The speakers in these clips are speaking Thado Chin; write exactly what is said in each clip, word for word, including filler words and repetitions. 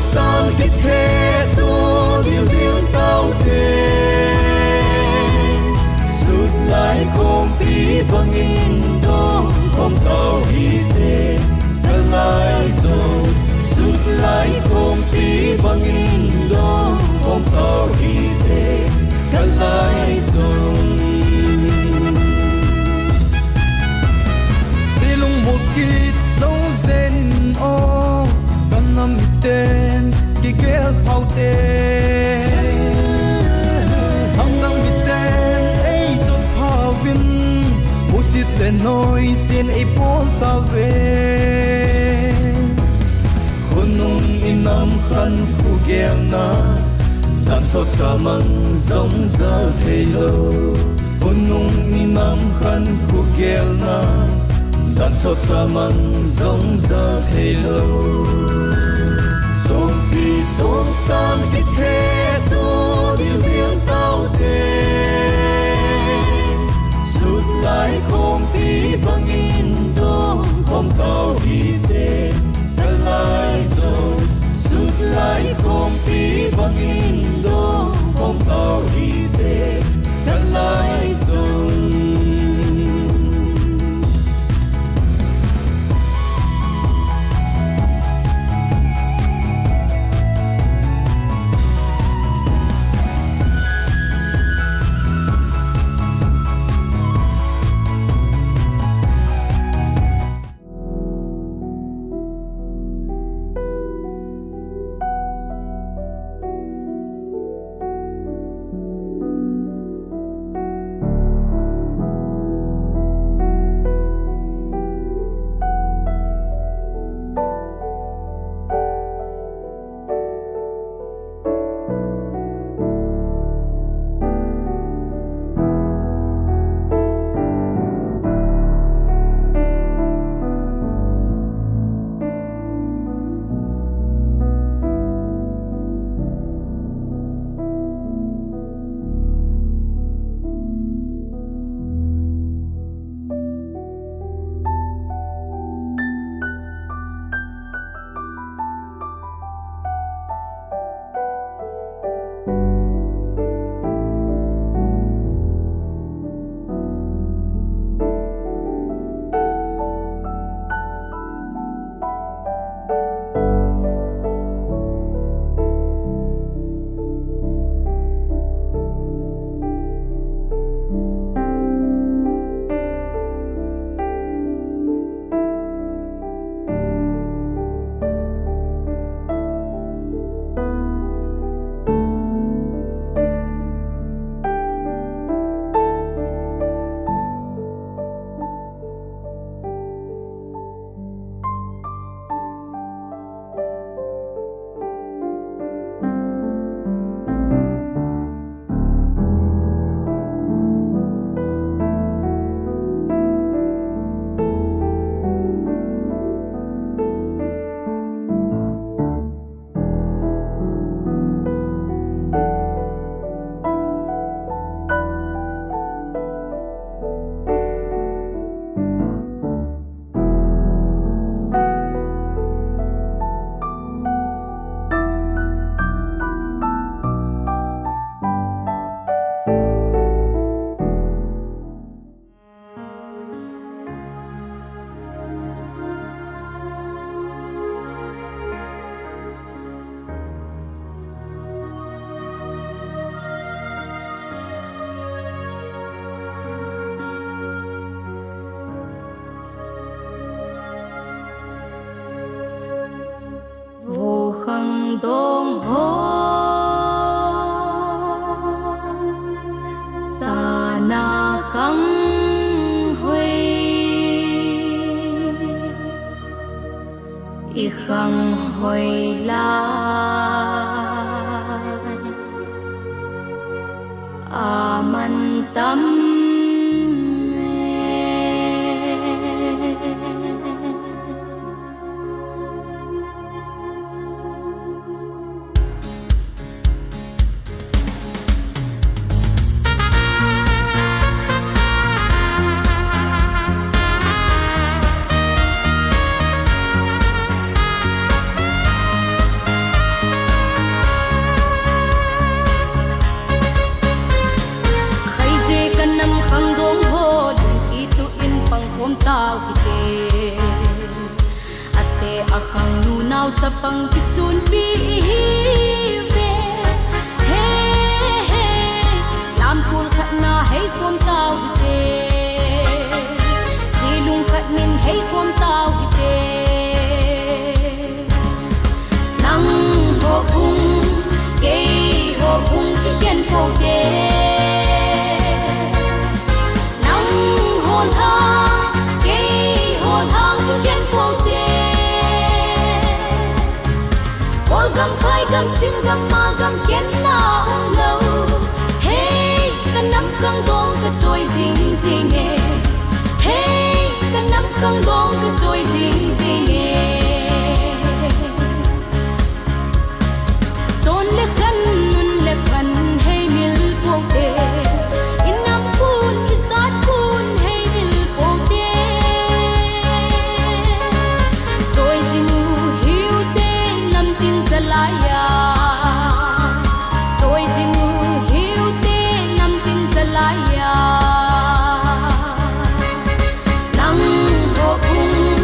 Sang kithe tu dil dil tau te. Sut lai khompi bangin dong khom tau hite. Ka lai zo. Sut lai khompi bangin dong khom tau hite. Ka lai zo. Silung mukit lo zenin o, ka nam miten kigel phau te. Hang nam miten ei tot phauvin, musit le noisin ei pol tave. Khonung inam khan khugelna, jan sot sa mang zong zal thei lo. Khonung inam khan khugelna, jan sot sa mang zong zal thei lo. Songpi song chan kithe tu dil dil tau te. Sut lai khompi bangin dong khom tau hite. Ka lai zo. Sut lai khompi bangin dong khom tau hite. Ka lai zo. Vo khang dong ho, sana khang hoi, i khang hoi lai, aman tam e. Chapang kisunpi ihi ve. He, he. Lamkol khat na hei khom tau hite. Silung khat min hei khom tau hite. Nangho bung, keiho bung kikhen pou te. Nangho lhang, keiho lhang kikhen pou te. Kol gam, Phai gam, Sim gam, Hmar gam khenna umlou. Hei, ka nam Khangdong ka choi jing jing e. Hei, ka nam Khangdong ka choi jing jing e. Son le khan, nun le khan hei mil pou te. I nam pun, i jat pun hei mil pou te. Choi jing u hiu te, nam tin jalai a. Choi jing u hiu te, nam tin jalai a. Nangho bung,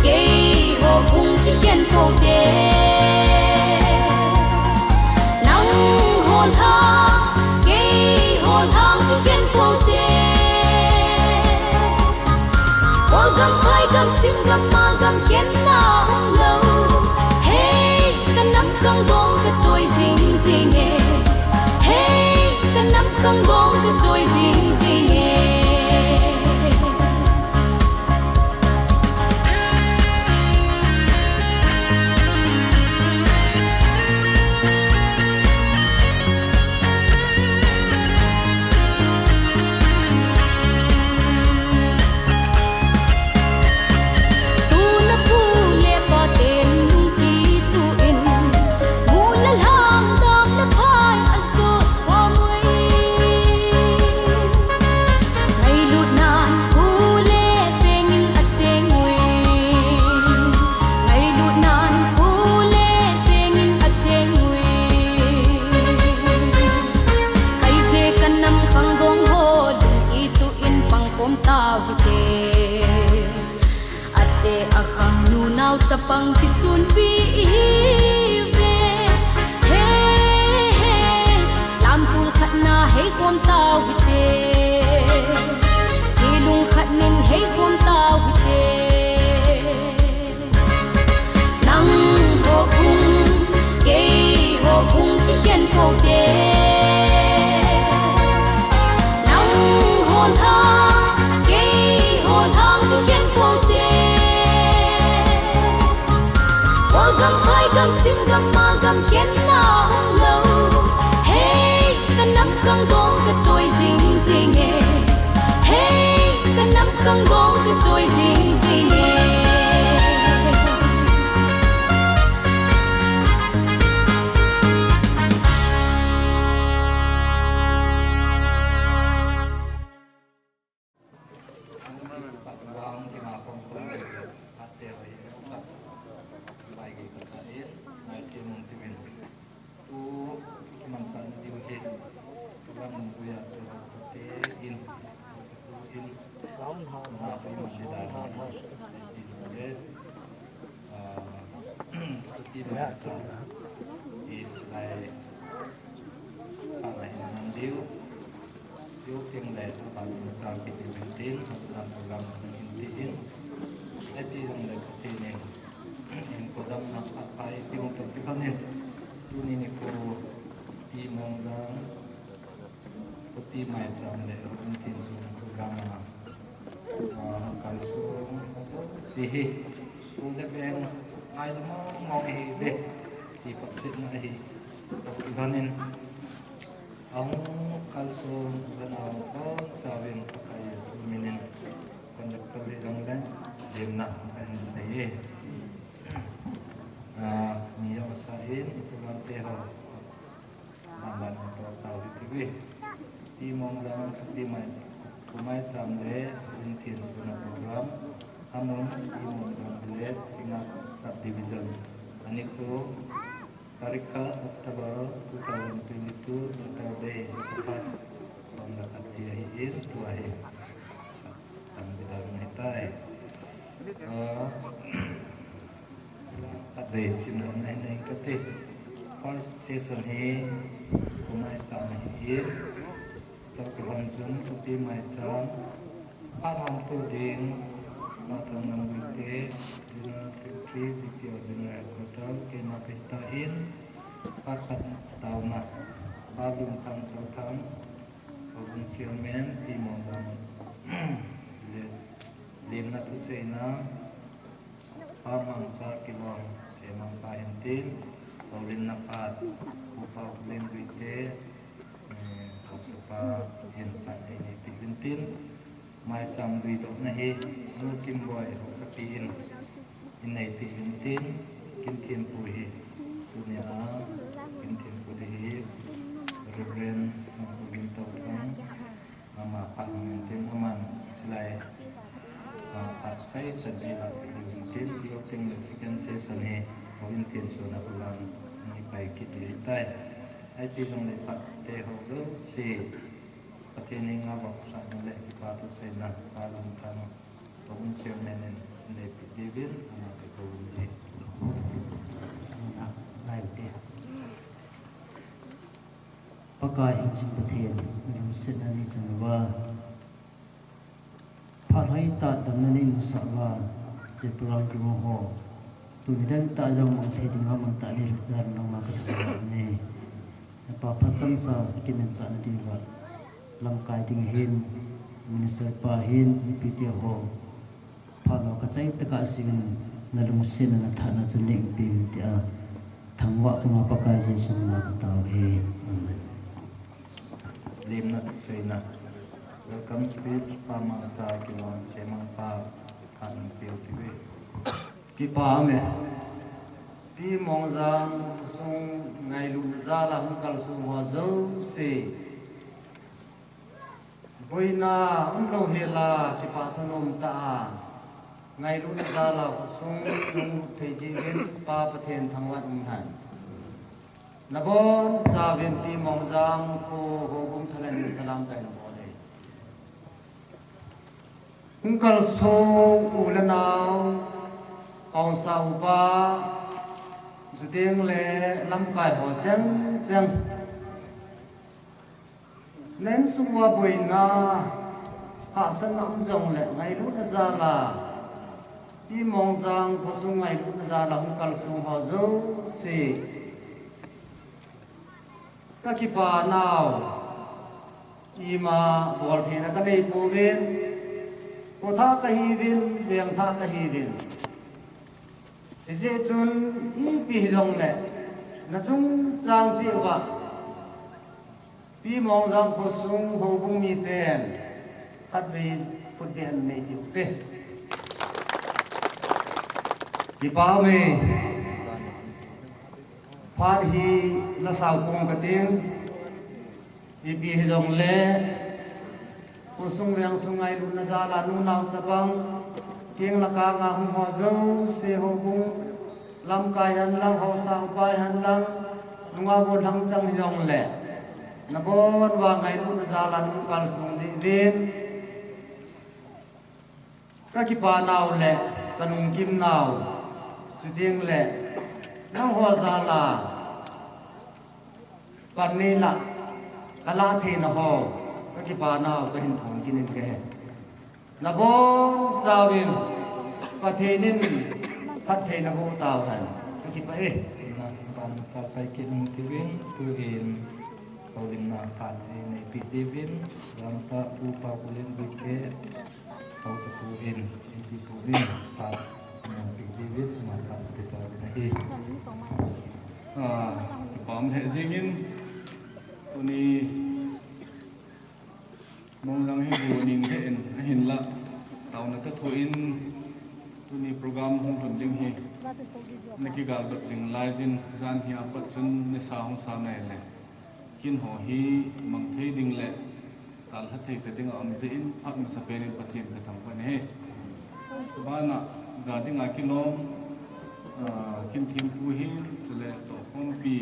keiho bung kikhen pou te. Nangho lhang, keiho lhang kikhen pou te. Kol gam, Phai gam, Sim gam, Hmar gam khenna umlou. Hei, ka nam Khangdong ka choi jing jing e. Hei, ka nam Khangdong ka choi jing jing e. Tuna pu le pa ten lungki tu in, mu le lhang, dam le phai a jo khom ui. Ngailutnan khu le veng in a cheng ui. Ngailutnan khu le veng in a cheng ui. Khaije ka nam Khangdong ho, lungki tu in pang khom tau hite. Ate a khang nunau chapang kisunpi ihi ve. He, he. Lamkol khat na hei khom tau hite. Silung khat min hei khom tau hite. Nangho bung, keiho bung kikhen pou te. Nangho lhang, keiho lhang kikhen pou te. Kol gam, Phai gam, Sim gam, Hmar gam khenna umlou. Hei, ka nam Khangdong ka choi jing jing e. Hei, ka nam Khangdong ka choi jing jing e. Tu kimanchahna diu hi, program nungzuiya chu hausa te in, hausa tu in, na tu in, na tu in, na tu in, ah, tu ti ma sa, i lai, sa na in nan diu, diu ting le, tu ba ni cha ki ti ben tin, na program in ti in, e ti jong le ti ni. Hinkho damna phatthei i hung toh kilhon in, tuni nikho Pi Mongjang, Pu Pi Maicham le Pu Thinsun program a, ah, kalsong ajouse hi, tu le veng ngailou mong mong ahi ve, ti khopsetna ahi, toh kilhon in, ahung kalsong uva nau bonchauvin Pakai Jesu minin, conductor hi jong le, lemna kahin nei e. Ah, mi jong asa in, i program te ho, dan dan in toh tau hite ve. Pi Mongjang, Pi Mai, Pu Maicham le Pu Thinsun a program, amun Pi Mongjang Village, Singngat Subdivision, anikho, Tarik khat October two thousand twenty-two, Saturday, khat som le khat ti ahin, tua hi. Tam bidang ahitai. Ah, Khatvei simdohna hin nei kate. First session hi, kumai cham hi, tua kilhon chun, tupi mai cham, phat hon tu ding, Pathan Lambuite, General Secretary, G P O General Headquarter, keima kahi tan, phat phat taona, Balum Thang Thang, Houbung Chairman, Pi Mongjang, Village, lemna thuseina, Pa Mangcha Kilon, Semang pa hintin, Holimna phat, Upa Len Guite, eh, Haosa pa hin phat eini pi hintin, maicham lui dohna hi, Nu Kimboi, Haosa pi in, in nei pi hintin, Kin Thinpu hi, tunia, Kin Thinpu te hi, Reverend Thangpu Gintau Thang, Ama phat hung hintin, aman chilai, ah, phat sei chan ei lah hintin, ti ho teng le second session hi, ho hintin suna hulan, ni pai kit ding tai. Ipi jong le phat te ho jouse, Pathen henga vahchoi na le kipa thuseina, Balum Thang, Houbung Chairman in, nei pi diuvin, ana pe ko ni. Ana, lai te. Pakai hingjing Pathen, nalungsetna neichan uva. Phat hoitah damna neimusah uva, hiche program kihou ho. Tuni dang tah jong mang thei dinga mang tah le lhut jal nangma kathangvah uve. Napa phat chomcha, kimanchah na diuva. Lamkai ding ahin, Minister pa hin, mipite ho. Phat ho kachai tah a siuvin, nalungsetna nathatna chu neiumpi uvin tia, thangvah puma Pakai Jesu mina katao e. Amen. Lemna thuseina. Welcome speech, Pa Mangcha Kilon, Semang pa, phat hung peu tive. Kipa ume. Pi Mongjang khosung ngailutna jal a hung kalsong ho jouse. Boina umlou hela kipa thanom tah a, ngailutna jal a khosung nung lut thei jeh uvin Pa Pathen thangvah in umhen. Nabonchauvin Pi Mongjang kho houbung thalan in salam kahin bol e. Hung kalsong u le nao, Haosa upa, chuteng le lamkai ho cheng cheng. Na insung uva boina, hahsatna um jongle ngailutna jal a, Pi Mongjang khosung ngailutna jal a hung kalsong ho jouse. Kakipa nau, ima boltheina kanei pouvin, kho thah kahiuvin, veng thah kahiuvin. Hijeh chun ipi hijongle, na chungchang cheh uva, Pi Mongjang khosung houbung miten khatvei khutbeng nei diu te. Kipa ume. Phat hi la sao pong kating. Ipi hijongle, khosung vengsung ngailutna jal a nunao chapang, keng le kang a hung ho jouse houbung, lamkai hen lang, Haosa upa hen lang, nungah gollhang chang hijongle, nabon uva ngailutna jal a nung kalsong jeh uvin, kakipa nau le kanung kim nau, chuteng le nangho jal a pan neilah kalah theina ho, kakipa nau kahin phong kit in kahe. Nabonchauvin Pathen in phattheina boh tauhen, kakipah e. Nabonchauvin Pathen in phattheina boh tauhen, kakipah e. Tuhin Holimna phat hi neipi diuvin, Ramta Pu Paolen Guite, Haosapu in, Haosapu in, phat neipi diuvin, ama phat pe tauvin ahi. Ah, kipa um lheh jengin, tuni Mongjang hi bu ning lheh in, ahinlah, taona kathoh in, tuni program hung lhun ding hi, nakigal dot jing laijin, jan hi apat chun nisa hung sa nai le. Kin ho hi mang thei ding le chalha thei ta ding a um jeh in phat masapen in Pathen ka thangvah in ahi. Chubana ja dinga kilom, ah, Kin Thimpu hin, chule Tohkhompi,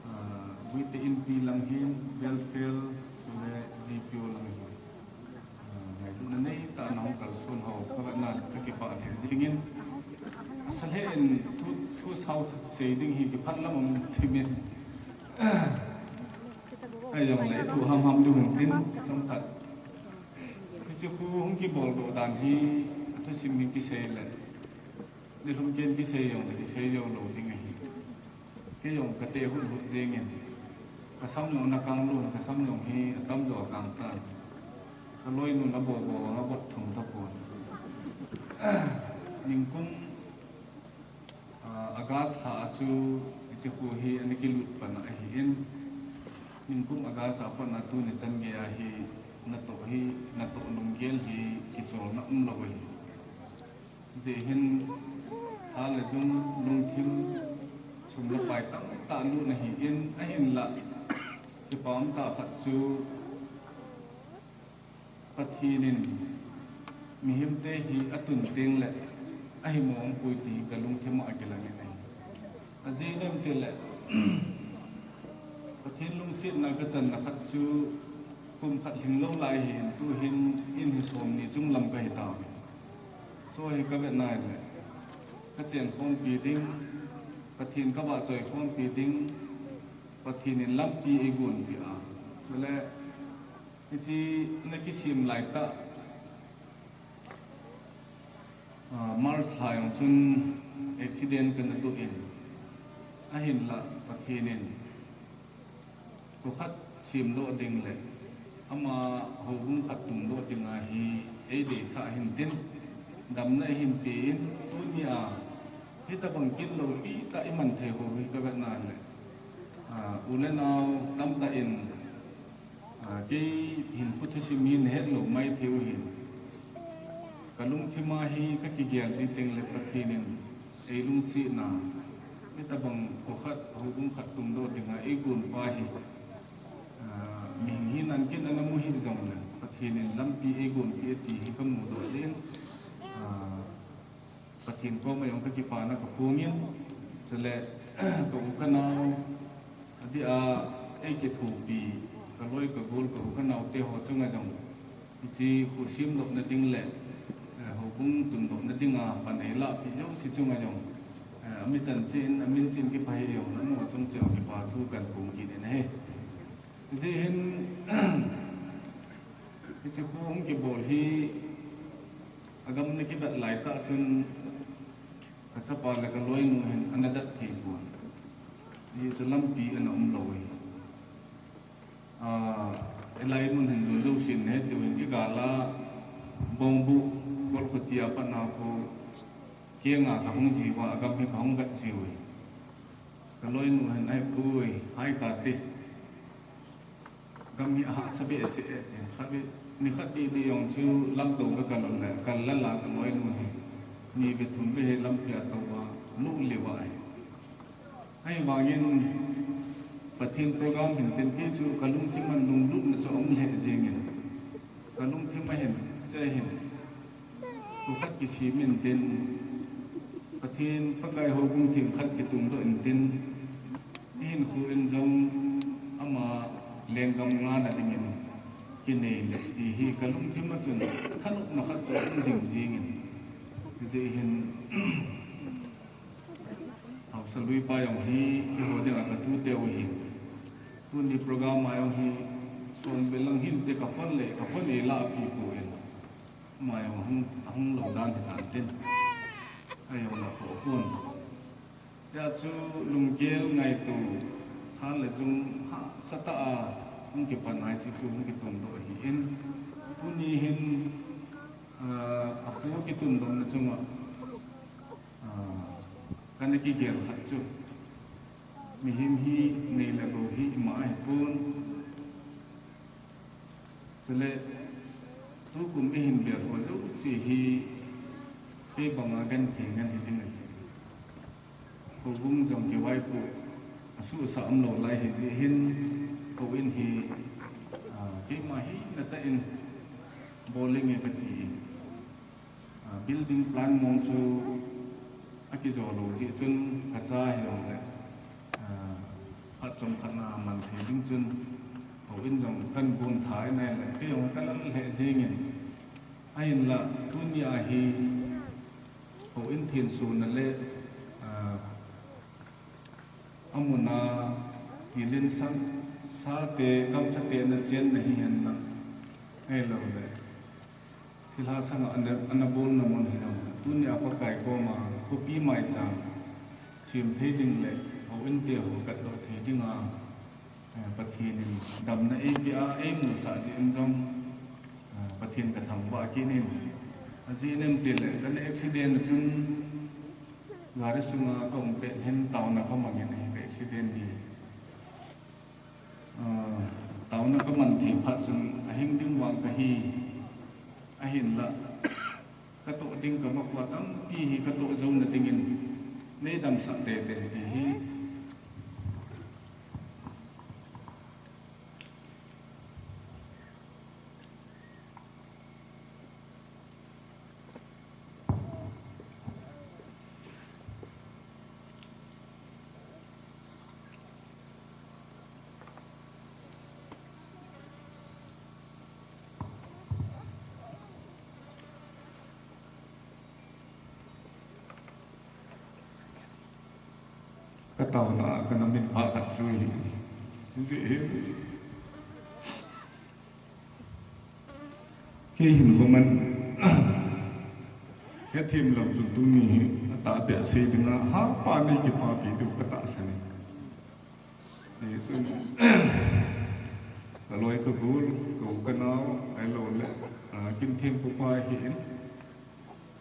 ah, Guite Inpi lang hin, Belfel, chule G P O lang hin. Ah, ngailutna neitah a nahung kalson ho, ka vetna kakipah lheh jingin. Asa lheh in thu Thu sao sei ding hi kiphat lam um thimin. Ahijongle thu hamham ding hung tin chomkhat. Hiche khu hung kibol doh dan hi athusim hi kisei le, nilhum ken kisei jongle kisei jou lou ding ahi. Kei jong kate hut hut jengin. Kasam jong ana kang lou, kasam jong hi atamjo akang tan. Kaloinun abobo abot thum tapon. Ningkum August lha a chu hiche khu hi ana kilut pan ahin, ningkum August a pat a tuni chan gei a hi natoh hi, natoh lunggel hi kicholna umlou ahi. Hijeh hin tha le jung lungthim sum le pai tamtah lut ahin, ahinlah kipah umtah khat chu Pathen in mihemte hi atun tengle ahimo umpoi ti hi kalungthim a akilang in ahi. Ajeh inem itile Pathen lungsetna kachanna khat chu kum khat lhinglou lai hin, tuhin in hi somni chunglam kahi tauve. Chu hi kavetna ahile kachen khompi ding, Pathen kavahchoi khompi ding, Pathen in lampi eigonpeh a, chule hiche ana kisem laitah, March lha jong chun accident kana toh in, ahinlah Pathen in kho khat semdoh ding le ama houbung khat tungdoh dinga hi eideisah hintin, damna eihin pe in, tunia hitobang kit loupi tah iman thei ho hi kavetna le, u le nao tamtah in kei hinkho thusim hi nahet lou maithei u hin, kalungthim a hi kakigel ji tengle Pathen in eilungsetna, hitobang kho khat houbung khat tungdoh dinga eigonpa hi, mihing hinan kin ana mu hih jongle Pathen in lampi eigonpeh e ti hi kamudoh jeh in, Pathen koma jong kakipana kaphongin, chule ka u kanao, adeh a eikithopi, kaloi kagol ka u kanaote ho chunga jong hiche kho semdohna ding le houbung tundohna dinga pan eilahpeh jouse chunga jong amichan cheh in, amin cheh in kipah hih jongle amaho chung cheh a kipa thu kaphong kit in ahi. Hijeh hin hiche kho hung kibol hi agam ana kivet laitah chun kachapa le kaloinu hin ana dat theipon. Hichu lampi ana umlou hi. Hilai mun hin jou jousen nahet diu hin, igal a Bongbuh Golkhotia pat a kho kenga kahung jiuva, agam hi kahung vet jiu hi. Kaloinu hin, ahipoi, hai tate, gam hi ahahsa behseh e, tin. Khatvei, nikhat didi jong chu lamtou kakal un le, kal lal a kaloinu hi ni ve thum ve hi lampia touva, nuh leuva ahi. Ahivangin Pathen program hintin kei chu kalungthim a lunglutna chu aum lheh jengin, kalungthim a hin, hiche hin kho khat kisem intin, Pathen Pakai houbung themkhat kitungdoh intin, ihinkho in jong ama lenggam ngahna dingin kinei le ti hi kalungthim a chun thanopna khat chu aum jing jengin, hijeh hin haosa luipa jong hi keiho dinga katuteu ahin, tuni program a jong hi sombe lang hinte ka phone le, ka phone eilah peh poi. Ama jong ahung, ahung lou dan hitan tin, ajong la kho pon. Hijeh chun lunggel ngaito, tha le jung hahsatah a hung kipan a hiche khu hung kitungdoh ahin, tuni hin akho kitundohna chunga kana kigel khat chu, mihem hi nei le gou hi ima ahipon. Chule tukum ihin bel ho jouse hi kei banga genthei ngen hiding ahi. Houbung jong kivaipoh asuhsa umlou lai hijeh hin, houin hi keima hinatah in bol inge kati in, building plan mong chu akijo lou jeh chun kacha hijongle phat chomkhat na man thei ding chun houin jong kan gon tha in ahile kei jong kalal lheh jengin, ahinla tunia hi houin thensona le Amuna tilin sang sate, gamsate na chen na hi hen na. Ahilou le. Thilha sanga ana, ana bol na mun hi na. Tunia Pakai koma, khopi maicham. Sim thei ding le, houin te ho katdoh thei dinga. Eh, Pathen in damna eipea, eimusah jeh in jong, eh, Pathen kathangvah kit in. Ajeh inem itile, kana accident chun gari sunga kaum pet hin taona kamang in ahi ka accident hi. Eh, taona kaman thei phat chun ahing ding vang kahi, ahinla. Katoh ding kavah khu tampi hi katoh jouna dingin neidamsah tete ti hi. Kataona kana min pha khat chu hi. Hiche hi. Kei hin koman. Hethem lou chu tuni hi. Atahbeh sei dinga. Hapa nei kipapi diu katahsan e. Hichun, kaloi kagol, ka u kanao, ahilou le, ah, kin thempu pa hi in.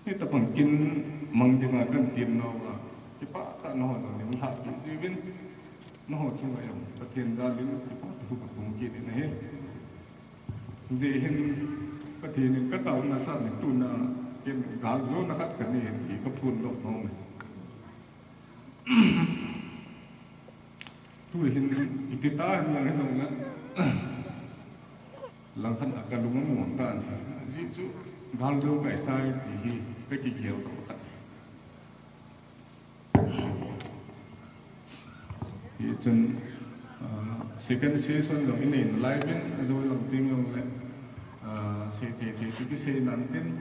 Hitobang kin mang dinga kan tem nauva, kipah tah nangho jong nei lhahpi jiuvin, nangho chunga jong Pathen jalin kipathu kapung kit in ahi. Hijeh hin Pathen in kataona sah in tuna kin gal jona khat kanei ti kaphondoh nom e. Tuhin kiti ta hin lang hin lang na. Langkhat a kalung among tan. Ajeh chu gal jong kahitai ti hi kakigel doh khat. Hichun, ah, second session jong inei nalai uvin, ajou lang ding jong le, ah, seithei thei chu kisei nan tin.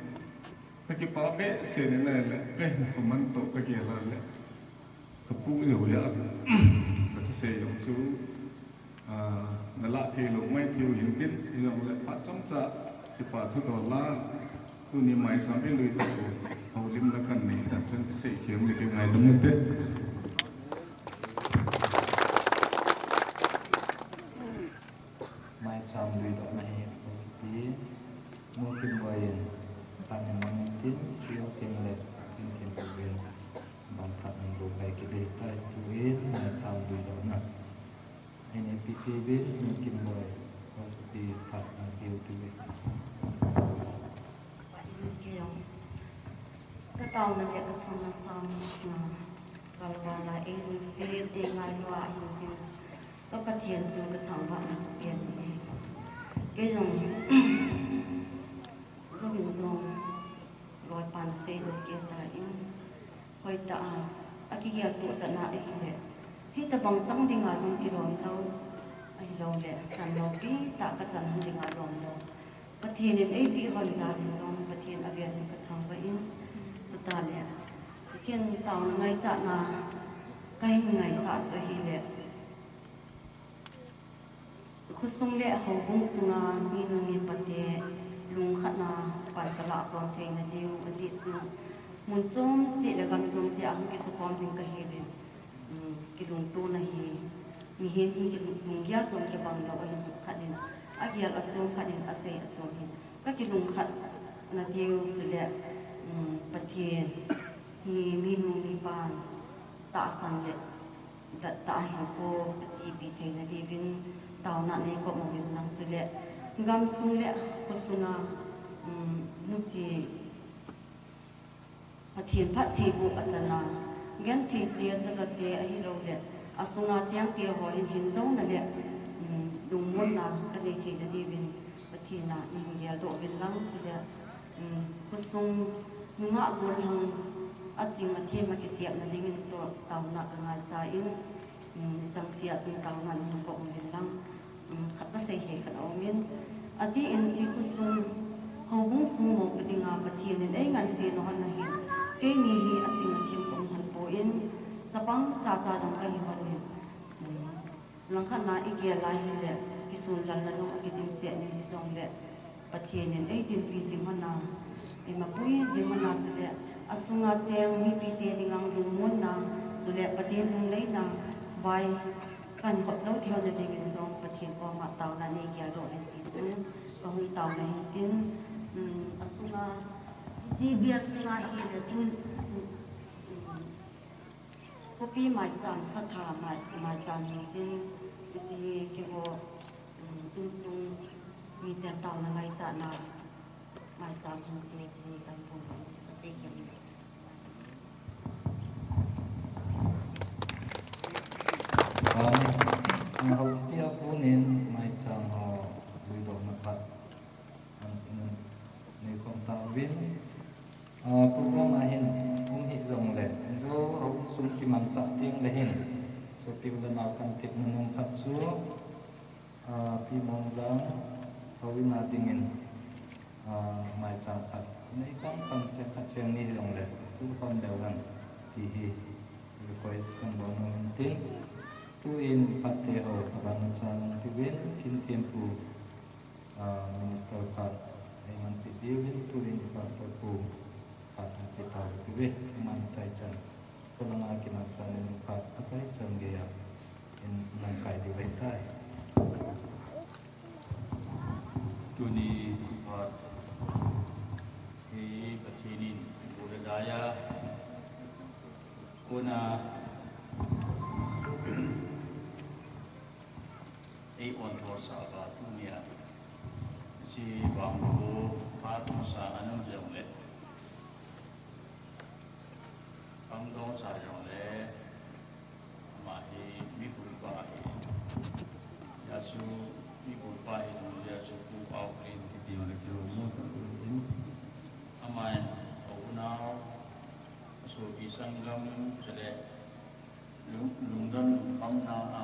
Kakipah behseh in ahile, kahin khoman toh kagel a le. Kapu jong hia, kathusei jong chu, ah, nalah thei lou maithei u hintin, hijongle phat chomcha, kipa thu dol a, tuni maicham ilui tah u, houlimna kanei chan chun kisei khem le kingaidam ute. Maicham luidohna hi, Housapi, Mungkinboi in, pan in mang intin, Thilteng le, Thilteng le, ban phat in bu pai kit ding tai, tuin, maicham luidohna. N A P P bin, Mungkinboi, Housapi, phat in bu tiu tiu. Kei jong, kataona le kathumna sanga, kalval a eilungset, eingailua ahin jing, ka Pathen chu kathangvah masapen in ahi. Kei jong, jouvin jong, loipan asei jou kei tan, hoitah a, akigel toh chan a ahile, hitobang chang dinga jong kilom lou, ahiloule, chan loupi tah kachan hon dinga lom lou. Pathen in eipeh hon jal in jong Pathen avel in kathangvah in, chutah le, ken taona ngaichatna kahin ngaisah chu ahile, khosung le houbung sunga minu mipate lungkhatna pan kalah khom theina diu, ajeh chu mun chom cheh le gam chom cheh a hung kisukhom ding kahiuvin, um, kilungtona hi, mihem hi kilung, lunggel jong kibang lou ahin, khat in agel achom, khat in asei achom hin kakilungkhat na diu chule, um, Pathen hi minu mipan tahsan le dat tah a hinkho kachepi theina diuvin taona neikop uvin lang chule gamsung le khosunga, um, muchi Pathen phattheiboh achana, gentheite, chakate ahiloule, asunga chengte ho hin hinjouna le, um, lungmonna kanei theina diuvin Pathen a neihin geldoh uvin lang chule, um, khosung nungah gollhang aching athem akisepna dingin toh taona kangaicha in, um, ichangseh a chun taona neihin kop uvin lang. Um, khat kasei thei khat aumin. Adeh in hiche khosung, houbung sung mopo dinga Pathen in eingansena hon ahin. Keini hi aching athem kaum hon poi, chapang chacha jong kahi hon in. Langkhat na i gel a hile, kisun lalna jong a kidimset nin hijongle, Pathen in ei dinpi jing hon a, ei mapui jing hon a chule, a sunga cheng mipite dinga lungmonna, chule Pathen lungleina, vai kan khop jou thei na dingin jong Pathen koma taona nei gel doh in ti chu, ka hun taona hin tin, um, a sunga, hiche biak sunga hile tun, um, Khopi maicham satha mai, maicham hingtin, hiche hi keiho, um, insung miten taona ngaichatna maicham hingtin hiche hi kan pum kan ka sei khem le. Um, ang house pia punin maicham ho lui doh na khat. An, an, nei khom tauvin. Ah, program a hin um hih jongle, injo hou sung kimanchah teng le hin, sopi u le nao kan tep nunung khat chu, ah, Pi Mongjang houin a dingin, ah, maicham khat. Nei kam kam cheng khat cheng ni hih jongle, tu khom leu hen, ti hi request kan bol nom in tin. Tuin phat te ho, aban chan tiuvin, kin thempu, ah, Minister khat, eiman pe diuvin, tuin i Pastor pu khat, pe tau tiuve, aman achaichan. Kolanga kimanchah in khat, achaichan geiya, in lamkai diu ahitai. Tuni khat, hi Pathen in, bu le daya, kona, Ei on thor sa ba tunia. Hiche vang ko pa ko sa anam jong le. Pang dong sa jong le. Ama hi mi bul pa hi. Ya chu mi bul pa hi, ya chu pu au rin ti ti le ki mu. Ama in au na. Sopi sanggam chule lung, lungdon lungkhamna a,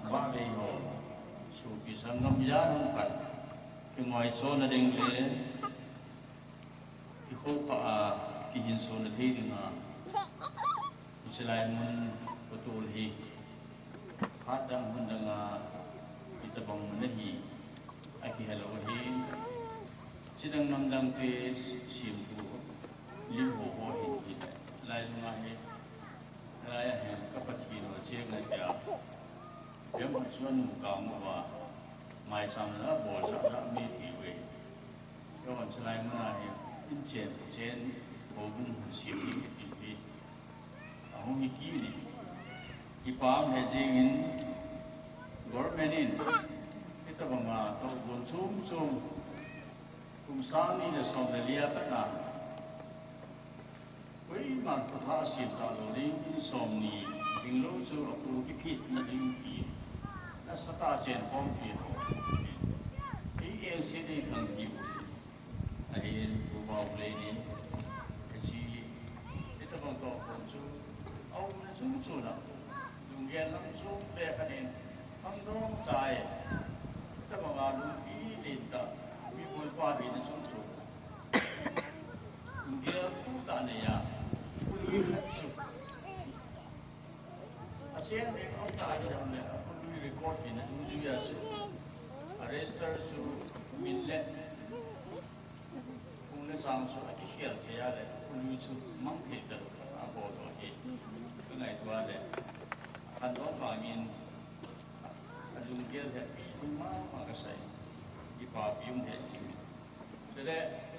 ba vei ho. Sopi sanggam ijat ham khat kingoi chona ding le, kikhoukhah a, kihinsona thei dinga, hiche lai mun patol hi, phat dang hun dang a, itobang mun ahi, akihelou ahi. Chidang namdang te semthu lim ho ho hi, hi lai lunga hi. Lai a hin ka Pathen ho cheng a tia. Bem chu anu ka mu va. Maicham la bol sa la mi thi ve. Ka van chalai ma hi in chen chen ho bung hun si ni ti ti. A hung hi ki ni. I pa he jing in government in. Ita banga to gon chum chum. Kum sang ni le som le lia ta na. Koiman thutha sem talou ding, in som ni ding lou chu apu kiphet na ding ti. Nasatah a chen khom ti ho. Ei engse ding thang ti. Ahin, Pu Baole ni. Kachi, itabang to khom chu. Au na chung chu na. Lunggel lam chung pe khanin. Khangdong chai. Itabang a lungki lin ta. Mi bul pa hi na chung chu. Lunggel thu ta nei a, khului khat chu. A cheng ding a um ta jong le, khului record in a dungjuia chu. A register chu min le. Hung le chang chu a kikhel thei a le, khului chu mang thei talou khat a bol doh hi. Ka ngaito a le. Khandong vangin a lunggel hetpi ding mama ka sa e. Kipapi um he. Chule,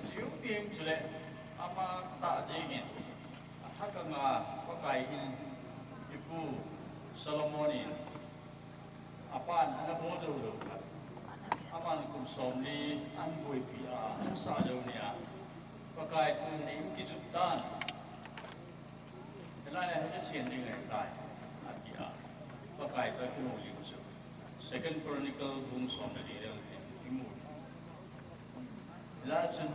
chiu ting chule, ama tah dingin, athah a nga, Pakai in, ipu Solomon in, apan ana bol jou lou khat. Aman kum somli, ahin boipi a, ahin sah jou nia. Pakai tuni in kijut tan. Hilai a hi chen ding ahitai, ati a. Pakai toh kihoulim chu. Second Chronicle bung som le li dang hin imu. Hilai chun,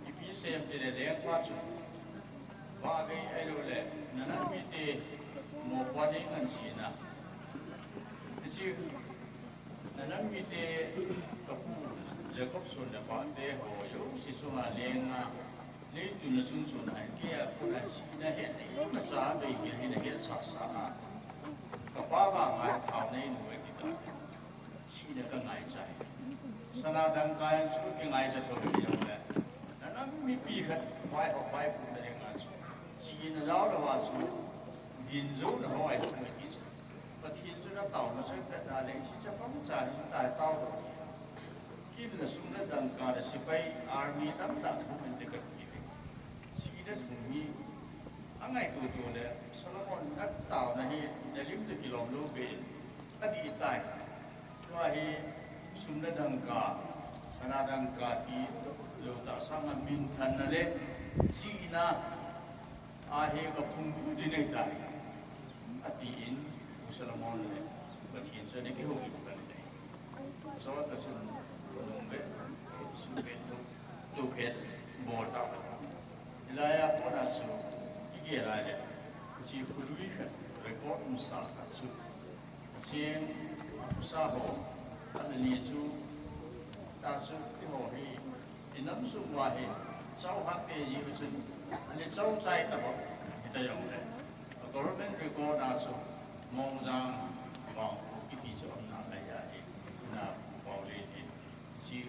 ipi asei em tile lengpa chun, vahvei ahilou le, nanam mite mopohna ding ahin sei na. Hiche, nanam mite kapu Jacob son le pate ho jouse chunga lenga, Leitunna chungchon a, keiya kona sihna het, imacha bei hi nahet sasa a. Kapa vanga Chihna ka ngaicha. Sana dangka chu ka ngaicha thou hi jongle, nanam mipi khat vai ho vai pu na ding a chu, chihna jao lou a chu, din jou na ho ahi ti chu. Pathen chu na taona chu ka ta le, hiche chapang cha hi ta tao lou ti. Kin le sum le dangka le sepai, army tamtah thu min te ka ti le. Chihna thu hi angaito to le, Solomon na taona hi na lim te kilom lou ve. Adih tai. Tua hi sum le dangka, sana dangka ti lou tah sanga minthanna le chihna a hi ka phungvuh ding ahitai, atin, Pu Solomon le Pathen chu ana kihoulim tan ahi. Chutah chun, nung le, sum le, tu, tu phet, bol ta. Hilai a kona chu, i gel a le, hiche khului khat, record umsa khat chu. Cheng, sa ho, ana ni chu, ta chu, ti ho hi, i nam sung uva hi, chau hat te ji u chun, ani chau chai ta bou, hita jong le. Government record a chu, Mongjang, Vangphu kiti chu, amna lai a hi, na, Paulin hi, chi,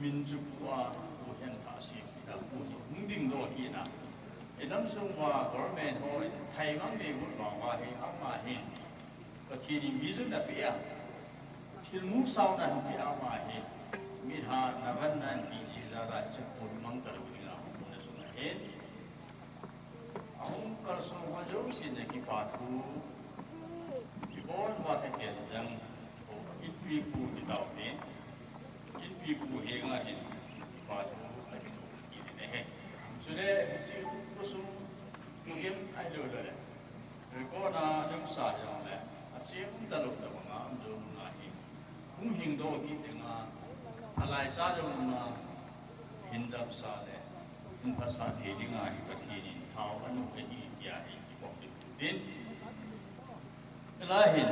Min chu pu a, Pu Hentha si, pu hi hung dingdoh hi na. I nam sung uva government ho in thai mang nei ngut vang uva hi, ama hin Pathen in vision apeh a, thil mu sao na hin pe ama hi, mi ha na van nan hi ji ja da chu pu mang ta lou ding a, pu na sung a hin. Ahung kalsong ho jousen a kipa thu, ibon uva thakel jang, Inpipu ti tau hi, Inpipu henga hin, kipa thu, akithopi ding ahi. Chule, hiche khosung, tuhin, ahilou le, record a, lungsa jong le, acheng ta lou tobang a, um jong nga hi, hung hingdoh kit ding a, alaicha jong nga, hin damsah le, hin phatsah thei dinga hi Pathen in thao anung ahi tia hi kipom ding tin. Hilai hin,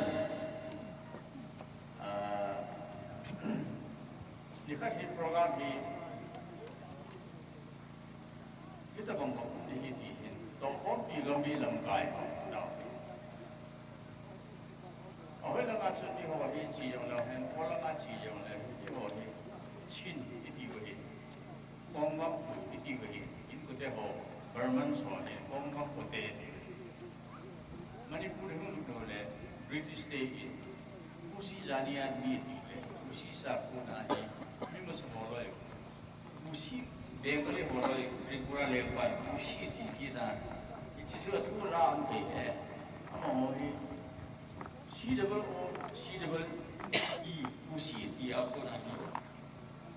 ah, nikhat hi program hi, hitabang bang um ding ahi ti hin, tohkhompi gam mi lamkai ho, tao. Ahoi langa chun mi ho hi chi jong leu hen, kho langa chi jong leu hen, mi ho hi Chin iti u ahi, Kongbangpu iti u ahi, inkote ho, Burmans ho hi Kongbangpu te iti u ahi. Manipur hung lut u le, British te in, Kusi Zania mi iti u le, Kusi sa kona hi, mi masa ho loi. Kusi, Bengali ho loi, Tripura lengpan, Kusi ti kit na. Hiche chu athu la um thei e. Amaho hi, C double O, C double E, Kusi ti a kona hi.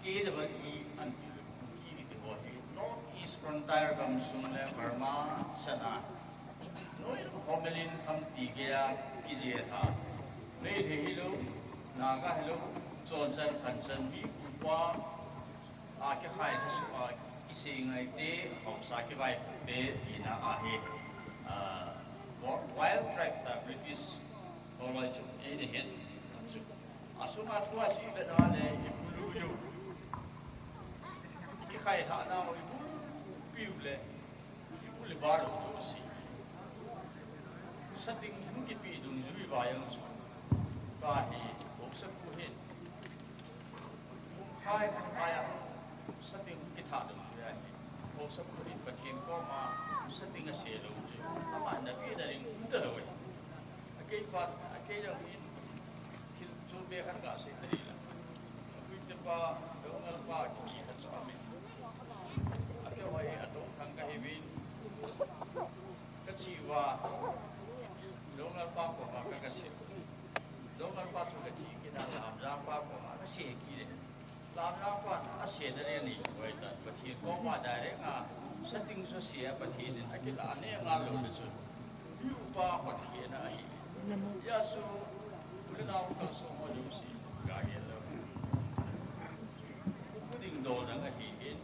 K double E anti, Kuki kiti ho hi. North East Frontier gamsung le Burma chana. Noi Homelin Khamti geiya kijet a. Meitei hilou, Naga hilou, Chonchan Khanchan mi upa a kikhai kha sung a kisei ngai te, haosa kivaipoh te, tina ahi, ah, wild tribe ta British ho loi chu eina het chu. Asunga thu a chu ivet a le, ibulu u. Kikhai lhah nau ibulu piu le, ibulu balu u si. Sating hung kipe dungjui uva jong chu. Tua hi, haosapu hin. Hung khai, hung khai a, sating kitha dungjui ahi. Haosapu hin Pathen koma, sating ase lou chu. Ama na pe na ding um talou ahi. Akei pa, akei jong in, thil chom be khat kasei tadi la. Apuite pa, Longal pa, kiti khat chu amin. Ate hoi, Atongthang kahiuvin. Kache uva, Longal pa koma ka, kasei. Longal pa chu kache kit a, Lamjang pa koma kasei kit le. Lamjang pan ase na le ni, koi ta, Pathen koma direct a, sating chu ase a, Pathen in akilah a, ne ngal lou le chu. Mi upa hotkhen ahi. Hijeh chun, u le nao kalsong ho jouse, ga gel lou. Pu ding dol dang ahi in.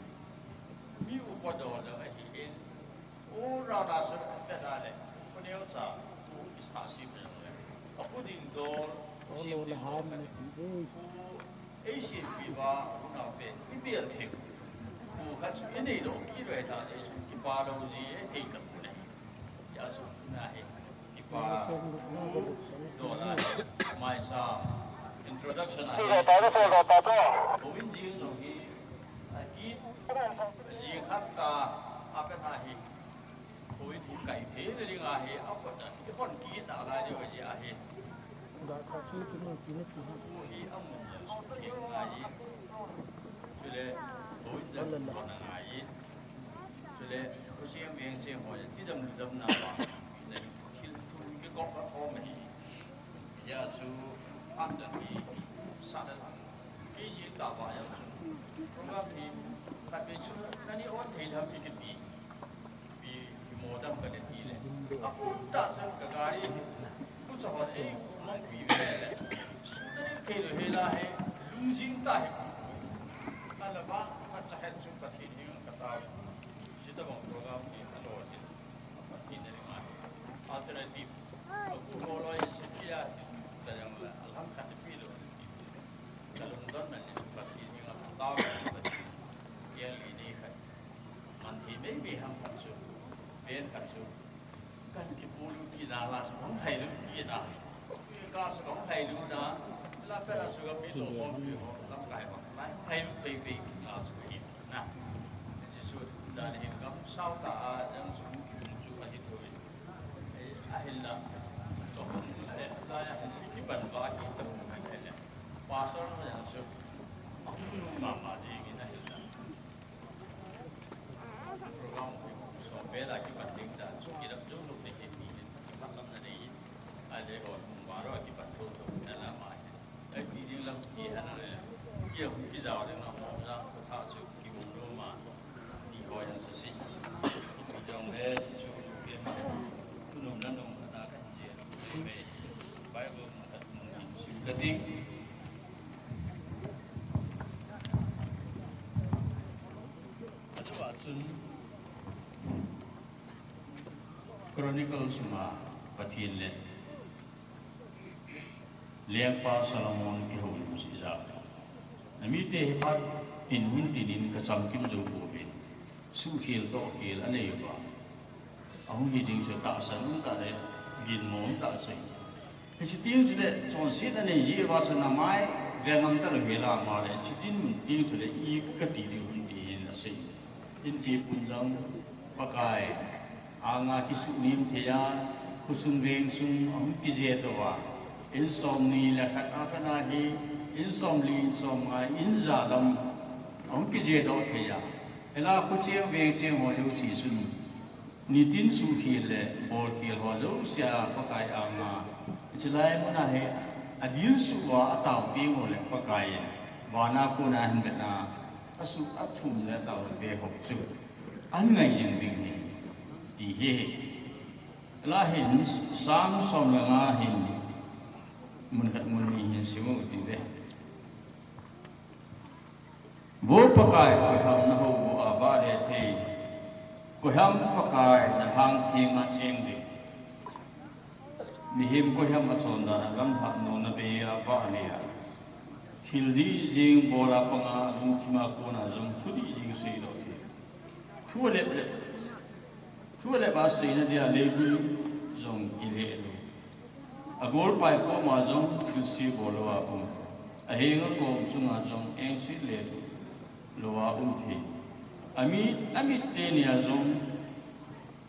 Mi upa dol dang ahi in. U rao na su, ka da le. Pu neo cha, pu isa si pe le. Apu ding dol, u sim ding dol. Pu Ei seipi uva, unaote, i bel thei. Pu khat chu i neidoh kit uva ahile chu, kipa lou ji, i thei tapoi. Hijeh chun, na hi, kipa, pu, dola, maicha, Production a hi. Houin jing jong hi, a ki, jing khat ta, a pet a hi. Houin hi kai thei le ding a hi, a pet a, i hon ki ta lai ding a hi. Pu hi a mun jong sutheng ngai. Chule, houin jong hon ngai. Chule, khosem veng cheng ho, tidam ludam na ba. Thil thu kikop a khom hi. Hijeh chun, phat dang hi, sa le lang. Kei jin tah va jong chun, program hi, khat vei chun, nani on thei ham i kiti. Ipi, imo dam kati le. Akum tah chun ka gari, kucha hon ei, mang pi ve le. Sutani thei lou hi la hi, lungjing tah hi. Ala ba, khat cha het chun Pathen hi ka ta. Chuti bang program hi, a lo ti. Pathen ni ma. Alternative. Aku ho lo in se kia, ta yang la, alham khat pi lou. Ka lungdon na ni chu Pathen ni nga tao Pathen. Kia li ni khat. Man thei mai mai ham khat chu. Pen khat chu. Kan kipu lou pi na la chu hung hai lou pi na. Ka chu hung hai lou na. La pe la chu ka pi to hung pi ho. Lam kai ba. Mai hai lou pi pi na chu ki na. Chi chu da ni gam sao ta a jang chu chu a hi thoi. Ahinla, chomkhat le, laiya hin, kipan va, kitam le, pastor ho jong chu, ahung nung mama jing in ahinla. Program hi, som bela kipan ding dan chu, kidap jou lou ding ahi, kipat lam na nei, ale, o, maro kipan thotho, na la ma hi. Ai, ti ding lam ki hana le. Ki hung ki jao ding na mo ja ko tha chu ki mong lo ma. Ti ho yang sa si. Ki jong le chu chu ke ma. Tu nom na nom na ka je. Me. Bible mo ta mo ni sim ka ding. Atu a chun Chronicles ma Pathen le Lengpa Solomon kihoulim seh jeh a. Namite hi phat tin hun tin in ka chamkim jou pouve. Suhkhel tohkhel anei uva. Ahung hi ding chu tahsan um tah le, ginmo um tah chu. Hiche teng chule chonset anei jeh uva chu namai ve ngam talou hel a, ama le hiche dinmun teng chule i kati ding hun ti hin asei. Inpi pun jong Pakai anga kisuhnem thei a, khosung veng sung ahung kije doh a, in somni le khat a pat a hi, in somli, in somnga, in ja lam ahung kije doh thei a. Hila khocheng vengcheng ho jouse chun, nitin suhkhel le bolkhel ho jouse a Pakai anga, hiche lai mun a hi adilsuh uva atao teng uleh Pakai in vana kona ahin vetna, asuh athum le atao te ho chu ahin ngai jing ding ahi, ti hi. Lahin Psalm som le nga hin mun khat mun ni hin sim u hite. Vo Pakai, koiham nahoubuh a vahle thei? Koiham Pakai nalhang thenga cheng ding? Mihem koiham achondan a lamlhah nom na bei a vahle a? Thil dih jeng bol a panga, alungthim a kona jong thu dih jeng seidoh thei. Thu alep lep. Thu alep a seina dia leivui jong kile lou. Agolpai koma jong thilse bol lou a um. Ahenga kom chunga jong engse le thu lou a um thei. Ami, amit teni a jong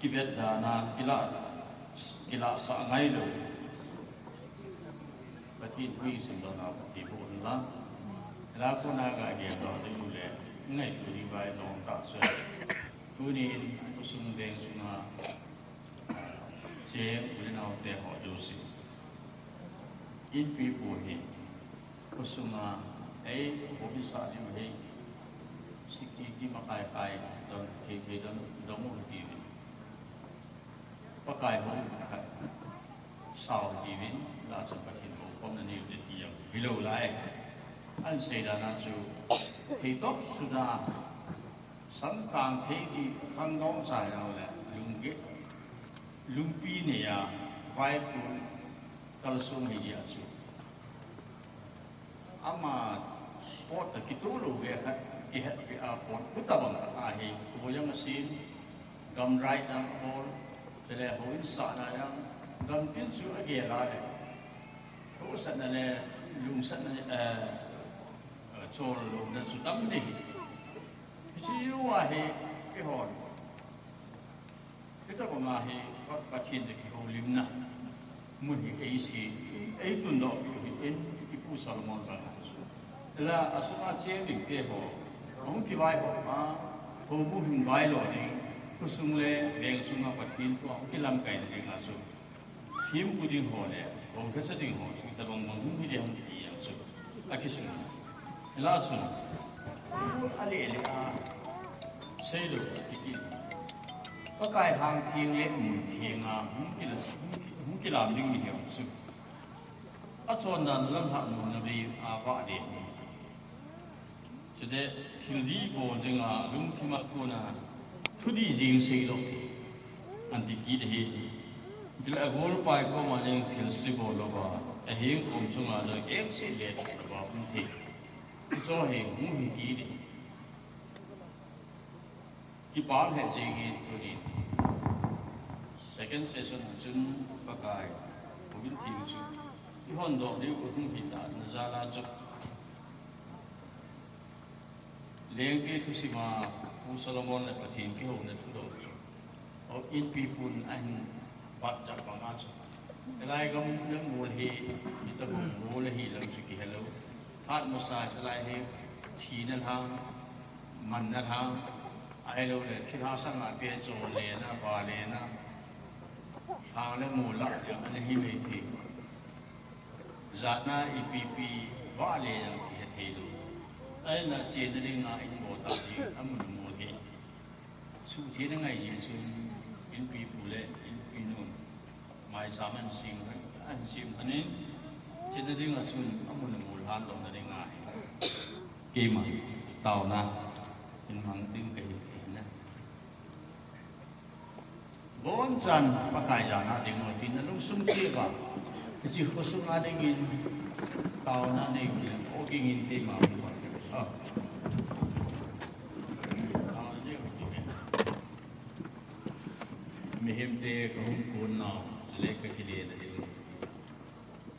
kivet dan a, kila, kilasah ngai lou. Pathen thu i simdoh nau ti boh un lang. Hila kona ga geldoh ding u le, ngaito ding vai long tah chu. Tunin khosung veng sunga, ah, cheng u le nao te ho jouse. Inpi pu hi, khosunga, ei, houin sah diu hi, siki kimakhai khai, dong, thei thei dong, dong u ti. Pakai hou khat sao tiuvin, la chun Pathen hou khom na neiu te ti jong hilou lai. Ahin sei dan a chu, thei top suh a, samkang thei ti khangdong chai lou le, lungge, lungpi nei a, vaikul kalsong hi a chu. Ama pot a kitoh lou ve khat, kihet ve a pot, pu tabang khat ahi, pu jong asin, gam rai dang abol, chule houin sahna jong, gam tin chu agel a le, hausatna le, Lungsatna, eh, eh, chol louna chu tam ding. Hiche jou a hi, keihon. Hitabang a hi, Pa, Pathen toh kihoulimna mun hi eisem, ei, eitundoh u hi in, i Pu Solomon bang a chu. Hinla, asunga cheng ding te ho, ahung kivai ho ma, houbung hin vai lo ding, khosung le veng sunga Pathen thu a hung kilamkai ding a chu. Thempu ding ho le, houthasa ding ho, chu tabang bang hung hi ding ham ti jong chu. Akisun. Hinla chun. Alele a. Seilou, ati kit. Pakai hang theng le mun theng a, hung kila, hung ki, hung kilam ding mi hi jong chu. Achonna lam hah mun na ve a vah le. Chule thil dih bol dinga lungthim a kona thudih jing seilou thei. Anti kit ahi. Chule agolpai koma jong thilse bol louva, aheng kom chunga jong engse le louva um thei. Hiche hi hung hi kit ahi. Kipah lheh jengin tuni second session a chun Pakai houin theng chu ihon doh diu ahung hi tah na jal a chu. Lengte thusim a Pu Solomon le Pathen kihouna thudoh chu. Inpi pun ahin bat jat bang a chu. Hilai gam le mol hi, hitabang mol ahi lang chu kihelou. Phat masa hilai hi, thina lhang, manna lhang, ahilou le, thilha sanga te chol lena, va lena, lhang le mol lah jong ana hi mai thei. Jana ipi pi va le jong kihe thei lou. Ahina chenna dinga in bol ta ding, amun mol hi. Suhtheng na ngai jeh chun, inpi pu le inpi nu maicham ahin sem, ahin sem lhonin, chenna dinga chun amun amol lhan louna dinga hi. Keima taona hin mang ding kahi, kahi na. Bonchan Pakai jana ding o tin alungsung cheh uva. Hiche khosunga dingin taona nei u le, o ging in keima. Ah. Mihemte kahung kon nau, chule kakile na diu.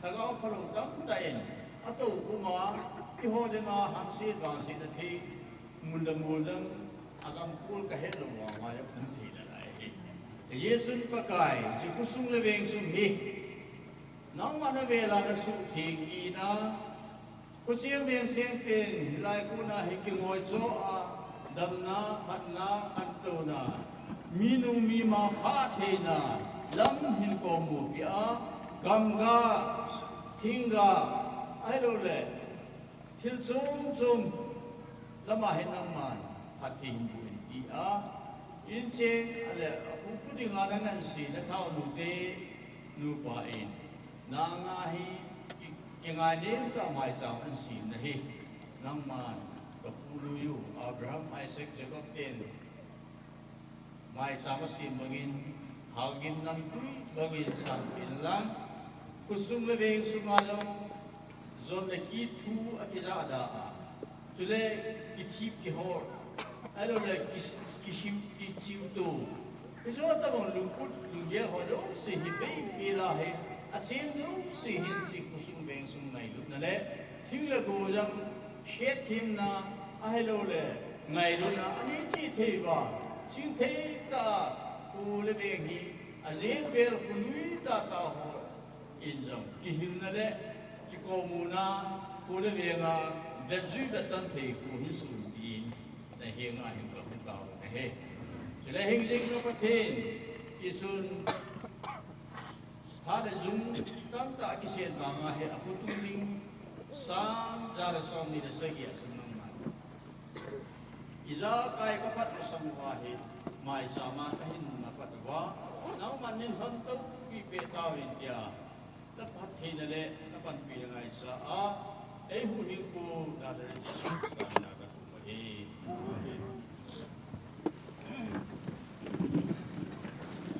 Lhagao phalou tamtah in, atou puma, keiho dinga hamset vangsetna thei, mun le mol dang, agam kol kahet lou vang uva, aphun thei nalai hi. Jesun Pakai, hiche khosung le veng sung hi, nangma navel a nasuhtheng kit na, Khocheng vengcheng ten hilai kona hi kingoicho a, damna, phatna, khantouna, minu mima phatheina, lam hin komu peh a, gamga, thingga, ahilouleh, thil chom chom lama hin nangman phatthei hin boh in tia, incheng le apupu dinga nangansena thaonute, nupa in, Nanga hi, i, i ngainem tah maicham ahin sem nahi. Nangman, kapu lui u, Abraham, Isaac, Jacob ten maicham asem bangin, Halgim namtui bangin sanpeh inlang, khosung le veng sunga jong, jon le kit thu akijahda a, Chule, kithip kihol. Ahilouleh, ki, kihiu, kichiuto. Hiche tabang lungput, lunggel ho jouse hi bei pela hi. Achen jouse hin hiche khosung vengsung ngailutna le. Thing le gou jong, khetthemna, ahilouleh, ngailutna, anei cheh thei uva. Chingthei tah a, kho le veng hi, ajen vel khonui tahtah ho. In jong, kihilna le, kikomuna, kho le venga, vetjui vettam thei kho hinsung tin, nahenga hin kahung tao nahi. Chule hingjing ka Pathen, kisun, tha le jung, tamtah kisen vanga hi, akhotung ding, sang, ja le som ni le sagi a chun nangman. Ijakai kaphat masang uva hi, maicham a kahin na phat uva, nangman neilhon toh pipeh tauvin tia, naphattheina le napanpina ngaichat a, eihuhhingpu Nazareth Jesu Christa mina kathum ahi. Amen.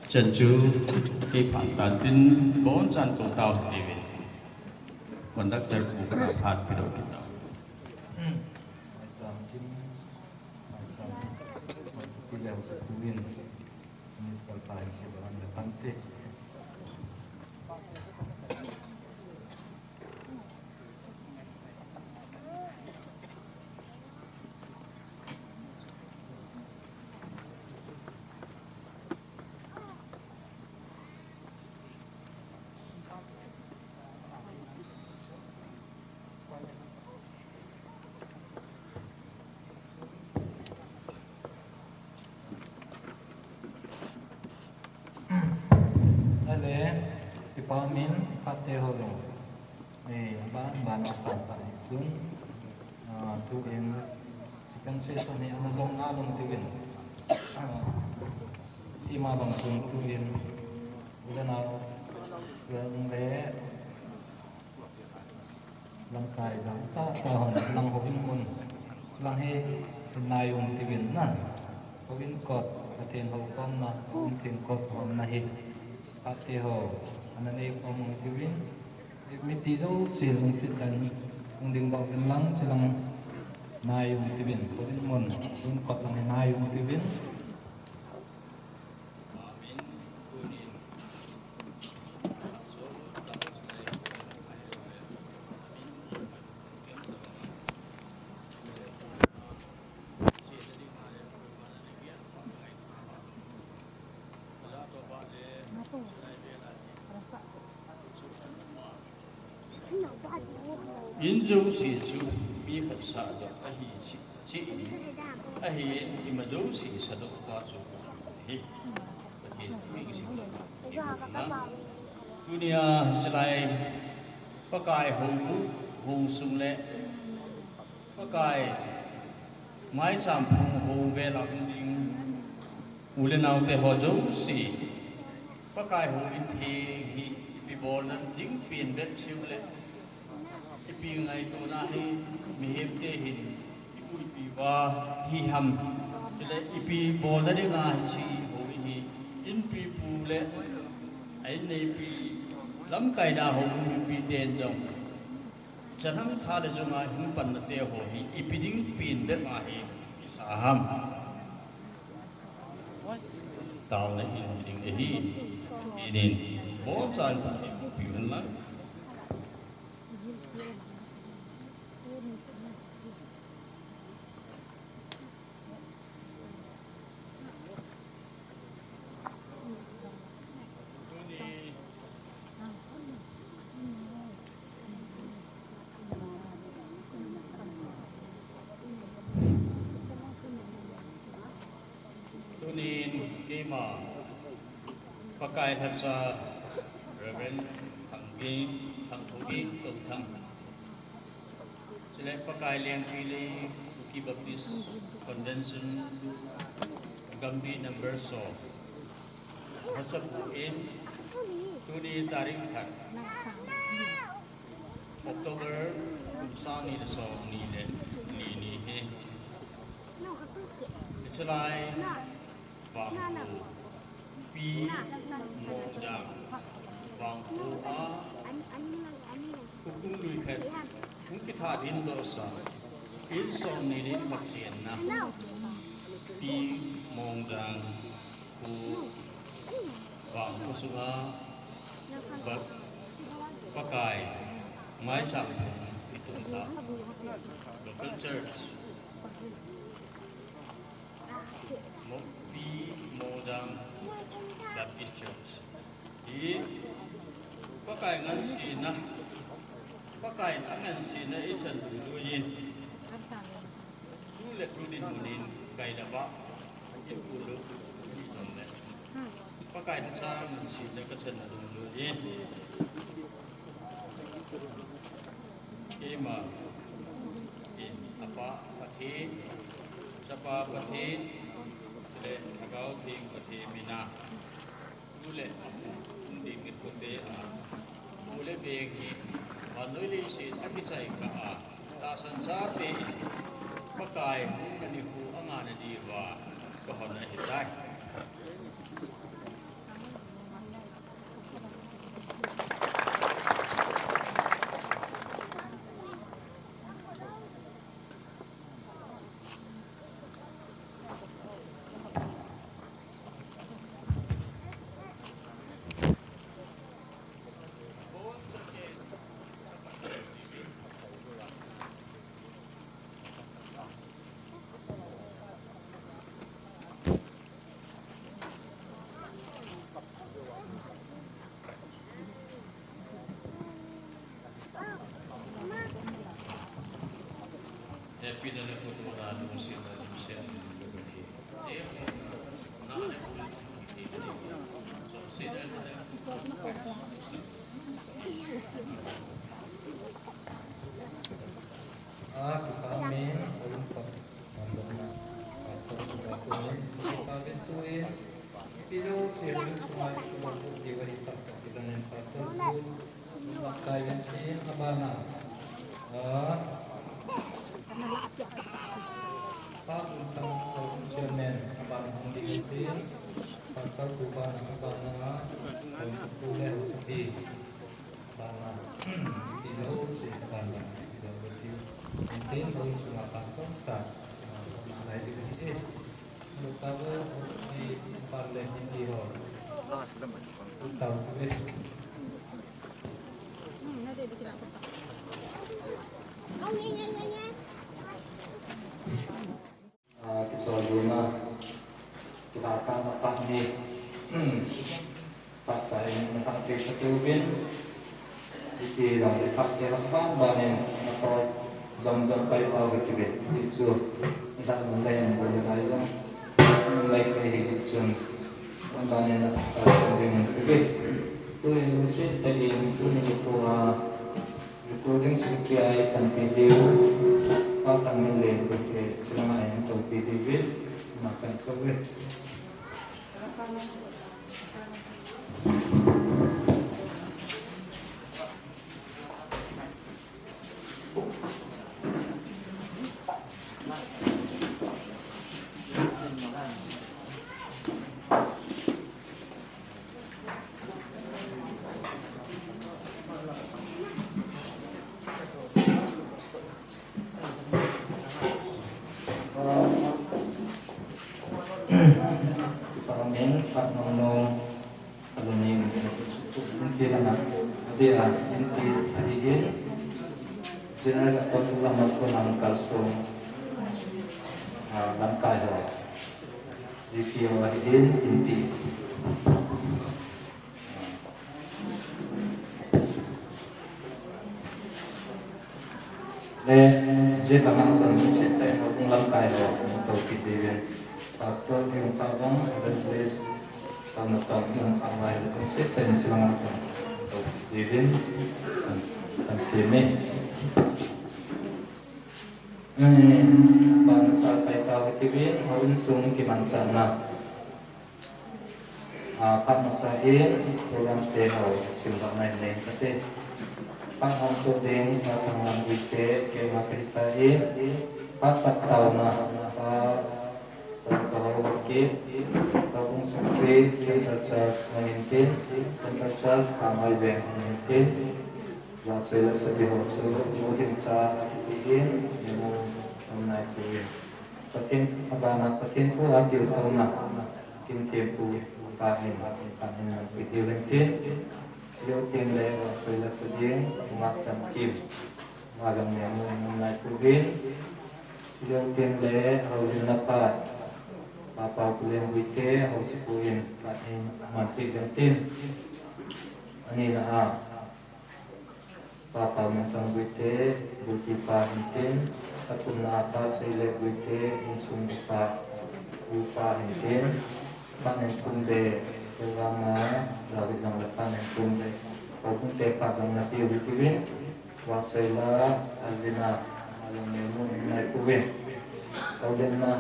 Chan chu, kei phat tan tin, bonchan kou tao hite ve. Conductor pu ka phat pedoh kit tao. Maicham tin, maicham, maicham pi leu sa pu in, Mister Pai, ke dalam depan te. Pamin pate ho jong, eh, ban ban a chan ta hi chun, ah, tu in second session hi ana jong nalung tiuvin, ah, tima bang chun tu in, ulenau, chuan le, lamkai jang tata hon, chulang houin mun, chulang hi nai um tiuvin na, houin kot, Pathen hou khomna, houin theng kot khomna hi, pate ho, ana nei khom um tiuvin, miti jouse lungset tah in, hung ding doh uvin lang, chulang nai um tiuvin, houin mun, houin kot lang hi nai um tiuvin. In jouse chu mi khat sahdoh ahi chi, chi in, ahin ima jouse sahdoh pa chu Pathen hi. Pathen thu hi kisim lou. Tunia hichelai Pakai hou, hou sung le Pakai maicham phung hou vel a hung ding u le nao te ho jouse, Pakai houin theng hi ipi bolna ding pen bep seh u le, ipi ngaitona hi mihem te hin ipu ipi pa hi ham, chule ipi bolna dinga hiche houin hi inpi pu le a in neipi, lamkaina houin mipi ten jong changam tha le jong a hung panna te ho hi ipi ding pen bep a hi kisa ham. Taona in ding ahi. Inin bonsai pi hen lang. Tunin keima Pakai lhacha Reverend Thangpi, Thangthopi Touthang. Chule Pakai Lengpilei Kuki Baptist Convention Gampi number so. Lhacha pu in tuni tarik khat October kum sang ni le som ni le li ni hi. Hichelai Vangkho, Pi Mongjang, Vangkho a, Khokung lui phet, hung kitha ding doh sa, in som ni le in khat chenna, Pi Mongjang, Kho, Vangkho sunga, Pa-, Pakai, maicham, i tum ta, local church. Mo-, Pi Mongjang Baptist Church. Hi Pakai ngansena, Pakai a ngansena i chan dungjuiyin. Tu le tu dinmun in kailou va, i pu lou, i jong le. Pakai lhacha ngansena ka chan dungjuiyin. Keima in a Pa Pathen, Chapa Pathen, le Lhagao Theng Pathen mina, tu le a pu, hung ding mit kote a, pu le beng hi, vannoi leiset a kichai kah a, tahsan chate in, Pakai hung na nikho a ngah na diuva, ka hon ahitai. Happy na le photo na lungset na lungset na le photo. Eh, na le photo. So, say that. A, kipa min, houin khat, mandokna, Pastor Kuba kumin, kipa min tuin, P W C houin sunga kipa min tuin, Pastor Kuba, kai ven tin, abana, a, Pa Kuntang, Chairman, abana hung ding tin, Pastor Kuba, abana, Pastor Kuba, Pastor Kuba. Bana, iti lo si bana, iti lo si. Iti lo si ma pa song sa, ma lai di ni. Lo ka lo si pa le iti ho. Tau tu be. A, kisolna, kipah tah a pat ni, phat sa in na phat kei sa kei uvin, iti jong iphat kei uvin, ban ban in na phat jom jom pai tau ve kei uvin, ti chu, iphat jom le in bol le lai jong, mai kei hi jik chun, ban ban in na phat jom jing in kei uvin, tu in lu sit te in, tu ni lu pu a, Recording secretary a panpi diu, Pa Thangminlen, eh, chilanga in topi diu, ma kan ko ve. Amen. Pat nong nong. Aloni, Genesis, Genesis, Genesis, Genesis, Genesis, General Apostle Lamar ko nang kalsong, ah, lamkai ho. G P O ahin, inpi. Le, je ka mang kon se tai ho kung lamkai ho, to ki David. Pastor ki hung ka bang, evangelist, ka na tong ki hung ka mai, kung se tai ni se lamkai ho, to ki David. Kan, kan se me. Bana sa kai ta kiti vin, houin sung kimanchahna. A, phat masa in, program te ho, simdohna in nei kate. Phat hong tu ding, Pa Thanglam Guite, keima kahi ta in, phat pat taona, Pa Tongkahou Haokip, Houbung Secretary, Central Church, Nongin tin, Central Church, Khanghoi Veng, Nongin tin, Vahchoi le Sadi ho chu, Muhimcha, kiti in, Nemu, Nongnaipu in. Pathen, abana Pathen thu a tilkhouna, Kimthempu pa in, pa in nangpui diu hen tin. Chuleu teng le, Vahchoi le Sadi, Ngakchamkim, Vahlam Nemu, Nongnaipu in. Chuleu teng le, houlimna phat, Pa Paopulen Guite, Housepu in, pa in, nangpui diu hen tin. Anina a, Pa Paominthang Guite, Bulpi pa hin tin, athumna a Pa Seile Guite, insung upa, upa hin tin, phat in thum be, program a, David jong le phat in thum be, houbung te phat jong na piu hi tiuvin, Vahchoi le Alvina, Alvina Nemu, Nongnaipu in, houlimna,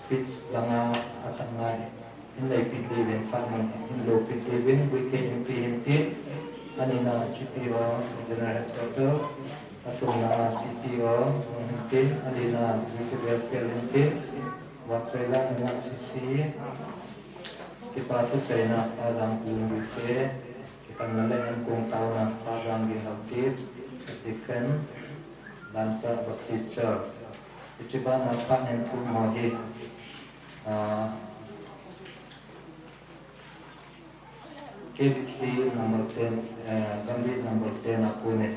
Speech langa akhat ngai. Hin lei pit diuvin, phat nung hin lou pit diuvin, Guite inpi hin tin. Anina C P O, General Headquarter. Athumna P P O, hin tin. Anina Guite Welfare hin tin. Vahchoi le Alvina C C. Kipa thuseina, Pa Jangkun Guite. Kipana le ankong taona, Pa Janggin Haokip. Deacon, Lancha Baptist Church. Hiche bana phat in thum ho hi, ah, K B C number ten, eh, Gambih number ten a kon in,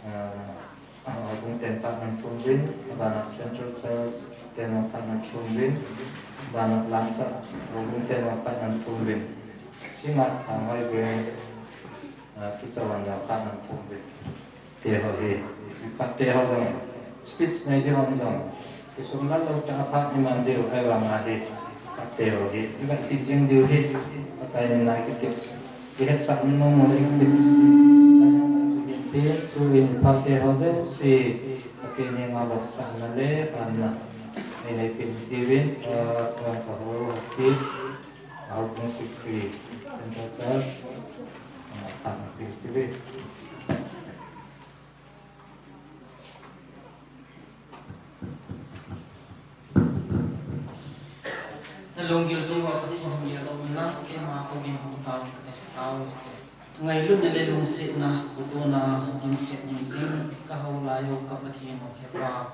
ah, ah, houbung ten phat in thum uvin, abana Central Church ten phat in thum uvin, abana Lancha houbung ten phat in thum uvin. Sima Khanghoi Veng, ah, Kichawan jong phat in thum uvin. Te ho hi, phat te ho jong, speech nei diu ham jong, kisumlal lou tah a phat iman diu ahivanga hi, phat te ho hi, ivet lhih jing diu hi, Pakai min a kiti. Kihetsah nom u le kipah, tuin phat te ho jouse, Pathen henga vetsahna le phatna, nei nei peh diuvin, ah, tuan ka ho, ki, ah, Houbung Secretary, Central Church, ah, phatna peh diuvin. Na lunggil chunga Pathen hung ngai lou in lang, keima kagin hung tao kate, tao kate. Ngailutna le lungsetna, kutona dimset ding jing, ka hou lai u ka Pathen u Hepa.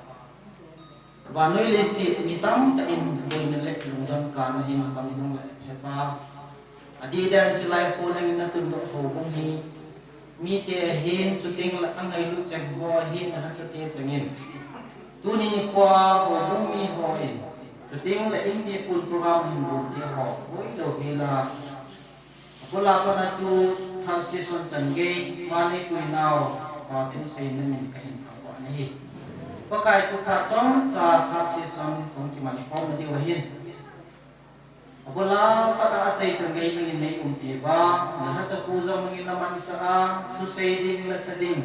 Vannoi leiset mi tamtah in boina le lungdon kana in pang jong le Hepa. Adeh deh hiche lai kho nangin na tundoh houbung hi. Mite ahin, chuteng le angailut cheng ho ahin, alhacha te chengin. Tuni nikho a houbung mi hon. Chuteng le in mipun program hin bol te ho. Boi lou hela. Apola kona tu third session chan gei, mani kui nau, pa tu sei namin kahin thangvah nahi. Pakai tu phat chomcha third session kong kiman khom nadiu ahin. Abola pat a achai chan gei nangin nei umpi uva, nalhacha pu jong nangin namanchah a, thusei ding, lasa ding.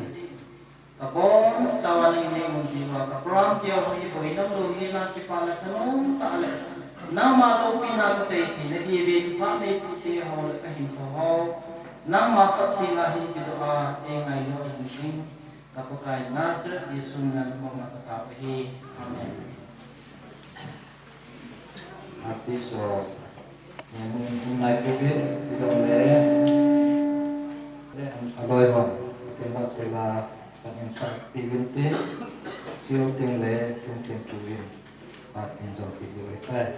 Kabonchauva nangin nei umpi uva, ka program te ho hi boina lou hela kipah le thanom tah le. Nangma loupina kachai theina diuvin, phat neipu te ho le kahinkho ho. Nangma phatthei la hin pedoh a, eingailu ahin jing. Ka Pakai Nazareth Jesu min a nakoma katao ahi. Amen. Artist ho, eh, mun, mun nai pu ve, ijongle, le, aloi ho, tin ho chela, kan in sa pi vin te, chiu ting le, tung ting tu vin, kan in jong pi ve tai.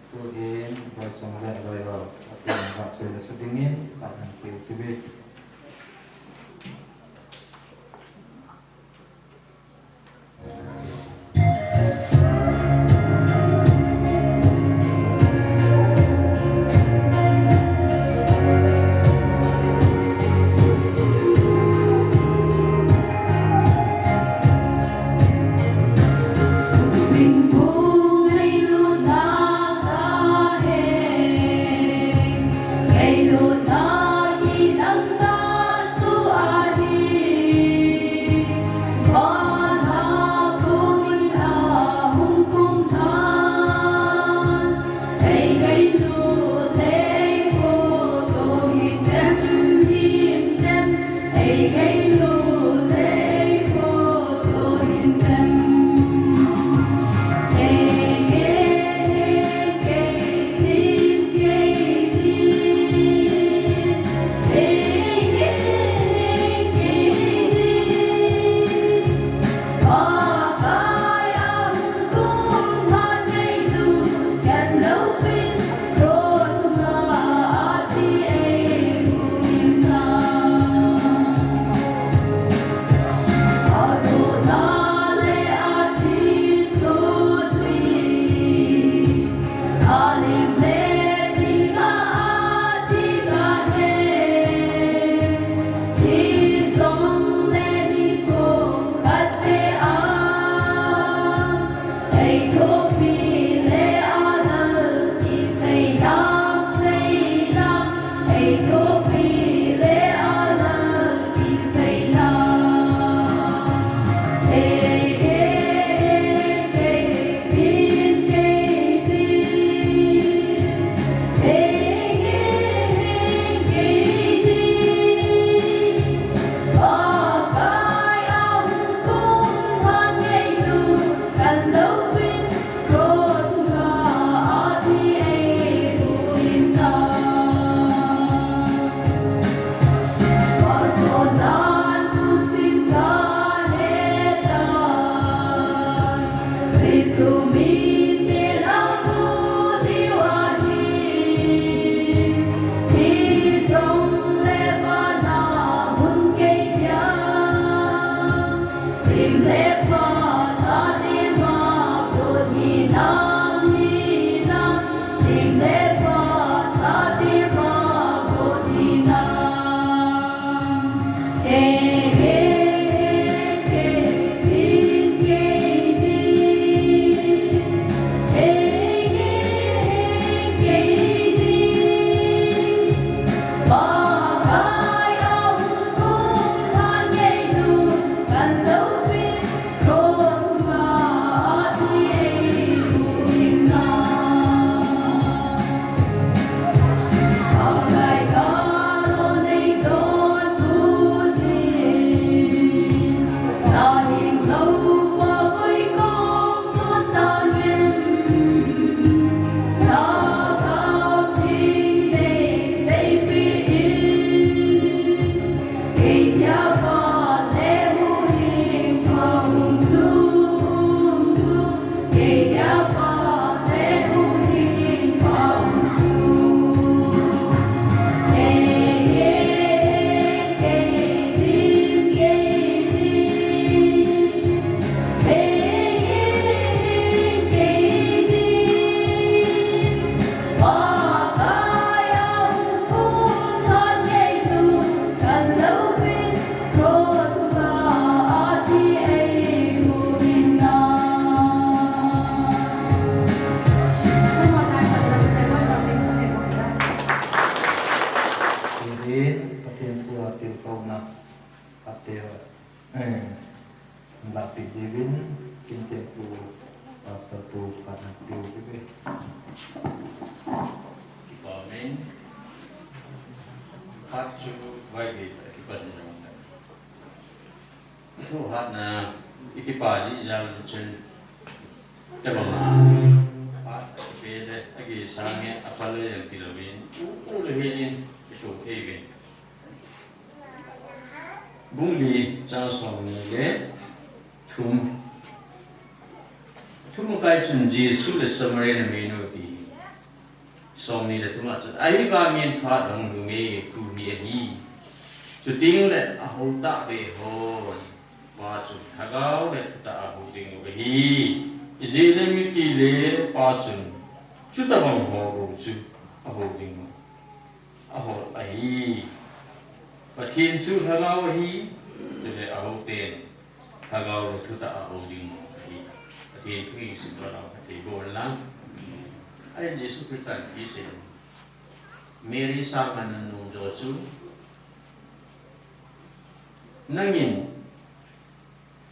Tuin, loi song le, aloi ho, tin ho chela sa dingin, kan in pi ve. Amen. Pathen thu a tilkhouna a tia, eh, lapi diuvin, kin tia pu, Pastor pu, Pathen pu, pu, pu. Amen. Pat chu vai ve, kipan na. Thu hatna, i kipa ji jal chun, tabang a, pat a kipe le, a gei sang e, a pal le, a kilovin, u, u le hi in, i thu thei ve. Bung li chang som ni le thum. Thum kai chun Jesu le Samaria numei nu ti. Som ni le thum a chun, ahivangin phat ahung lhung e, tuni ahi. Chuteng le ahou tahbeh hon, pa chun lhagao le thutah a hou ding u ahi. Ijeh inem itile pa chun, chutabang ho bou chu ahou ding u. Ahol ahi. Pathen chu lhagao ahi, chule ahou ten lhagao le thutah a hou ding ahi. Pathen thu hi simdoh nau khat hi bol lang. Ahin Jesu Christan hi sei. Mary sanga anom jo chu, nangin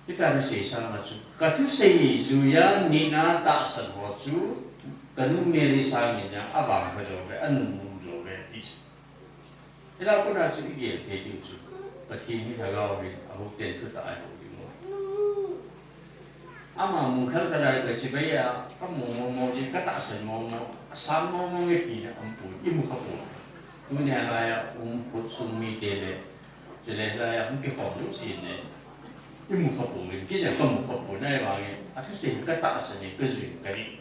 Hitia nasei sanga chu, ka thusei juiya nina tahsan ho chu, ka nu Mary sangin jong avangpha jou ve, anunnom jou ve, ti chu. Hilai a kona chu i gel thei diu chu, Pathen hi lhagao ahin, ahou ten thutah a ahou ding u. Ama mu khalkhal a ka chibai a, ka mu momo jing, ka tahsan momo, asang momo nge tina aumpoi, i mu kha poi. Tunia laiya um khut sung mite le, chule hilaiya hung kikhom lou seh in, i mu kha poi, kei jong ka mu kha poi, ahivangin, athusei ka tahsan e, ka jui ka ding.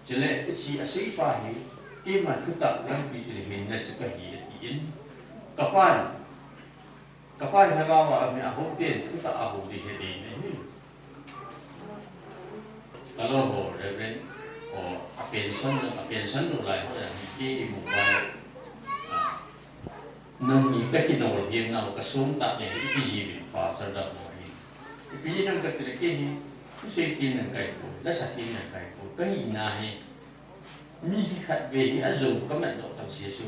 Chule, hiche asei pa hi, keima thutah lampi chu hinna chu kahi atin, ka pan, ka pan lhagao a um e, ahou ten thutah a hou ding ahi. Ka loi ho, Reverend ho, a pension, a pension lou lai ho jong hi, kei i mu pa. Ah, nang hi ka kinol hih nau, ka sum tah le, ipi hiuvin, pastor dang ho hi. Ipi hinam ka ti le kei hi, thusei thei nang kahi poi, lasa thei nang kahi poi, ka hina hi. Mi hi khatvei hi ajou ka mat doh tah se chu.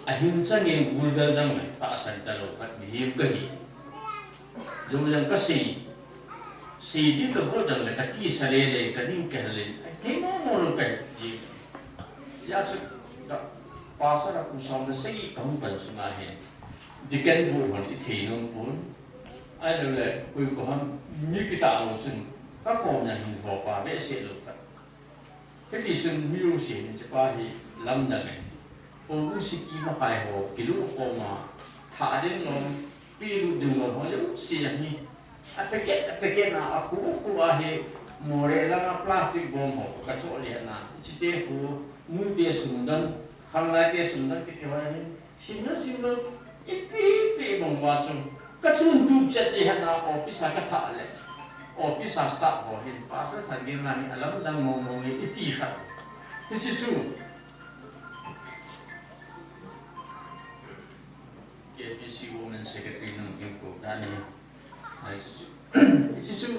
Ahin chang in gulgal dang le, tahsan talou khat mihem kahi. Jou jong kasei, sei ding ka bol jong le, ka tisa lele, ka ning kihal in, athei momo lou kahi. Hijeh chun, ka pastor a kum som le sagi kahung pan sunga hin, deacon bu hon i thei nom pon. Ahilou le, koi ko ham, mi kitah lou chun, ka kom na hin ho pa behseh lou khat. Hiti chun mi jouse hin hiche pa hi lamdang e. Hou siki makai ho, kilu koma, thah ding lom, pilu ding lom ho jouse hi. A packet, a packet na, akhu khu a hi, more langa plastic bom ho, ka cho le na. Hiche te khu, nu te sum dang, khanglai te sum dang, kiti ho hi. Simlou, simlou, ipi, ipi bang uva chu. Ka chun tu chet le hena office a ka thah le. Office a staff ho hin, pastor Thangel na hi alamdang mong mong e, iti kha. Hiche chu. K B C Women Secretary nung in ko dan hi. Ai chu chu. Hiche chu,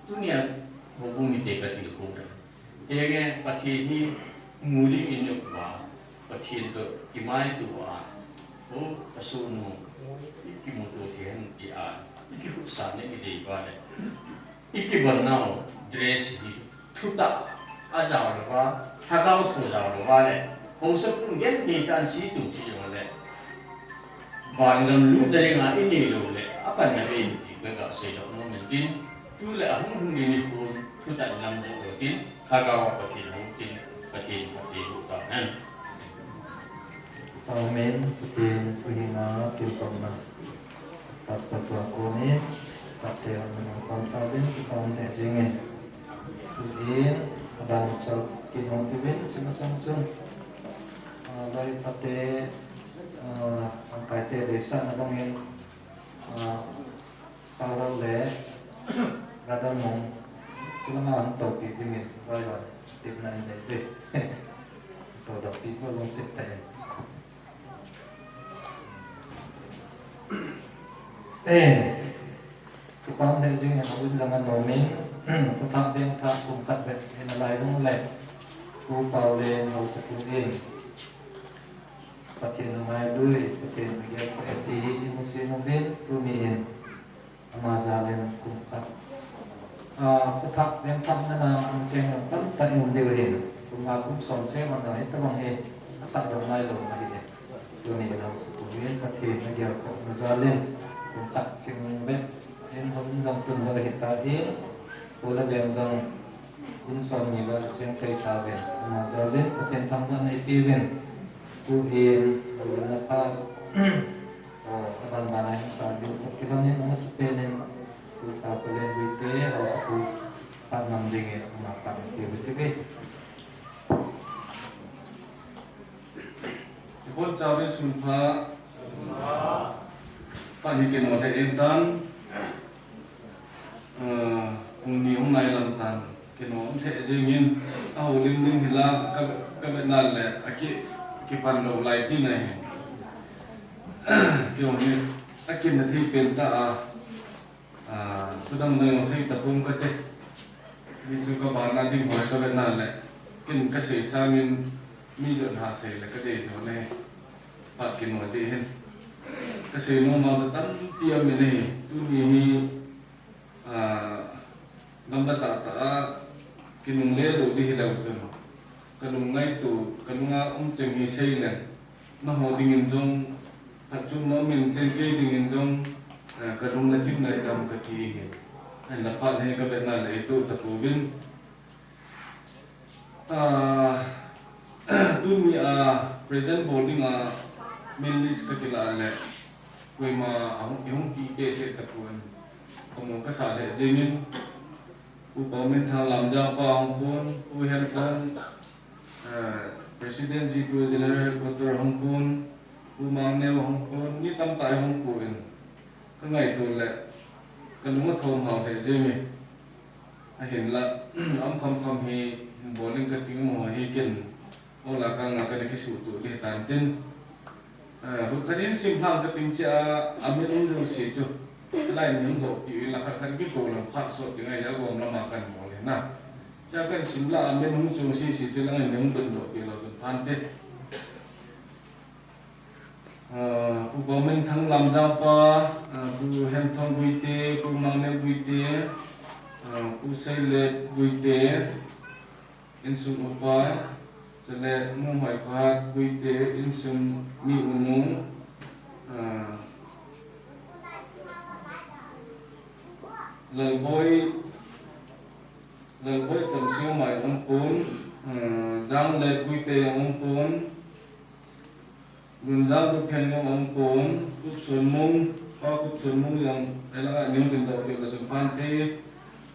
tunia, houbung mite ka tilkhou dan. Henge, Pathen hi mu ding in i um uva, Pathen toh kimaito a, o, ka sonu, i kimuto thei hen tia, i kikhutsah ding i dei uva le, i kibol nau dress hi, thutah a jao louva, lhagao thu jao louva le, haosapu genthei tah in chi tum chi jong le, vangam lutna dinga i nei lou le, apanna ve in ti ka ga seidoh nom in tin, tu le ahung hung ding nikho thutah in lam joh lou tin, Lhagao a Pathen hou tin, Pathen phatthei boh tahen. Amen. Pathen thu hina, tilkhou na. Pastor tua koni, pate hon nang kon ta bin, ki kon te jingin. Tuin, adan chok, ki kon te bin, chima sang chun. Ah, lai pate, ah, ang kai te de sa na bangin, ah, Paulo le, gadang mong, sila nga ang tau pi dingin, lai lai, tip na in de, to da pi ko long sip te. Eh, Pu Pau le jing a hawin lang a nomin, Pu Thang Veng Thang kum khat vet in a lai lung le, Pu Pau le Hausa Pu in, Pathen a ngai lui, Pathen a gel ko e ti hi i mu chin uvin, tuni in, ama jal in kum khat. Ah, Pu Thang Veng Thang na na, ang cheng tam ta in um diu hin, kum nga kum som cheng man na hi tabang hi, a sa dong ngai lo ma hi e. Tuni in Hausa Pu in Pathen a gel ko na jal in, kum khat ching vet in hon jong tun lo hi ta in, Pu la Veng jong in som ni val cheng kai ta ven, ama jal in Pathen thangvahna i pe uvin, Pu in, Pu in na pha, o, a ban ban a hin sa diu, Pu ki ban in, ama sa pen in, Pu Pau Pu Len Guite, Hausa Pu, phat nam ding in, ama phat in pe uvin ti ve. Ibon chau ve sun pha. Phat hi kino the in tan. Ah, hung ni hung nai lam tan. Kino hung the jing in. A ho lim lim hi la ka, ka ve na le. A ki, ki pan lo lai ti na hi. Kio hi. A kin na thi pen ta a. Ah, tu dang dang sei ta pum ka te. Ni chu ka ba na ding hoi ka ve na le. Kin ka sei sa min mi jot ha sei le ka dei jo ne. Phat kino ji hin. Ka sei nom ma za tam pi a mi nei. Tuni hi, ah, lam da ta ta a, kinung le lo di hi lo chun. Ka lung ngaito, ka lung a um cheng hi sei le. Na ho ding in jong, phat chun na um in tin kei ding in jong, eh, ka lung na chim lai tam ka ti hi. Ahin la phat hi ka ve na le i to ta pu vin. Ah, tuni a present bol ding a min list ka kila le, koima a hung, i hung pi pe se ta pun. Ka mu ka sa le jing in, Pu Pau Min Thang Lamjang pa hung pun, Pu Hen Thang, ah, President G P O General Headquarter hung pun, Pu Mang Neo hung pun, mi tam ta hung pun. Ka ngaito le, ka lung a thom hao he jing e. Ahin la, am kham kham hi, hin bol in ka ting mo hi kin. Ola ka nga ka na ki su tu le tan tin. Ah, hu ka nin sim hlang ka ting cha, a min um lu si chu. Lai min um do pi la khat khat ki ko lam phat so ti ngai ya gom lam a kan bol le na. Cha kan sim la a min um chung si si chu la ngai min um do pi lo chu phan te. Ah, Pu Pau Min Thang Lamjang pa, ah, Pu Hen Thang Guite, Pu Mang Neo Guite, ah, Pu Seilet Guite, insung upa, chule Nu Hoi Khat Guite, insung mi u nu, ah, Lalboi, Lalboi Tan Siu Mai um pun, ah, Jang Let Guite um pun, Lunjang Pu Phen Ngom um pun, Kup Sun Mung, Pa Kup Sun Mung jong, eh, la, ni hung tin do pi la jong phan te,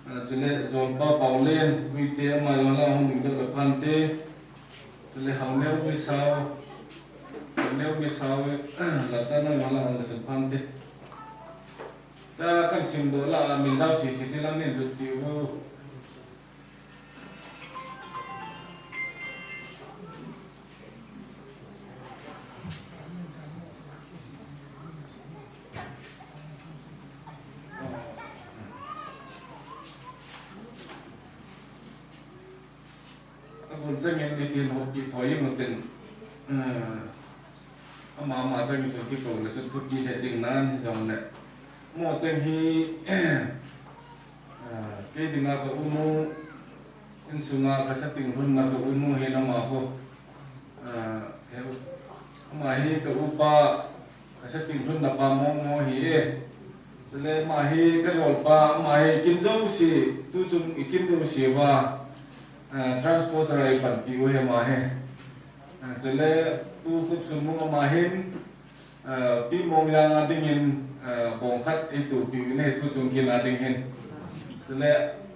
ah, chule, Jol Pa Pau Len, Guite ama jong la hung tin do la phan te, chule, Hau Neo Gui Sao, Hau Neo Gui Sao, eh, la cha na jong la hung la jong phan te. Cha kan sim do la, min jao si si si lang nin jut pi u. Abul changin nitin hoppi thoi in utin, eh, ama ama changin chun kikou le chun thupi le ding nan hi jong le. Mo chang hi, eh, kei dinga ka u nu, insunga ka sating lhunna ka u nu hi nama ho. Eh, he u, ama hi ka upa, ka sating lhunna pa momo hi e. Chule ama hi ka jolpa, ama hi kin jouse, tu chung i kin jouse uva, eh, transporter a i panpi u hi ama hi. Eh, chule Pu Khup Sun Mung ama hin, Pi Mongjang a dingin bong khat eitupi u ahi, tuchung kin a ding hin. Chule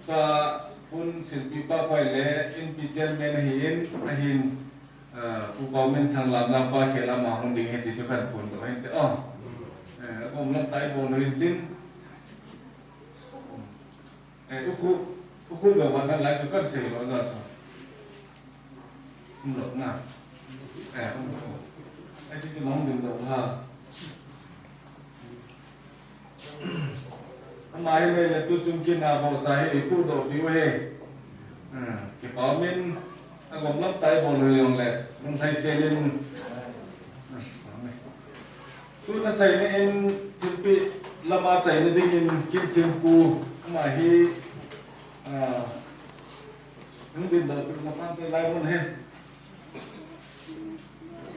Pa Hun Silpi Pa Khoi le Inpi Chairman ahin, ahin, Pu Paumin Thanglam la Pa Khel ama hung ding ahi ti chu kahin phondoh ahin te. Akom lam tai bol u hin tin. Eh, ukhu, ukhu lo wan na lai chu kan sei lo na chu. Um lo na. Eh, um lo. Eh, ti chu nong din lo ha. Ama hi le le tuchung kin a bol sa hi eipudoh piu ahi. Hmm, Kipa Min agom lam tai bol u jong le, nung thai selin. Tuna chaina in thilpeh lama chaina dingin Kinthempu ama hi, ah, hung din doh peh lama te lai mun ahi.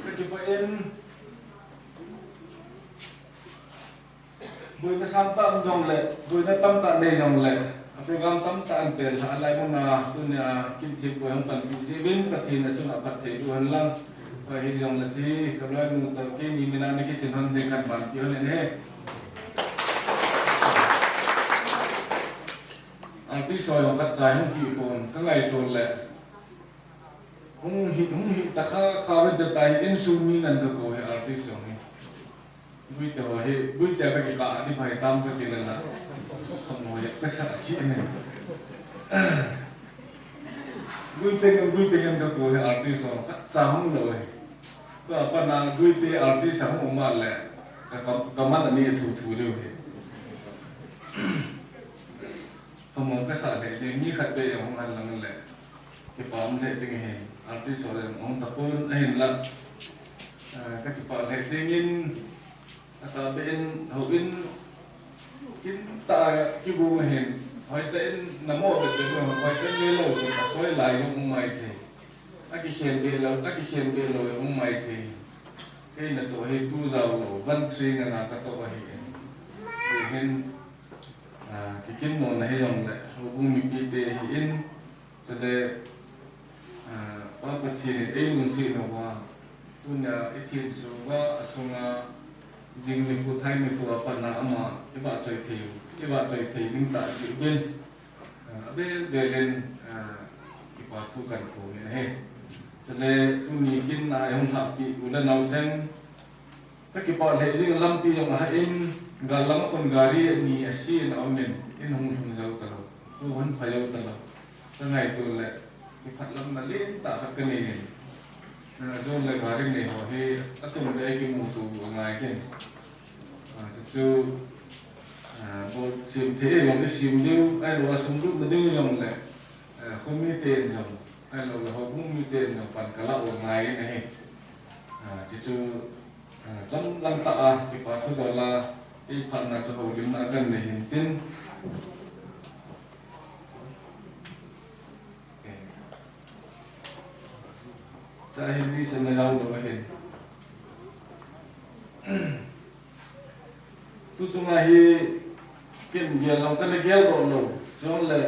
Ka kipah in boina sangtah um jongle, boina tamtah nei jongle, a program tamtah ahin pelha a lai mun a tunia Kinthempu hung panpi jeh uvin Pathen a chunga phatthei boh hen lang. Ahin jongle chu ka loinu toh keini mina na kichin hon ding kan panpi hon in ahi. Artist ho jong khat cha hung hi pon ka ngaito le. Hung hi, hung hi ta kha, kha ven ta tai insung mi nan ka kou hi artist jong hi. Guite ho hi, Guite ka kikah di phai tam ka ti le la. Kham ho ya ka sa ki ne. Guite ngan, Guite ngan ka kou hi artist jong khat cha hung lo hi. Tua pat na Guite artist a hung um le ka, ka, ka man ani thu thu leu hi. Hamong ka sa lheh jeng, mi khat beh jong hung han lang le. Kipa um lheh ding ahi, artist ho le hung tapon ahin la. Ah, ka kipah lheh jeng in, atah beh in, houin, kin tah a kibung ahin, hoitah in na mo beh beh jong, hoitah in le lo jong, a soi lai jong um mai thei. A kikhen beh lo, a kikhen beh lo jong um mai thei. Kei natoh hi two thousand one three nana katoh ahi. Ti hin, Ah, kikim nom na hi jong le, houbung mipi te hi in, chule, ah, Pa Pathen in ei lungset uva, tunia i thenso uva, asunga, jing nikho, thai nikho a pat na ama, i vahchoi thei, i vahchoi thei ding tah ti uvin, ah, avel vel in, ah, kipa thu kan phong in ahi. Chule, tuni kin a i hung lhahpi u le nao cheng, Ka kipah lheh jing, lampi jong ahah in, gal lam a kon gari ani a si in a um in, in hung lhung jou talou, hung hon pha jou talou. Ka ngaito le, kiphat lamna len tah khat ka nei in. A jong le gari nei ho hi, atum le kimuto angai jin. A, chu chu, a, bol sim thei jong i sim diu, ahilou a sum lutna ding jong le, a, khomi ten jong, ahilou le houbung mi ten jong pan ka la u angai in ahi. A, chu chu, Chomlam tah a, kipa thu dol a, eiphatna chu houlimna kan nei hin tin. Cha hin ni sen na jao lo hin. Tu chunga hi ken gel lam kana gel doh lou. Chule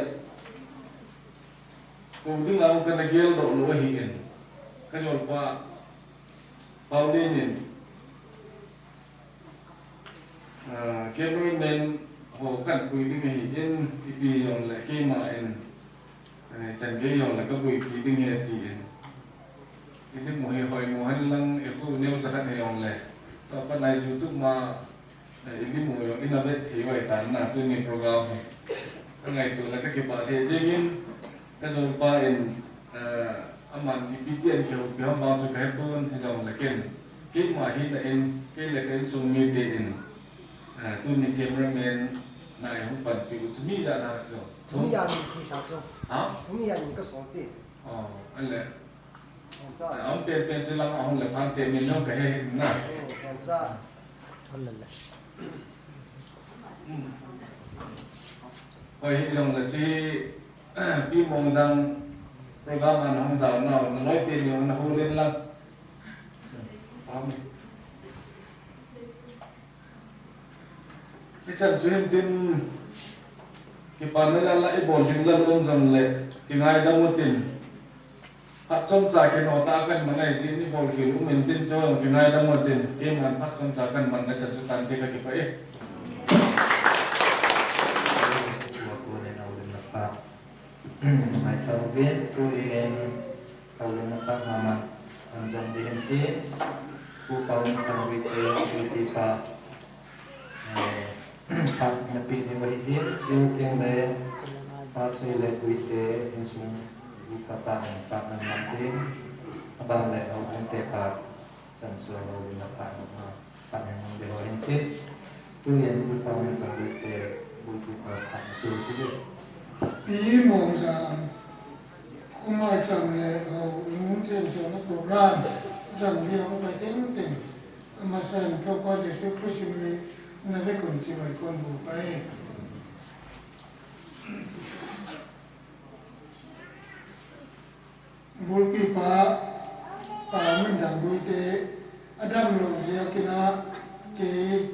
kou dinga kana gel doh lou ahi in. Ka jolpa Paulin in, ah, cameraman ho kan pui ding ahi in, ipi jong le keima in, eh, chan gei jong le ka puipi ding ahi ti in. I lim u hi hoimo hen lang, i khu neocha khat hi jong le. Tua pat na YouTube ma, eh, i lim u jong in a vet thei uve tan na, tuni program hi. Ka ngaito le ka kipah thei jeng in, ka jolpa in, eh, aman ipi ti ahin kihoupi ham vang chu ka hepon, hijong le ken. Keima hina in, kei le ka insung mite in, eh, tuni cameraman na i hung panpi u chu mi ja na jo. Thum ja ni ti sa chu. Ha? Thum ja ni ka sol ti. Oh, ale. Hon cha. Eh, a um pen pen chu lang a hung le phan te min jong ka he na. Oh, hon cha. Hon le le. Hmm. Hoi, hijong le chi Pi Mongjang program a na hung jao nau, na loi te ni na hou len lang. Amen. Hichan chu hin tin kipana jal a i bol ding lal um jong le, kingaidam u tin. Phat chomcha kinoh tah a kaman ahi jeh in, ibol khel um intin, chujong kingaidam utin, keiman phat chomcha kaman nachan chu tante kakipah e. Ngai tau vin, tu in, kau lung na pha mama, an jong di hin ti, pu pau ni pang vi te, tu ti pa, eh, pa na pi di va hi ti, tu ting le, pa sui le kui te, in sung, u ka pa, pa na man ti, a bang le, au kun te pa, Chan so lo in a pha na, pha na mang de ho hin ti. Tu yan bu pa min ka bu te, bu bu pa pha na tu ti de. Pi mong jam, kuma chang le ho, in mun te so na program, jang dia ho pai teng teng. Ama san to pa Jesu Christ min na ve kon chi bai kon bu pai. Bulpi pa, pa Minthang Guite, a damlou jeh a kei,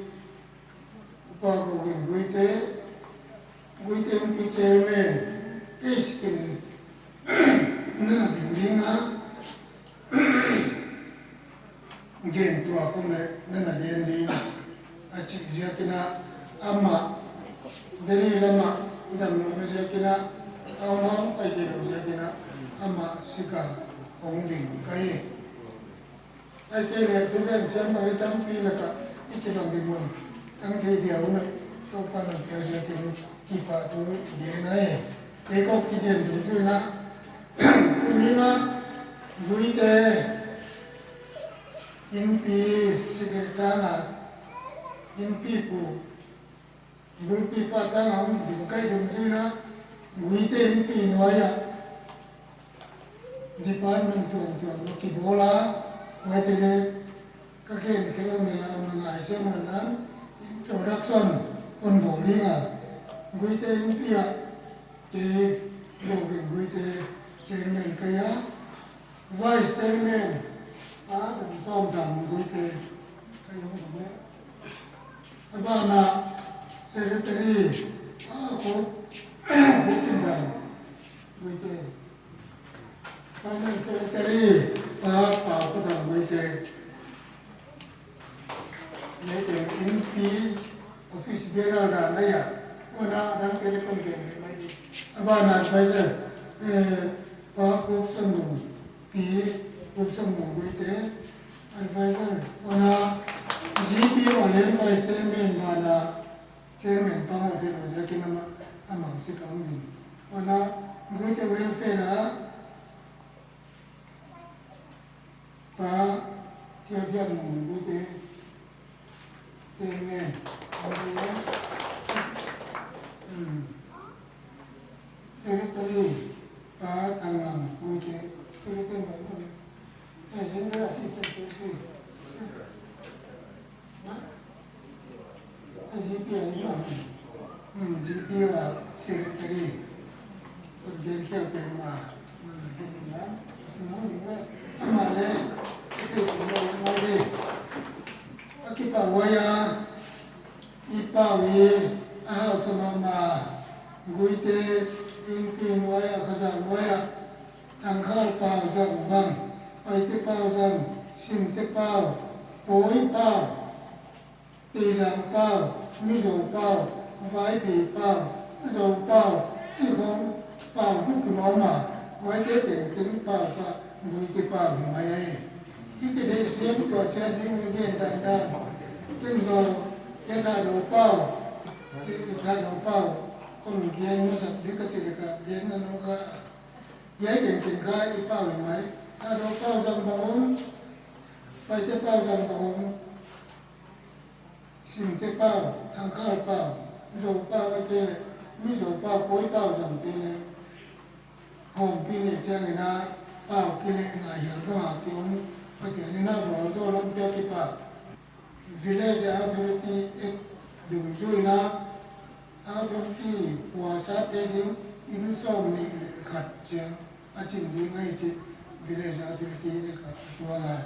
Upa Govin Guite, Guite M P Chairman, kei skin, na ding ding a, Gen tua kum le, nana gen ding, a chi jeh a kei, ama, Delhi lama, damlouna jeh a kei, ama, pai te lou jeh a kei, ama, sika, hong ding, kahi. Ahile, thugen siam bang tampi laka, ichi bang ding mun, tang thei dia una, to pa na pia jeh a kei, kipa thu, gen ahi. Kei ko kigen dungjuina, tuni na, Guite, Inpi secretary tanga, Inpi pu, Bulpi pa tanga hung ding kai dungjuina, Guite Inpi noiya, department tuan tuan kibol a, Guite le, ka gen khelou ni la, um ngai se man nan, introduction, kon bol ding a, Guite Inpi a, Kei, Govin Guite, Chairman kahi a, Vice Chairman, a, Dangsom Thang Guite, kahi hung le. Abana, Secretary, a, Ko, Ko Kin Thang Guite. Finance Secretary, a, Pau Ko Thang Guite. Inpi office bearer dan ahi a, kona adang telecom ben mai di. Abana advisor, eh, Pa Kup Sanu, Pi Kup Sanu Guite, advisor, kona G P o len vice chairman, mana chairman pa mo te lo jeh a kei, ama, ama si ka um ni. Kona Guite welfare a, Pa Thiapian Mung Guite, Chairman. Hmm. Secretary, Pa Thanglam Guite, Secretary. Eh, Secretary, Assistant Secretary. G P a, hmm, G P a secretary. Kon gen khel pen ma. Hmm, ama le, akipah uva, i pau hi, ahao sa mama, Guite, Inpi noiya, Khajang noiya, Thangkhal pau jang bang, Paite pau jang, Simte pau, Poi pau, Teijang pau, Mizo pau, Vaiphei pau, Zo pau, chi khom pau bou kimu ma, Guite teng teng pau pa, Guite pau hi mai ahi. Hiti hi siam tua chia ding ni gen dan dan. Ken Zo, ke Thadou pau, chi Thadou pau, kon gen masak ding ka chi le ka, gen na no ka. Hiai teng teng kha i pau hi mai. Thadou pau jang bang um, Paite pau jang bang um, Simte pau, Thangkhal pau, Zo pau a te le, Mizo pau, Poi pau jang te le. Hom pi ne chang ina pau kile ngai hial bang a ki um, Pathian in a bol zo lam pia kipa. Village Authority Act dungjuina, authority puasa te ding in som ni le khat chiang a chin ding ahi chi Village Authority Act a tuang a.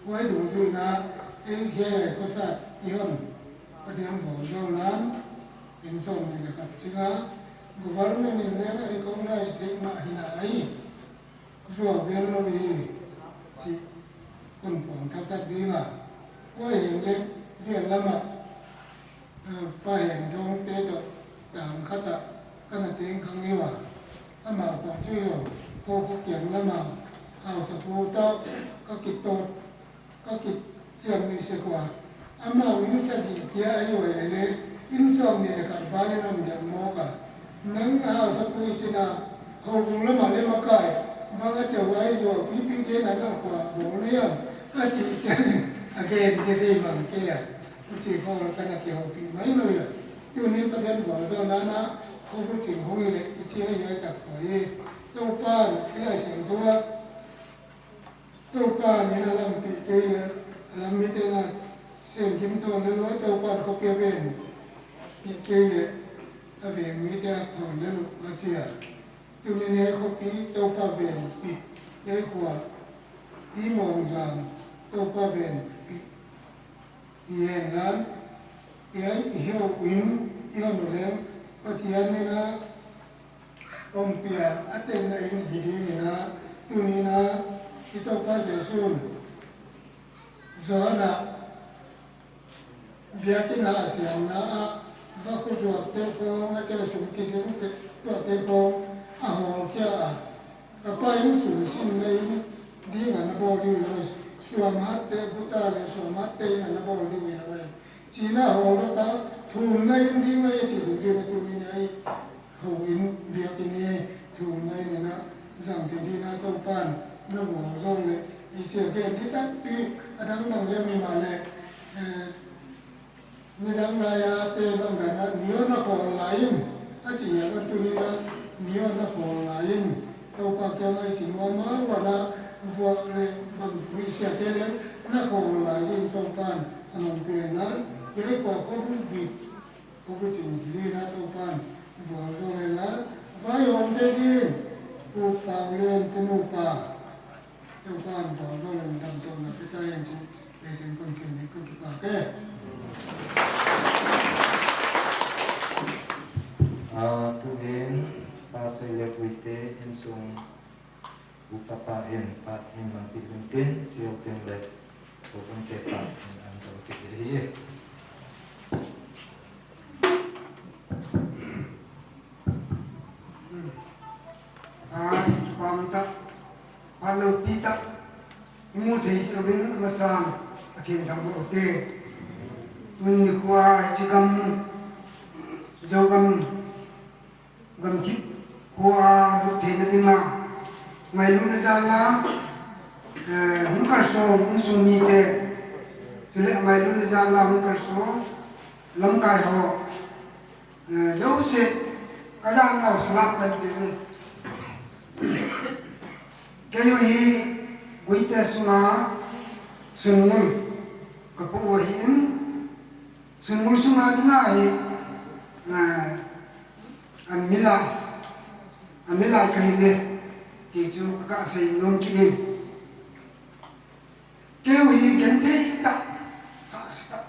Huai dungjuina, ei he khosa i hon, Pathian bol zo lam in som ni le khat chiang a, government in leng a recognize te ma hina ahi. Zuau vel lou hi, chi kon pong thak thak ding a. Koi heng le, vel lama, eh, Pa Hengthong te toh tang khat a, kana teng khang iva. Ama kong chu lo, ko ko kiang lama, hausa pu toh, ka kitot, ka kichiam ni se kwa. Amau in sagi tia ahi ve le le, in song ni le khat val in a um ding mo ka. Nang a hausa pu i china, ho bung lama le makai, bang a chau ai zo, pi pi ke na na kwa, bung le yam, a chi chian, a gen ke dei mang ke ya. U chi ko kana ke ho pi mai lo ya. Tunin Pathen bol zo na na, ho bu ching hong i le, i chi ai ai tak ko ye. Topan, i lai siang ko wa. Topa nin a lampi kei le, a lam mite na sem kim thon le lo, Topa khopi a ven pi kei le, a ven mite a thon le lo, a chia. Tunin ei khopi, Topa ven pi, ei khua, i mong jang, Topa ven pi. I hen lan, i ai, i heu in, i hon u leng, Pathian nin a, Ompia, a tenna in hi ding in a, tunin a, i Topa Jesu'n, Johan a, biakin a siamna a, vakhu zuak te khong, a kele sum kiding te, tua te khong, a hol khia a, ka Pa in sun simna in, ding a na bol diu lo, suam hat te, buta le suam hat te in a na bol diu lo. China hol lo ka, thumna in ding a, chi ding china tunin a i, Houin biakin hi thumna in a jang thei ding a Topan na bol jong le, i chia pen hi tampi a dang bang le mi ma le, eh, nidang lai a te bang dan a neo na khol lai in, a chi a va tu ni na neo na khol lai in, Topa kiang a i chi nuam a, va na vuak le bang hui sia te le na khol lai in Topan a nong pen na, i le ko ko bu bit. Ko bu ching hi na Topan, vual zo le la, vai hom te din, Pu Pau Len te nupa, Topan vual zo le dam zo na pe ta yen chi, pe ten kon kin ni ko kipa ke. A, tu ven, Pa Sei le Pui te, insung, Upa pa hin, pa hin mang ti lungtin, chiu tin le, ko kon te pa hin an zo kit hi. Pa, pa ta, pa lo pi ta, mu thei si lo bin ma san, a kin thang mo te. Tun ni kwa chi kam, zo kam, Gamthip khoa lut theina dinga ngailutna jal a, eh, hung kalsong insung mite, chule ngailutna jal a hung kalsong lamkai ho, eh, jouse ka jal nau salap kan pe ni. Kei u hi Guite sunga Sunngul ka pu u ahi in, Sunngul sunga dinga hi, eh, An milai, an milai ka hi ve, ti chu ka, ka sei nom kit in. Keu hi genthei tah, hahsa tah.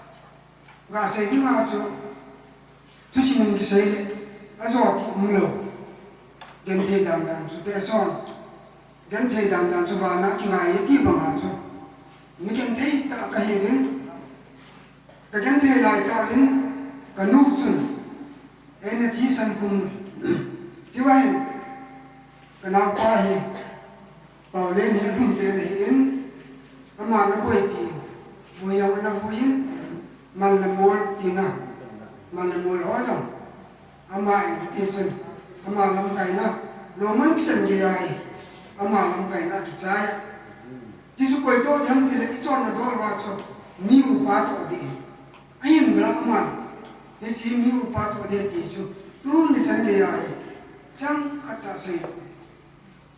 Ka sei ding a chu, thusim in kisei le, a jo ti um lo. Genthei dan dan chu te son. Genthei dan dan chu vana kingai e ti banga chu. Mi genthei tah ka hi ve. Ka genthei lai tah in, ka nu chun, Ei na thisan kum. Chibai, ka naupa hi, Pau Len hi a lhum pen ahi in, ama na boipi, vui jong ana vui in, man le mol tina, man le mol ho jong, ama in ti chun, ama lamkaina, lomon kisan gei ahi, ama lamkaina kichai. Jesu koi to jam ti le i chonna dol va chu, mi upa to di. Ahin bla aman, hiche mi upa toh ding ti chu, tuni chan geiya hi, chang khat cha sei.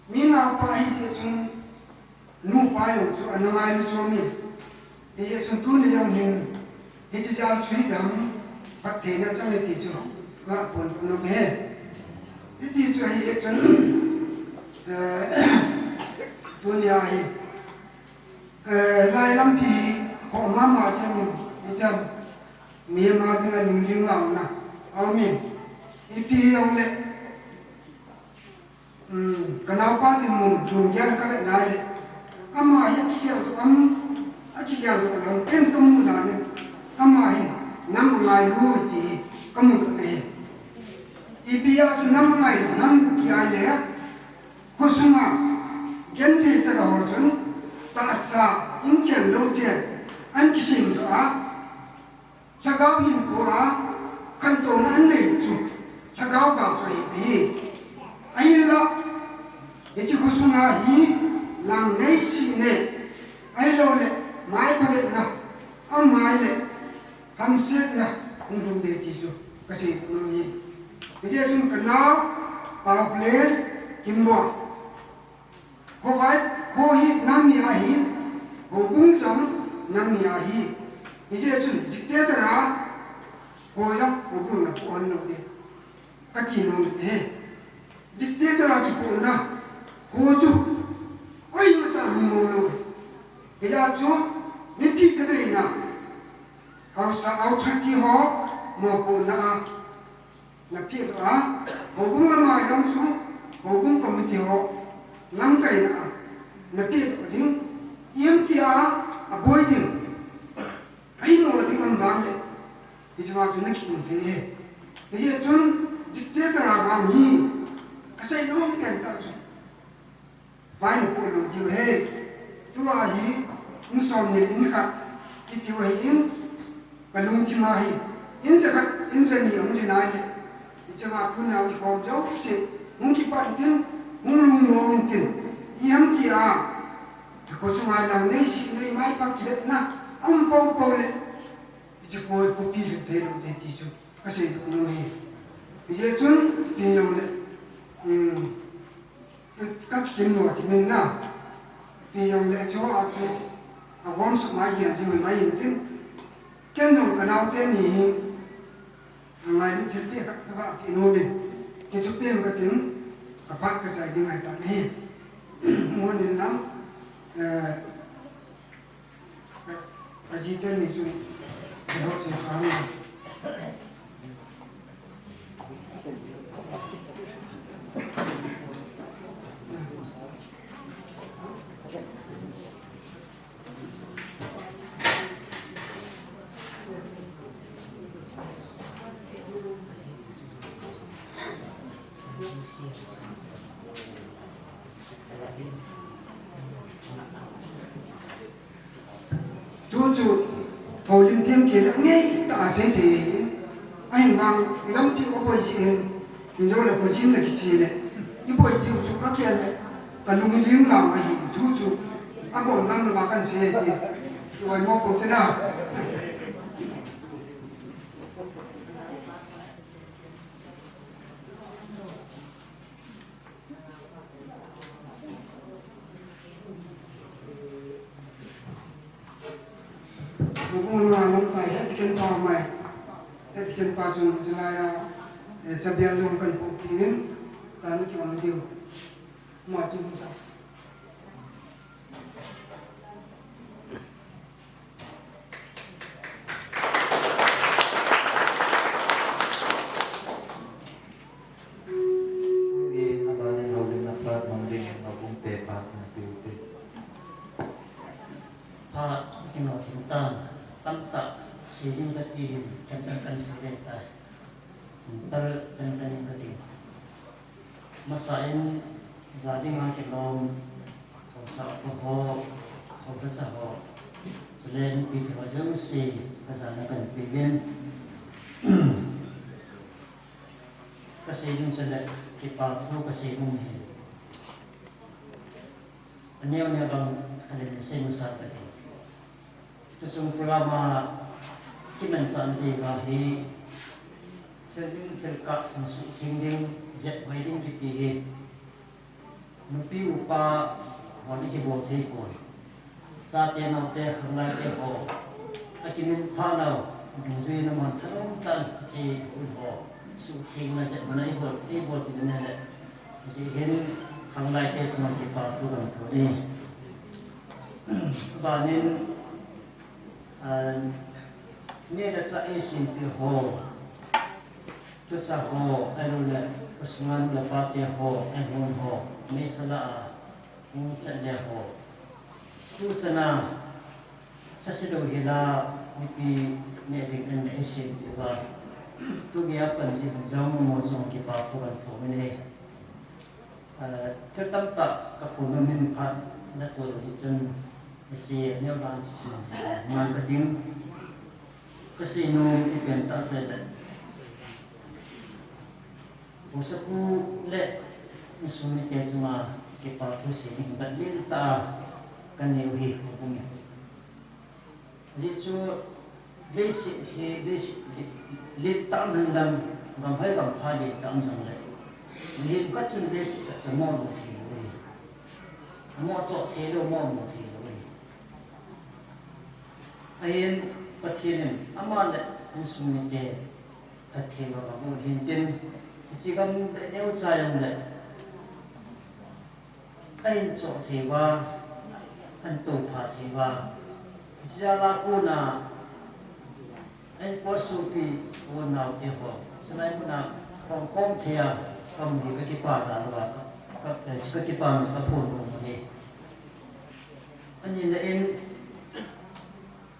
Mi naupa hi jeh chun, nupa jong chu ana ngailu chom in. Hijeh chun tuni jong hin, hiche jal chu hi dam, phattheina chang e ti chu, gah pon pon um e. Hiti chu hi jeh chun, eh, tunia hi, Eh, lai lampi hi, ho mama jeng in, itam, mi ma dinga lungling launa. Amen. Ipi jong le, Ka naopa dinmun lunggel ka vet nai le, ama hi a kigel doh am, a kigel doh lou am, ken ka mu dan in, ama hin nam a ngailu ti ka mu doh na hi. Ipi a chu nam a ngailu nam ti ahile, khosunga genthei chaga ho chun tahsa, inchen louchen an kisem doh a, Lhagao hin po a, khantouna an nei chu, Lhagao gal chu ahi, ahi. Ahinla, hiche khosunga hi, lang nei si nei, ahilou le, mai phavetna, amai le, hamsetna, hung lhung ding ti chu, kasei nom e. Hijeh chun ka nao, Paolen, Kimboi. Khovai, kho hi nangni ahi, houbung jong nangni ahi. Hijeh chun dictator a, kho jong houbung na pohon lou ding. Kati nom e. Dictator a kipohna, kho chu, koimacha lungmong lou e. Hijeh chun, mipi kadeina, haosa authority ho, mopohna a, na pehdoh a, houbung lama jong chu, houbung committee ho, lamkaina a, na pehdoh ding, ipi tia, aboi ding, aimo ding um vang le, hiche vang chu na kium thei e. Hijeh chun, dictator a vang hi, kasei nom pen tah chu. Vai na po lou diu ahi. Tua hi, in som ni in khat, i tiu ahin, ka lungthim a hi, in jakhat, in jani ahung le nai le. Hiche va tuna kikhom jouse, hung kipan tin, hung lungmong in tin. Ipi ham tia, ka khosunga lang nei si nei mai pa kivetna, um pou pou le. Hiche koi kopi lhun thei lou ding ti chu, kasei doh nom e. Hijeh chun, ipi jong le, um, Ka, ka kikim nom a kimin na. Ipi jong le chu a chu, agom suk mai gel diu mai in tin. Ken jong ka nao teni hi, angailu thilpeh khat ka, ka pe nom in. Hichu peh ka tin, ka phat ka chai ding ahi tan ahi. Mo nin lang, eh, Ka, ka ji teni chu, ka ho che pa ni. Tu chu, Paolen thim kile ngei ta a sei thei. Ahin vang lampi o boi ji en. Injo le ko jin le kichi le. I boi tiu chu ka kial le. Ka lung lim lam ahi tu chu. A bon lam le ba kan sei ti. I wai mo ko te na. Bubung na lamkai het ken pa mai. Het ken pa chun jilai a, eh, chabel jong kan pu piwin, kan ki om diu. Ma chun sa. Houin, abanin houin na phat mang dingin houbung te phat na tiu te. Phat kino thim tan, tamtah sei ding kati hin, chanchan kan sei le ta. Pal kan kan in kati. Masa in, ja dinga kilom, haosa upa ho, haosa cha ho, chule nupi te ho jouse, ka jana kan pe uvin. Ka sei ding chule, kipa thu ka sei ding ahi. Aneo neo bang khat le sei masa ka ti. Tuchung program a kimanchah ding ahi, thil ding thil kah, suhtheng ding, jep hoi ding kiti hi. Nupi upa hon akibol thei poi. Chate naote khanglai te ho. Akimin phat nau, dungjuiyin aman thalom tan, hiche hun ho. Suhthengna jep mana ibol, ibol pi na le. Hiche hin khanglai te chunga kipa thu kan thum e. Abanin, ah, neh le chah eisempeh ho. Tucha ho, ahilouleh, khosung a nu le pa te ho, ahung ho, meisel a, hung chat le ho. Tuchan a, thase lou hila, mipi neh ding an neh sin tia. Tugei a pan jing jong mo jong kipa thu kan phong in ahi. Aa, thil tamtah ka phongdoh min phat na tuh lou ding chun, hiche neo dan chu man ka ding. Ka seinom ipi ham tia sei le, Haosapu le insung mite chunga kipa thu sei ding bat lentah a ka neiu hi, houbung in. Ajeh chu leiset hi, leiset hi, lentah um henlang, gamhoi gampha lentah um jongle, mihem khat chun leiset a chu amoh lou thei lou ahi. Amoh choh thei lou, amoh mo thei lou ahi. Ahin Pathen in ama le insung mite phatthei uva agon hintin, hiche gam le neocha jongle, ahin choh thei uva, ahin toupha thei uva. Hiche jal a kona, ahin koi sopi, koi naote ho, chulai muna khom khom thei a kamu hi ka kipa jal uva, ka, ka, eh, ka kipa jal uva ka phongdoh u ahi. Ani le in,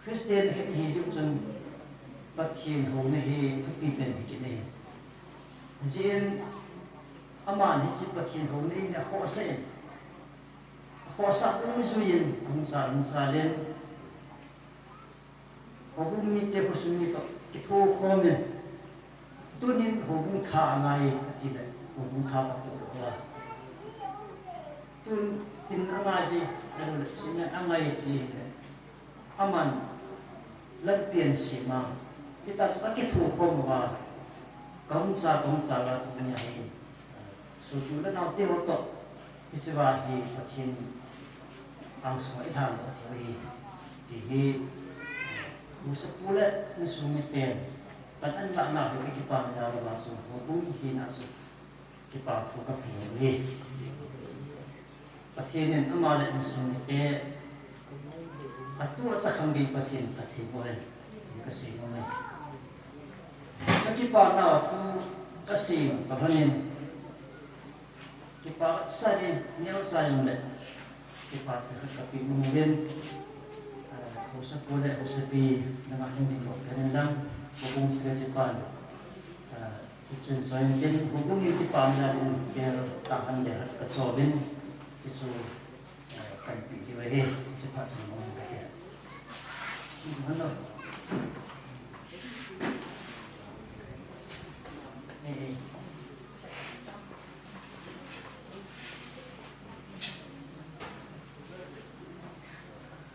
Christian hi, hi jeh chun Pathen houna hi thupi pen hi kit ahi. Hijeh in aman hiche Pathen houna in akhohsah in, akhohsah dungjui in, ahung chal, ahung chal in, houbung mite, khosung mi toh kithokhom in, tunin houbung tha angai ati le, houbung tha ka poh lou a. Tun tin angai ji, ahilouleh cement angai ti le, aman lampi ahin sem a, hitia chu akithokhom uva, ka hung chal, ka hung chal a tunia hi, sopi u le naote ho toh, hichea hi Pathen angsunga ilhang lou thei u ahi, ti hi, Haosapu le insung miten pan ahin lah nau hi ka kipana jal uva chu, houbung hina chu kipa thu ka phong u ahi. Pathen in ama le insung mite, atu achakhang gei Pathen phatthei boh hen, ka seinom e. Ka kipana thu ka sei nom ka lhon in, kipa sah in, neocha jongle kipa thu khat ka pe nom uvin, ah, Haosapu le Haosapi, nangma hung ding lou pen in lang, houbung secretary pan, ah, Hichun join tin, houbung in kipana jal in, kel tahan le hat ka cho uvin, hichu, eh, kan pe diu ahi, hiche phat chun mong kate. Hello. Eh, eh.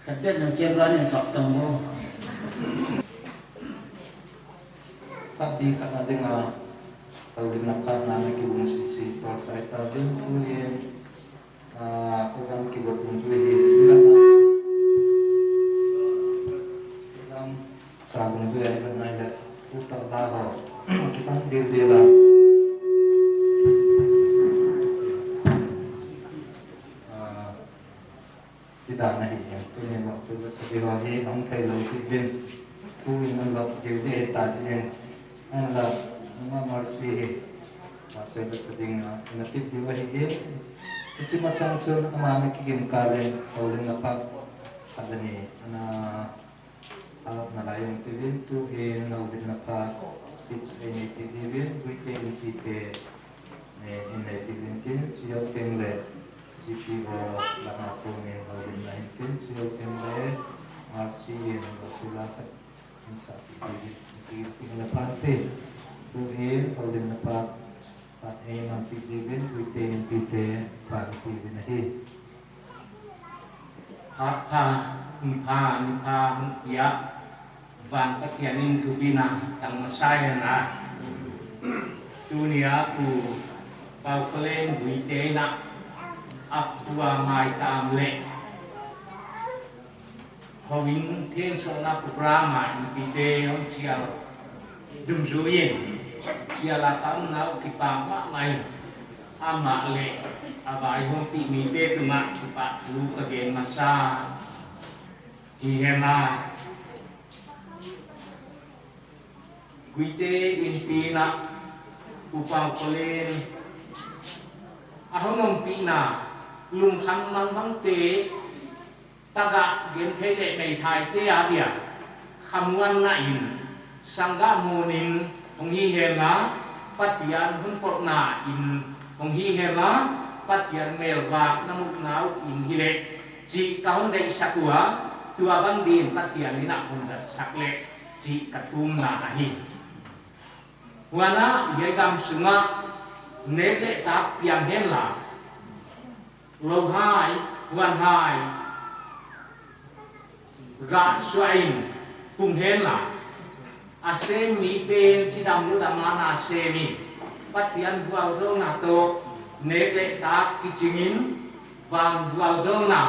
Khat beh nang camera nin kap tang mo. Khat beh khat na dinga, tao dinga khat na na kibun sisi, tao sai ta ding tu ye, ah, program kibun tu ye, program sa dungjuia ivet nai le, uta da ho, kitang dildel a. Ah, ti dan ahi, tuni vang chu, sa di ho hi, hung thei lou si bin, thu in an lop dildel ta si in, an la, ma Mercy hi, ah, sei ba sa ding a, na tip diu ahi e. Hiche masang chun, ama na kigin kal in, Houlimna Park, khat le ni, ana, Tao nalai jong tivin, tuhin Houlimna Park speech einei peh diuvin, Guite Inpi te, eh, einei peh uvin tin, chujou teng le G P O lama konin Houlimna hin tin, chujou teng le R C in Vasula khat hin sah peh diuvin, Guite Inpi le Phan te, tuhin Houlimna Park phat einei peh diuvin, Guite Inpi te phat peh diuvin ahi. Phat pha, hun pha, ni pha, hun pia, van Pathen in thupina tang masa hen a. Tunia Pu Paokhalen Guite in a, apu a mai tam le. Houin thensona program a Inpi te hung chia dungjuiyin, chia la tam nau kipa mama in, ama le avaihompi mite tunga kipa thu kagen masa. Hi hen a, Guite Inpi in a, Pu Pau Khollen, ahung umpina, lungkham mangbang te, taga genthei le meithai te adia, khamuanna in, sangga munin, hung hi henla, Pathian hun potna in, hung hi henla, Pathian melvakna mutna in hile, chih kahung deisah ua, tua bang din Pathian in ahung vetsah le, chih kathumna ahi. Huan a, hiai gam sunga, nek le tak piang henla, louhai, huanhai, gah suah in, pung henla, asem mi pen chidam ludam a na sem in, Pathian vualzawlna toh, nek le tak kichingin, vang vualzawlna,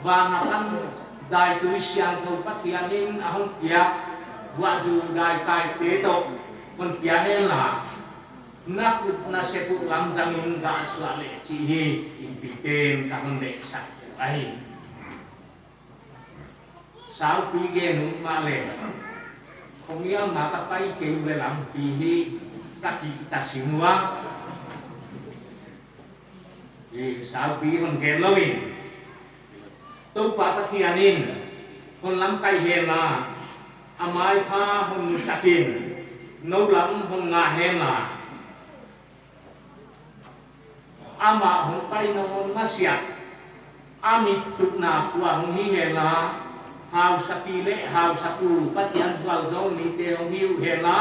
vang a pan daitui siangthou Pathian in ahung piak, vuahzu daikai te toh, hon pia henla, na khut na sep uh lamzang in gah suah le chih hi, inpi ten kahung deisah ahi. Saupi gen uh mah le, khomial na ka pai kei ve lampi hi, ka kitasim ua. Hi, saupi hon gen lou in. Toupa Pathian in, hon lamkai henla, amaipha hon nusak in, nou lam hon ngah henla. Amah hong pai nawn masiah, a mit tupna khua hong hi henla, hausapi le hausapu Pathian vualzawl mite hong hi uh henla,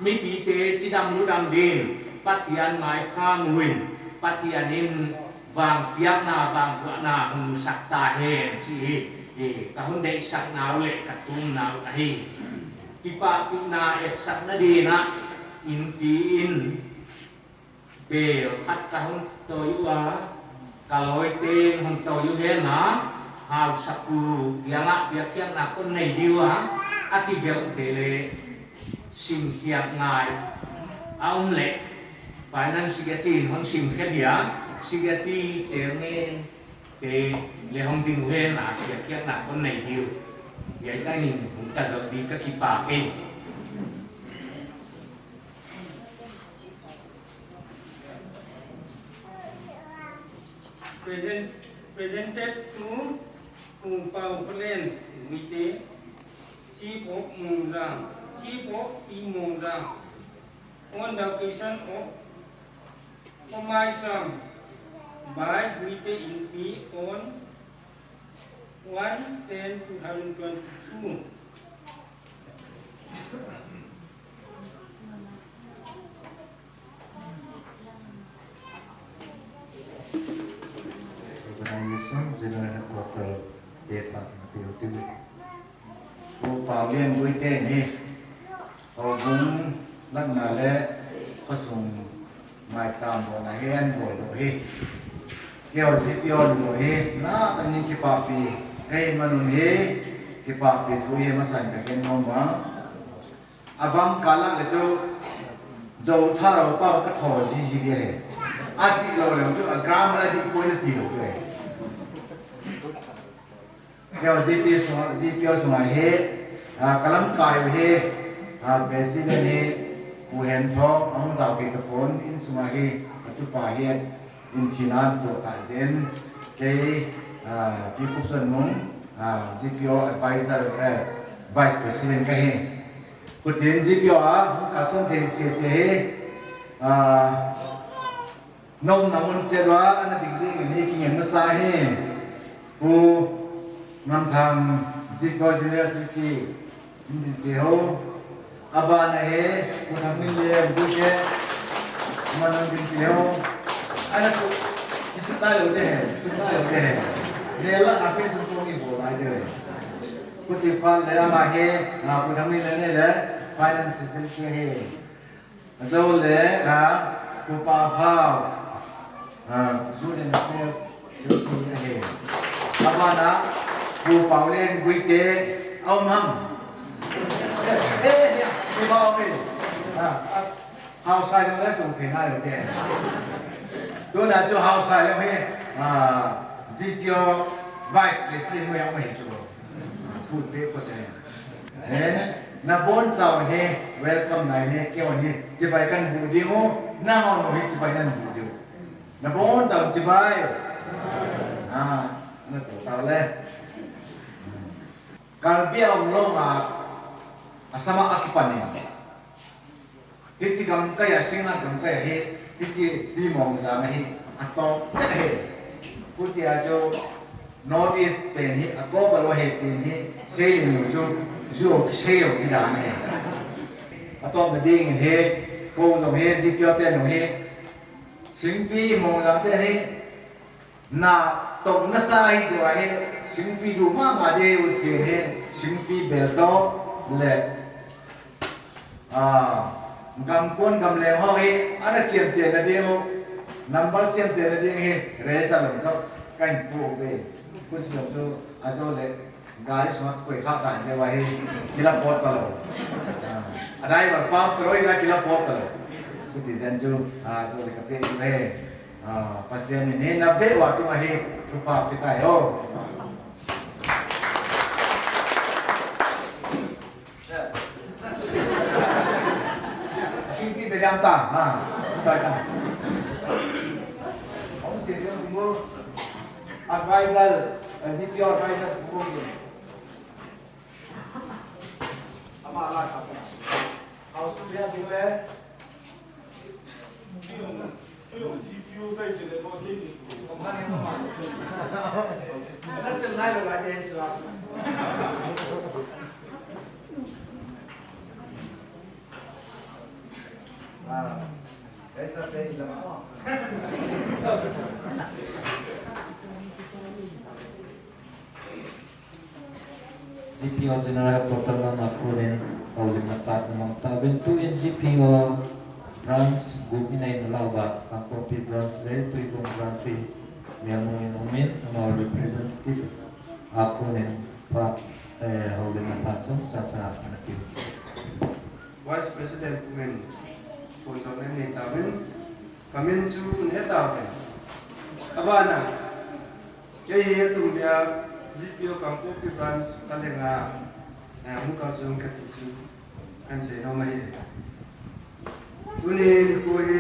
mipite chidam ludam din Pathian maipha muin, Pathian in vangpiakna vanghuahna hong nusak ta hen, chih hi, hi, ka hong deihsaknau le ka thumnau ahi. Kipahpihna etsakna dinah, inpi in, Bel khat ka hon toi ua, ka loi teng hon toi u henla, hausapu kiangah piakkhiakna kon nei diu a, a kibel te le simkhiak ngai a um le, finance secretary in hon simkhia dia, secretary chairman te le hon ding u henla, piakkhiakna kon nei diu. Hiai tah in hon ka zot di ka kipak e. Present, presented to Pu Pau Khollen Guite, Chief of Mongjang, Chief of Tea Mongjang, on the occasion of Khomaicham by Guite Inpi on one ten two thousand twenty-two. Organization General Headquarter te pa te u ti. Pu Paolian Guite ni. Houbung lakna le khosung maitam bawlna hi an bawl dawh hi. Kei G P O ni hi na tangin kipahpi ka hi manun hi kipahpi thu hi masan ka gen nuam a. A vang ka lak le chu Zo Tharo pa ka thaw zizi ve. A ti lo le chu a grammar a ti poi na ti lo ve. Kei G P O sunga, G P O sunga hi, ah, ka lamkai u hi, ah, President hi, Pu Henthawm, a hung zau kei tapon, in sunga hi, a tupa hi, in thina tuah ta zen, kei, ah, Pi Khupsonmung, ah, G P O Advisor, eh, Vice President ka hi. Khutin G P O a, hung kalson thei sese hi, ah, Nom na mun chet ua, ana dik ding in hi kingen masa hi. Pu Ngamthang G P O General Secretary, in din pe ho. A bana hi, Pu Thangminlen, Pu che, Manang din pe ho. Ana tu, tu tai lo te he, tu tai lo te he. Vela na fashion show ni bol ai te he. Pu Chipat le ama hi, a Pu Thangminlen le, Finance Secretary hi. Ajo le, a, Pu Pau Hau, a, Student Affairs Secretary ahi. Abana, Pu Paolian Guite, a um ham. Eh, eh, eh, Pu Pau Guite. A, a, Hausai jong le tung thei ngai lo te. Tuna chu Hausai jong hi, a, G P O Vice President mo jong hi chu. Thu pe ko te. Eh, Nabonchauvin hi welcome nai ni, keiho hi chibai kahin bu diu, nangho hi chibai nahin bu diu. Nabonchauvin chibai. Ah, natoh tao le. Karbi Anglong a, Assam a akipan in. Hiche gamkai a, Singngat gamkai a hi, hiche Pi Mongjang a hi, atong chet ahi. Hitia chu North East pen hi, akoba lou ahi tin hi, seilou chu, ju kisei lou kidan ahi. Atom na ding in hi, kou jong hi, G P O te jong hi, Singpi Mongjang te hi, na tong nasa hi chu ahi, Singpi du mama ding u chen hi, Singpi belto le, ah, gamkon gamleng ho hi, ana chemte na ding u, number chemte na ding hi, raise a lom ka, kahin pu ve. Kuchi jong chu, ajo le, gari sunga koi kha ta je wa hi, kila pot pa lou. Ah, adai wa pa, kroi ga kila pot pa lou. Kuti jen chu, ah, ajo le ka pe ve. Ah, Pathen in hi na beh uva tung ahi, thupha pe tai o. Singpi be jam ta, ha, ta ta. Home Station mo advisor, eh, G P O advisor mo. Ama la sa. Hau su ya tu le. G P O General Headquarter lam a konin houlimna phat na mang tauvin, tuin G P O branch gup in ahin lau uva, Kangpokpi branch le Tuibong branch hi melmu in um in, amaho representative a konin phat, eh, houlimna phat chomcha cha ana pe. Vice President pu in phone call nei tauvin, kamin chu nei tauvin. Abana, kei hi atum bia G P O Kangpokpi branch ka lenga, eh, hung kalson kati chu kahin sei nom ahi. Tuni nikho hi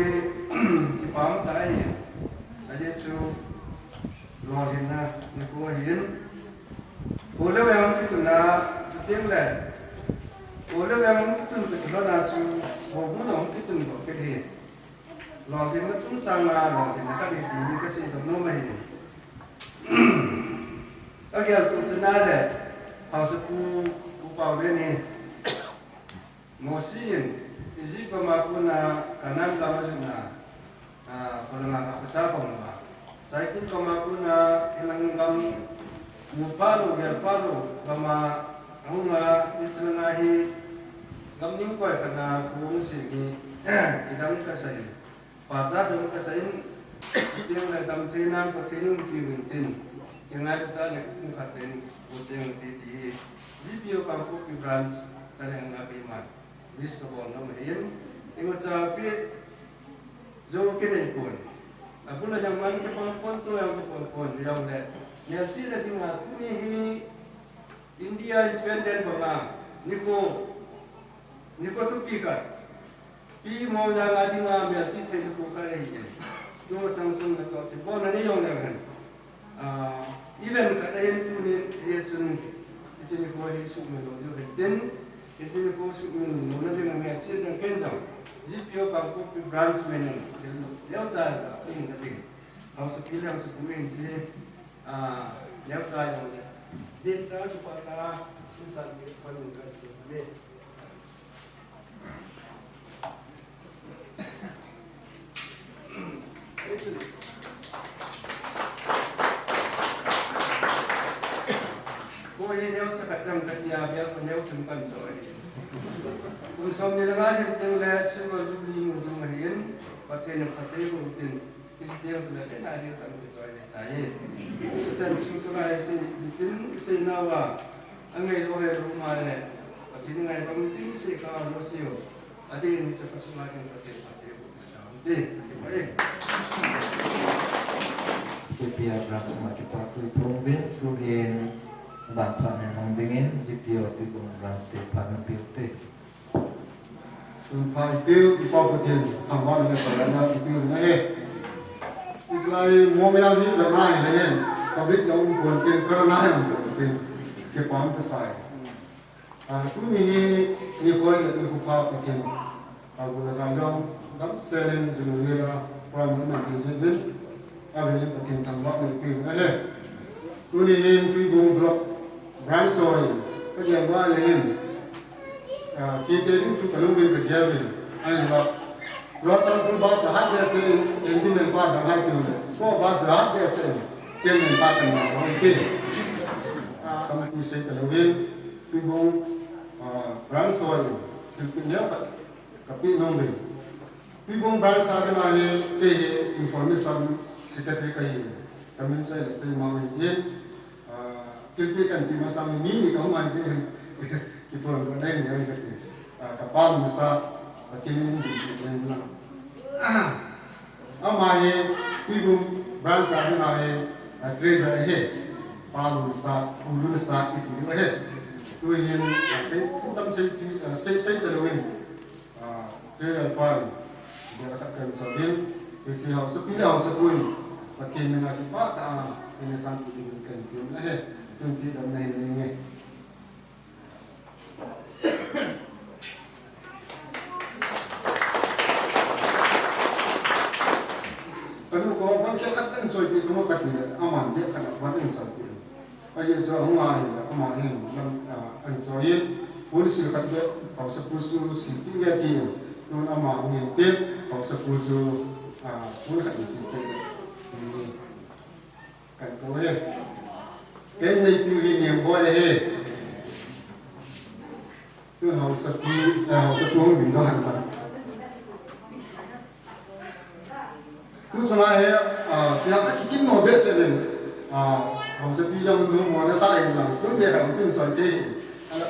kipa um tah ahi. Ajeh chu lolhinna nikho ahin. Ole veng kitun a, chuteng le ole veng kitun kiti lona chu houbung jong kitun doh kit ahi. Lolhinna chungchang a lolhinna kati hi kasei doh nom ahi. Ka geltoh chana le, Haosapu Pu Paolen hi Mosi in Egypt gam a kona Canaan gam a jotna, ah, kholanga akhosa bang uva, Cyprus gam a kona hilang gam mu phalou, gel phalou gam a ahunga, Israel a hi gam ning koi khat a kho hung sem hi kidang kasa in, pachat jong kasa in, chuteng le damtheina Pathen in umpiu intin, kingailu tah le kum khat in kocheng ute ti hi G P O Kangpokpi branch ka lenga keiman wish kabol nom ahin, imacha pi jo kinei pon. Abul a jong man kipang pon, tu jong kipang pon, hijongle melchihna dinga tuni hi India independent banga nikho, nikho thupi khat, Pi Mongjang a dinga melchih thei nikho khat ahi in. Tumasang sung natoh thei bolna nei jong leu hen. Ah, event khat ahin tunin, hichun, hiche nikho hi sumil lou diu ahin tin, hiche nikho sumil louna dinga melchih ding ken jong G P O Kangpokpi branch min in, neocha in kating. Haosapi le Haosapu in hiche, ah, neocha jong le, din ta chu pa ta, insan ni pa ni ka ti ni. Kho hi neocha khat dang kati a, bia kho neo thum kan so ahi. Kum somni le nga lhin teng le Silver Jubilee mu ding ahin, Pathen in phatthei boh tin, hiche teng chule le nai ding kan kisoi le tai. Chan chu ka ngai sei tin, sei nauva, angai lou hel lou ma le, Pathen in ngai bang tin sei ka lo sei u. Adin hiche ka sunga ding Pathen phatthei boh na taute. Kipa e. Tupi a branch ma kipa tu pong ve, tuhin Ban phat nei mang dingin G P O Tuibong Branch te phat na piu te. Tun phat i piu, i Pa Pathen thangvahna le phatthei i piu na he. Israel mo me ang hi na nai le hen. Covid jong pon tin, corona jong pon tin. Kipah kasai. Ah, tuni hi, ni khoi le ni khu pha Pathen. Ah, bu le kan jong, dam selen junu ni la, pram na tin jin bin. Avel in Pathen thangvahna i piu na he. Tuni hin Tuibong Block Branch soi, ka gel va le hin. Ah, chi te ding chu ka lung vin ka gel vin. Ahin la. Churachandpur bus a hat behseh in, engine man pa dang hai tiu le. Ko bus a hat behseh in, chairman pa kan ma ko ke. Ah, ka ma ti sei ka lung vin. Tuibong, ah, Branch soi, thilpeh neo khat ka pe nom vin. Tuibong Branch a ding a hi, kei hi Information Secretary ka hi, ka min chu ahile Seimang ahi. Ah, thilpeh kan pe masang ni ni ka hung an jeh, kiphong ko dai ni ka ti. Ah, ka pa Musa, ka kimin ni ni na. Ama hi Tuibong Branch a ding a hi, ah, Treasurer ahi. Pa Lunsa, Pu Lunsa kiti ahi. Tu hin, ah, sei, kum tam sei pi, ah, sei, sei ta lou hin. Ah, Treasurer pa, dia khat kan sa bin, tu chi hausapi le hausapu in, Pathen min a kipah tah a, ina san pi din kan kin ahi, tun pi dam na hin ni nge. Kanu ko, kon khat kan choi pi tu ma kati le, aman dia khat kan choi pi. Ahi chu ahung a hin, ama hin lam, ah, an choi in, policy khat beh, hausapu chu sin ti nge ti, tun ama hung in te, hausapu chu, ah, pun khat in sin te, ni, kan ko he. Ken nei pi hi ni bo he. Tun hausapi, eh, hausapi hung ding doh han ta. Tu chunga hi, ah, tia ka kikin no behseh le, ah, hausapi jong nu mo na sa in lang, kun de ka chun choi te. Ala,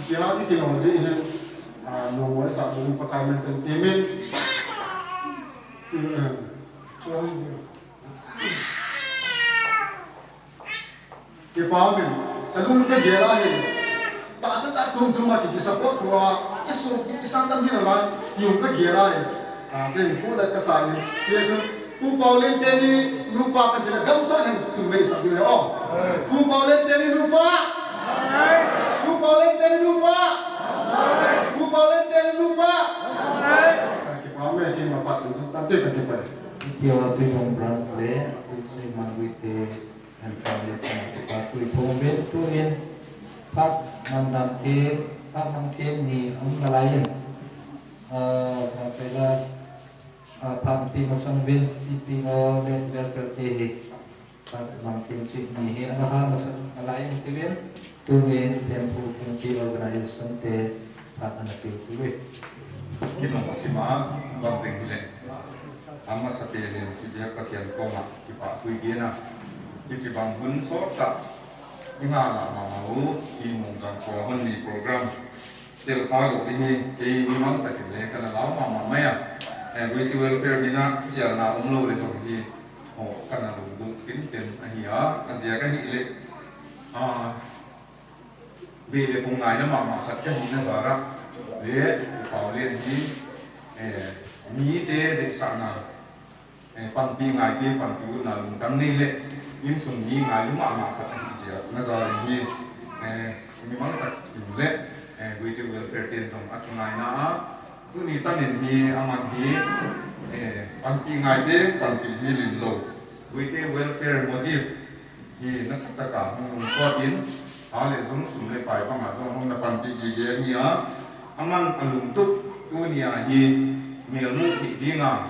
tia kikin no ji hin, ah, nu mo sa bu pa kai men kan ti min. Kipah min, ka lung ka gel a hin. Tahsa tah chom chom a ki, ki support tua, i sum, i, i sang tam hin a lai, i um ka gel a hin. Ah, chen pu la ka sa hin. Tia chu, Pu Paulin teni nupa ka ti la, gam sa hin, chu mei sa bi le, oh. Pu Paulin teni nupa. Pu Paulin teni nupa. Pu Paulin teni nupa. Kipah min, kipah min, chom chom tam te ka kipah. Tia Tuibong Branch le, tu si man wi te. An family sang kipathu phong uvin tuin, phat man dam thei, phat man thei ni um nalai in, ah, phat sei la, ah, phat pi masang uvin, ipi ngo le welfare te hi, phat man thei chi ni hi, ana ha masang nalai in tuin, tuin, Thempu Committee Organization te, phat ana tiu tuin. Kinung sima, bang teng le. Amasa pen in, hiche Pathen koma, kipathu i gen a. Hiche bang hun sot tah, i ngah lah mama u, i mong dang ko hon ni program. Tel kha go hi, kei mimal takin le, kana lau mama mai a. Eh, Guite Welfare mina, chelna um lou le jong hi, ho, kana lungdong tin tin ahi a, ajeh a ka hi le. Ah, Ve le pung ngaina mama khat ka hina jal a, ve, Paulin hi, eh, mite deisahna, eh, panpi ngaite, panpi utna lungtang nei le, insung mi ngailu mama khat ahi jeh a, na jal in hi, eh, mimal khat in le, eh, Guite Welfare ten jong akingaina a, tuni tan in hi, aman hi, eh, panpi ngaite, panpi hi lim lou, Guite Welfare Motive, hi nasatah a hung lungkot in, ha le jong sum le pai banga jong hung na panpi gige ahi a, aman alungtup tunia hi melmu thei dinga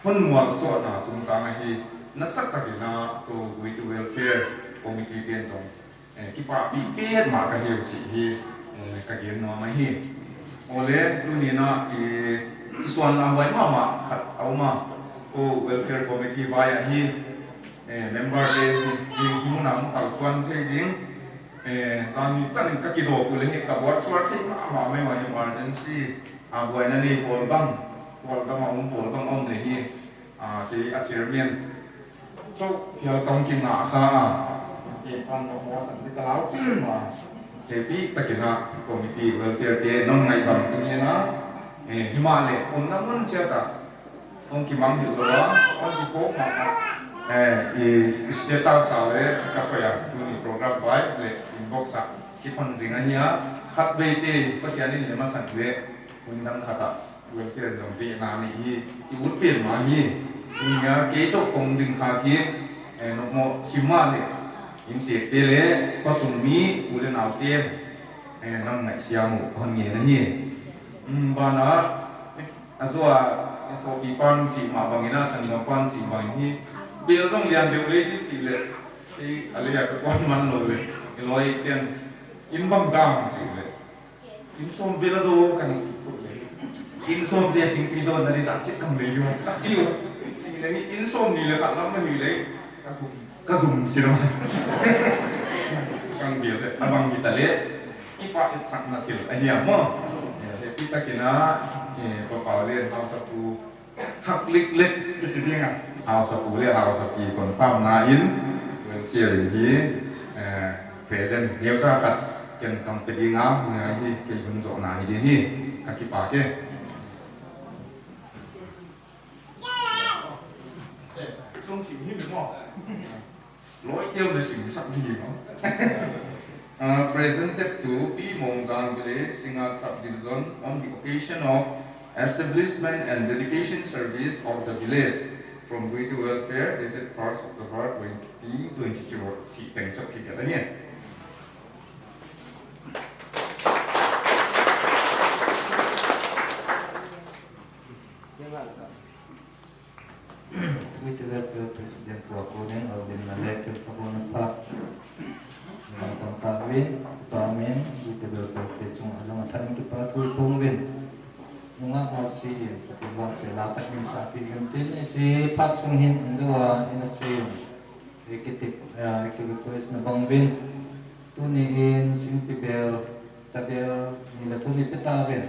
hung mualsohna tungtang ahi, nasatah in a tu Guite Welfare Committee ten jong, eh, kipahpi petmah kahiu ti hi, eh, kagen nom ahi. Ole, tunia i, i suan lamvai mama khat a um a, ko Welfare Committee vai ahi, eh, member te hi, hi, hi muna hung kalsuan thei ding, eh, jani tan in ka kidou pule hi ka buat chuar thei mama mai mai emergency, a buaina nei pawl bang, pawl bang a um pawl bang um le hi, a, kei a chairman. Chau, hial tong kin na sa a. Pan no mo san di ka lau. Happy takin a committee welfare te nong ngai bang kini na. Eh, himale, um na mun chia ta. Hong kimang hil lo a, hong kipo ma a. Eh, i, i status a le, ka ko ya, tuni program vai, le inbox a, kithon jing ahi a, khat vei te, Pathian in le masang le, hung dang khat a, welfare jong ve na ni hi, i ut pen ma hi, hung ya, kei chok kong ding kha ki, eh, no mo, himale, in te te le, khosung mi, u le nau te, eh, nang ngai sia mu, hon nge na hi. Um, bana, Ajua, S O P pan chi ma bangin a, sanggam pan chi bangin hi, bel jong lian deu le di chi le, ei, ale ya ka kon man lo le, i loi ten, in bang jam chi le, in som bel a do kan chi pu le, in som te sing pi do na ri ja che kam le ju, chi u, chi le, in som ni le khat lam na hi le, ka zum, ka zum si lo, kan bel le, abang hi ta le, Kipa itsakna thil ahi a mo. Eh, happy takin a, eh, pa Pau le hausa pu hak lik lik kichi ding a. Hausa pu le hausa pi confirm na in, welfare hi, eh, present neucha khat ken kam pe ding a, ngai hi kei hun jo na hi ding hi, ka kipa ke. Tung si hi mo. Loi teu le sim sak di mo. Uh, presented to P Mongjang Village, Singngat Subdivision, on the occasion of establishment and dedication service of the village from Guite Welfare, dated first October twenty twenty-two. Chi teng chok ki gala ni. Guite Welfare President pu a konin, audin na le, tel pa kona pa. Nang kon ta vin, pa min, Guite Welfare te chung a jong a than kipa thu pung vin. Nungah Mercy in, Pathen vahchoi la khat min sa pi vin tin, hiche phat sung hin, in jo a, in a sei in. Ei kiti, eh, ei ki request na bang vin. Tuni in, singpi bel, chabel, ni la tuni pe ta vin.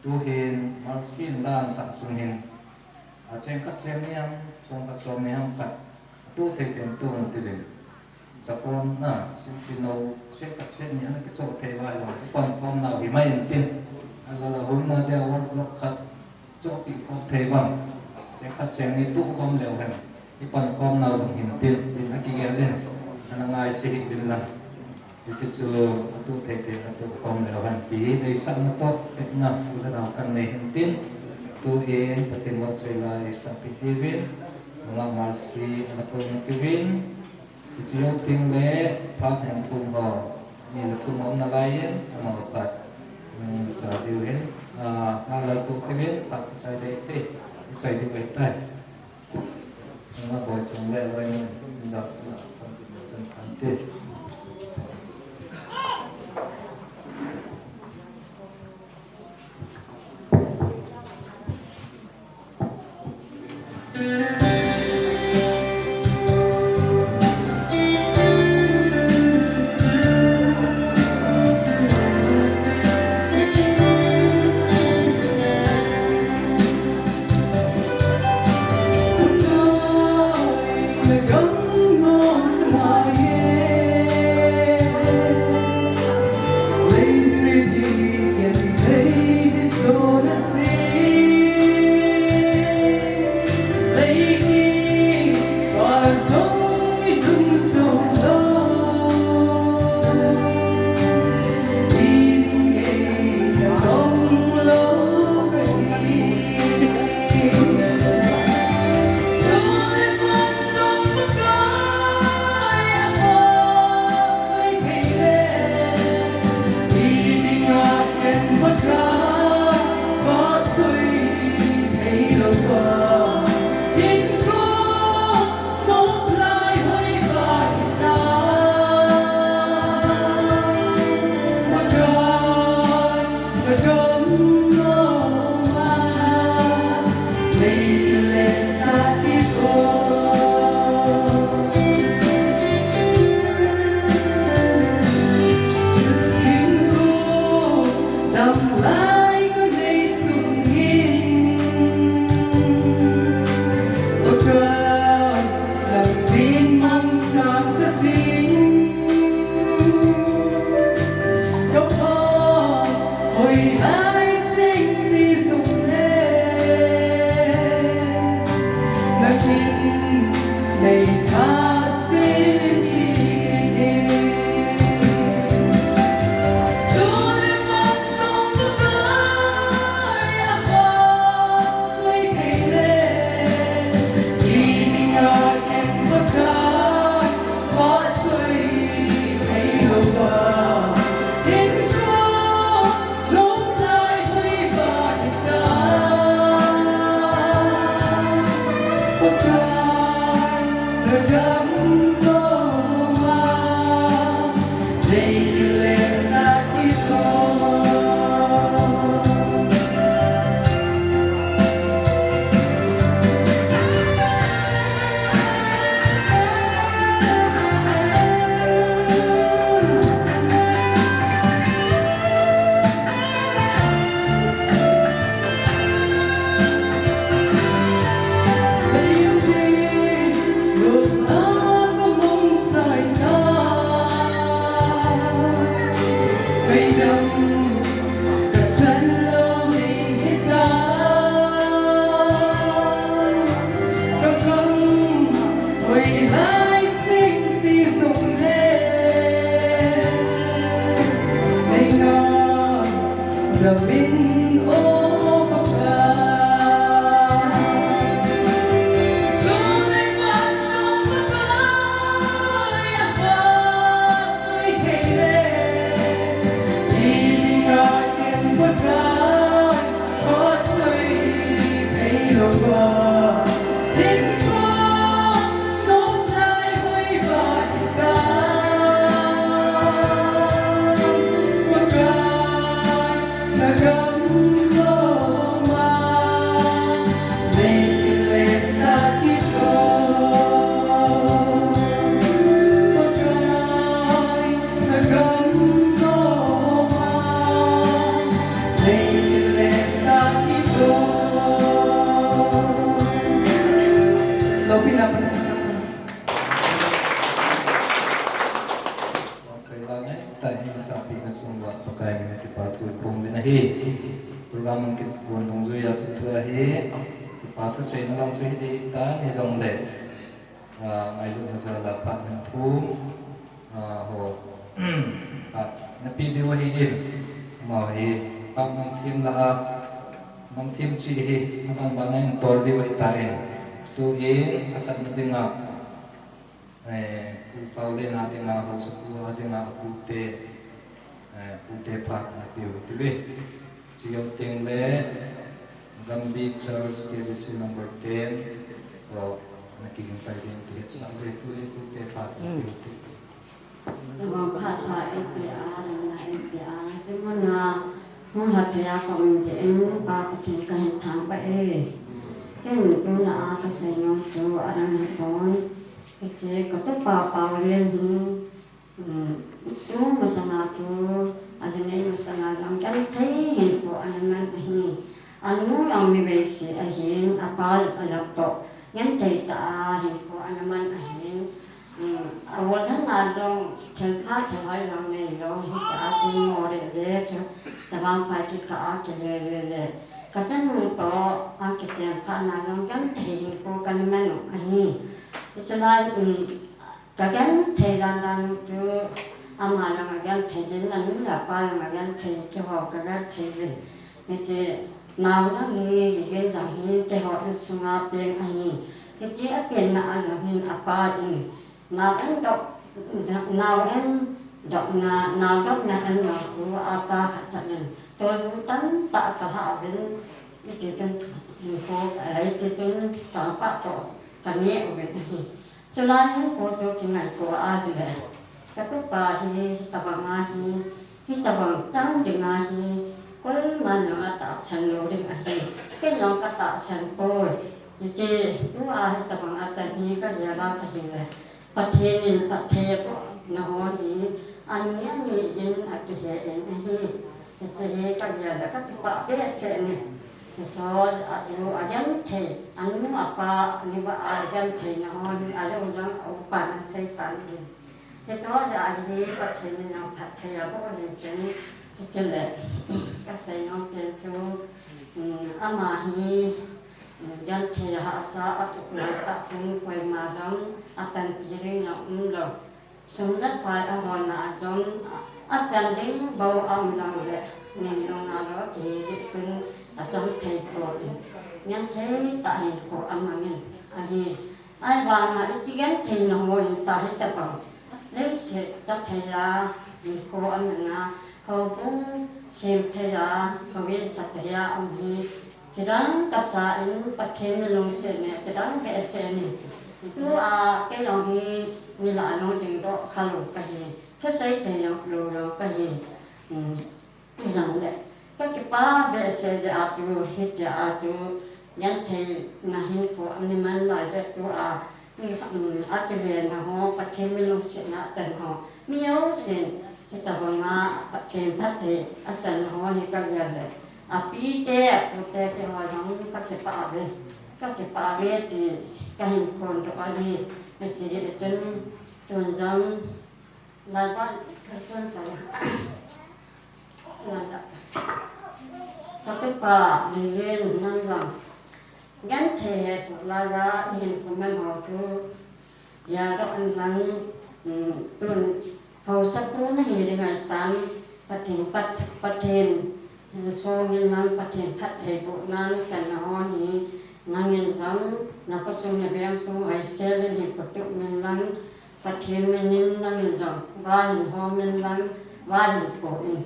Tuhin, Mercy in la an sah sung hin. A cheng khat cheng ni ham, cheng khat som ni ham khat. Atu thei thei tu an ti vin. Chapon na, singpi no, cheng khat cheng ni ana kicho thei vai lo. Pan khom nau hi mai in tin. A la la hun na dia work block khat. Cho pi khom thei vang. Cheng khat cheng ni tu khom leu hen. Ipan khom nau vang hin tin. Tin a kigel in. Ana ngai se hi vin la. Hiche chu atu thei thei atu khom leu hen ti hi deisahna toh tepna u le nao kan nei hin tin, tuhin Pathen vahchoi la eisah pi uvin, Nungah Mercy ana pui uvin, hiche jou teng le phat hen thum ho, ni le thum um nalai in, amaho phat, um, cha diu hin, ah, a lal pu uvin, phat chai dei te, chai diu vei tai. Seilang e, tah hi masapen a chunga Pakai min a kipa thu phong ding ahi. Program hung kibol dungjuia chu tua hi kipa thu seina lang chu hiti ta hijongle, ah, ngailutna jal a phat hung thum, ah, ho, phat napeh diu ahin, amaho hi phat nam thim lah a, nam thim chi hi, aban ban a in tol diu ahitan, tuin akhatna dinga, eh, Pu Paolian a dinga, Haosapu a dinga, apute, eh, pute phat napeh u hite. Chujou tengle, Gambih Church K B C number ten, ho, nakiging pai ding kihetsah uve, tui pute phat napeh u hite. Tabang phat phat eipeh a, lamna eipeh a, tun mun a hung lha thei a ka um jeh in Pa Pathen kahin thangvah e. Ken tuna a kasei nom chu adang hipon. Hiche katupa Paolian hi, um, tu masanga chu, ajinei masanga jong genthei hinkho ana man ahi. Anu jong mi veise ahin, apa jong alap toh genthei tah a hinkho ana man ahin. Um, a-ol lhon a jong thilpha thilhoi jong neilou, hitia tun mo le le, tabang pai kikah a kile le le. Kachanu toh akichen phat na jong genthei hinkho kana man u ahi. Hiche lai, um, kagenthei dan dan u chu, ama jong agenthei jin, anu le apa jong agenthei, keiho kagenthei jin. Hiche nao jong hi, hijin jong hi, keiho insunga peng ahi. Hiche apenna a jong hin apa in, nao endoh, nao endohna, nao dohna en jong chu acha khat khat in, tolbu tamtah kalhah uvin, hiti chun, hinkho, eh, hiti chun, chapa toh kaneh uvin ahi. Chulai hinkho chu kingaito ahile, katupa hi, hitobang ahi, hitobang chang ding ahi, koiman jong atahsan lou ding ahi. Ken jong katahsan poi. Hiche, tua hitobang achan hi kagel a kahile, Pathen in phatthei abohna ho hi, ani ani in akihe in ahi. Hiche hi kagel le kakipah behseh e. Hiche ho a chu agenthei, anu apa, anu apa agentheina ho hi, ajou jong aupan asei tan ahi. Hiche ho a hi Pathen in jong phatthei aboh ahin tin, hiti le, kasei nom pen chu, um, ama hi, um, genthei hahsa atoh lai tah chun koima jong apanpi ding jong umlou. Sum le pai ahona a jong achan ding bou aum jongle, nei lung a lou kihi jeh chun achang thei poi. Genthei tah hinkho amang in ahi. Ahivanga iti gentheina ho hin ta hitobang leiset ta thei a, hinkho amang a, houbung sem thei a, houin sa thei a um hi, kidang kasa in Pathen mi lungset in, kidang behseh in. Tua kei jong hi mi lah a jong dingdoh khalou kahi, thusei thei jong lou jong kahi. Um, Hijongle, kakipah behseh jeh a chu, hitia chu, gentheina hinkho ana man lai jeh chu a, mi, um, akilena ho, Pathen mi lungsetna achan ho, mi jousen, hitobanga Pathen phatthei achan ho hi kagel le, apite, apute keiho jong kakipah uve, kakipah uve ti kahin phondoh ahi, hiche jeh chun, tun jong, Laiban kasun sa. Laiban. Katupa, Lilin, nang jong. Genthei hepu laiya, ihinkho man ho chu. Geldoh in lang, um, tun, haosapu nahi ding ahitan, Pathen, Pat-, Pathen, Song in lang Pathen phatthei bohna nachan ho hi, nangin jong, nakhosung naveng sung hoisel in hin patup in lang, Pathen min in nangin jong, vahin hom in lang, vahin po in.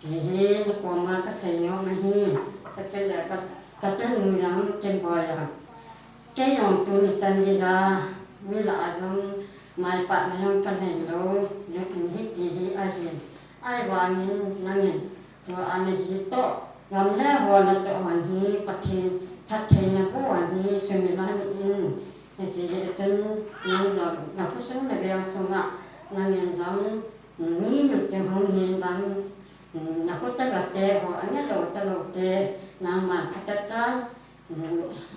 Ti hi nakoma kasei nom ahi, kachele ka, kachanu jong kin boi a. Kei jong tuni chan geiya, mi lah a jong, maipatna jong kanei lou, jong hiti hi ahin. Ahivangin nangin, Tua nahi toh, gam le hon natoh hon hi, Pathen, phatthei naboh hon hi, sumil hon in, hiche jeh chun, nang jong, nakhosung naveng sunga, nangin jong, mi nuti hung hin lang, nakho talote ho, ana lo talote, nangman phatechan,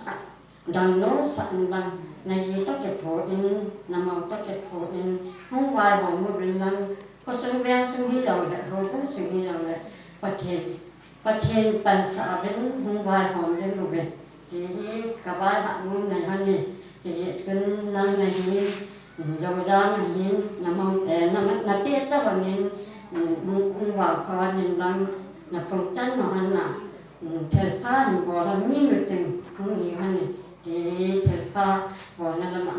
a, Dang lo sa in lang, na ji to ke pho in, na mau to ke pho in, hung vai ho mu rin lang, ko sung beng sung hi lo le, ho bu sung hi lo le, Pathen, Pathen pan sa a bin hung vai ho din lu bin. Ti hi ka vai ha mu na han ni, ti hi tun lang na hi, lo dang na hi, na mau te, na, na te cha van in, hung, hung va kha van in lang, na phong chan no han na. Thil pha hin bol a mi nu ting hung hi han ni, ti thil pha bol na lama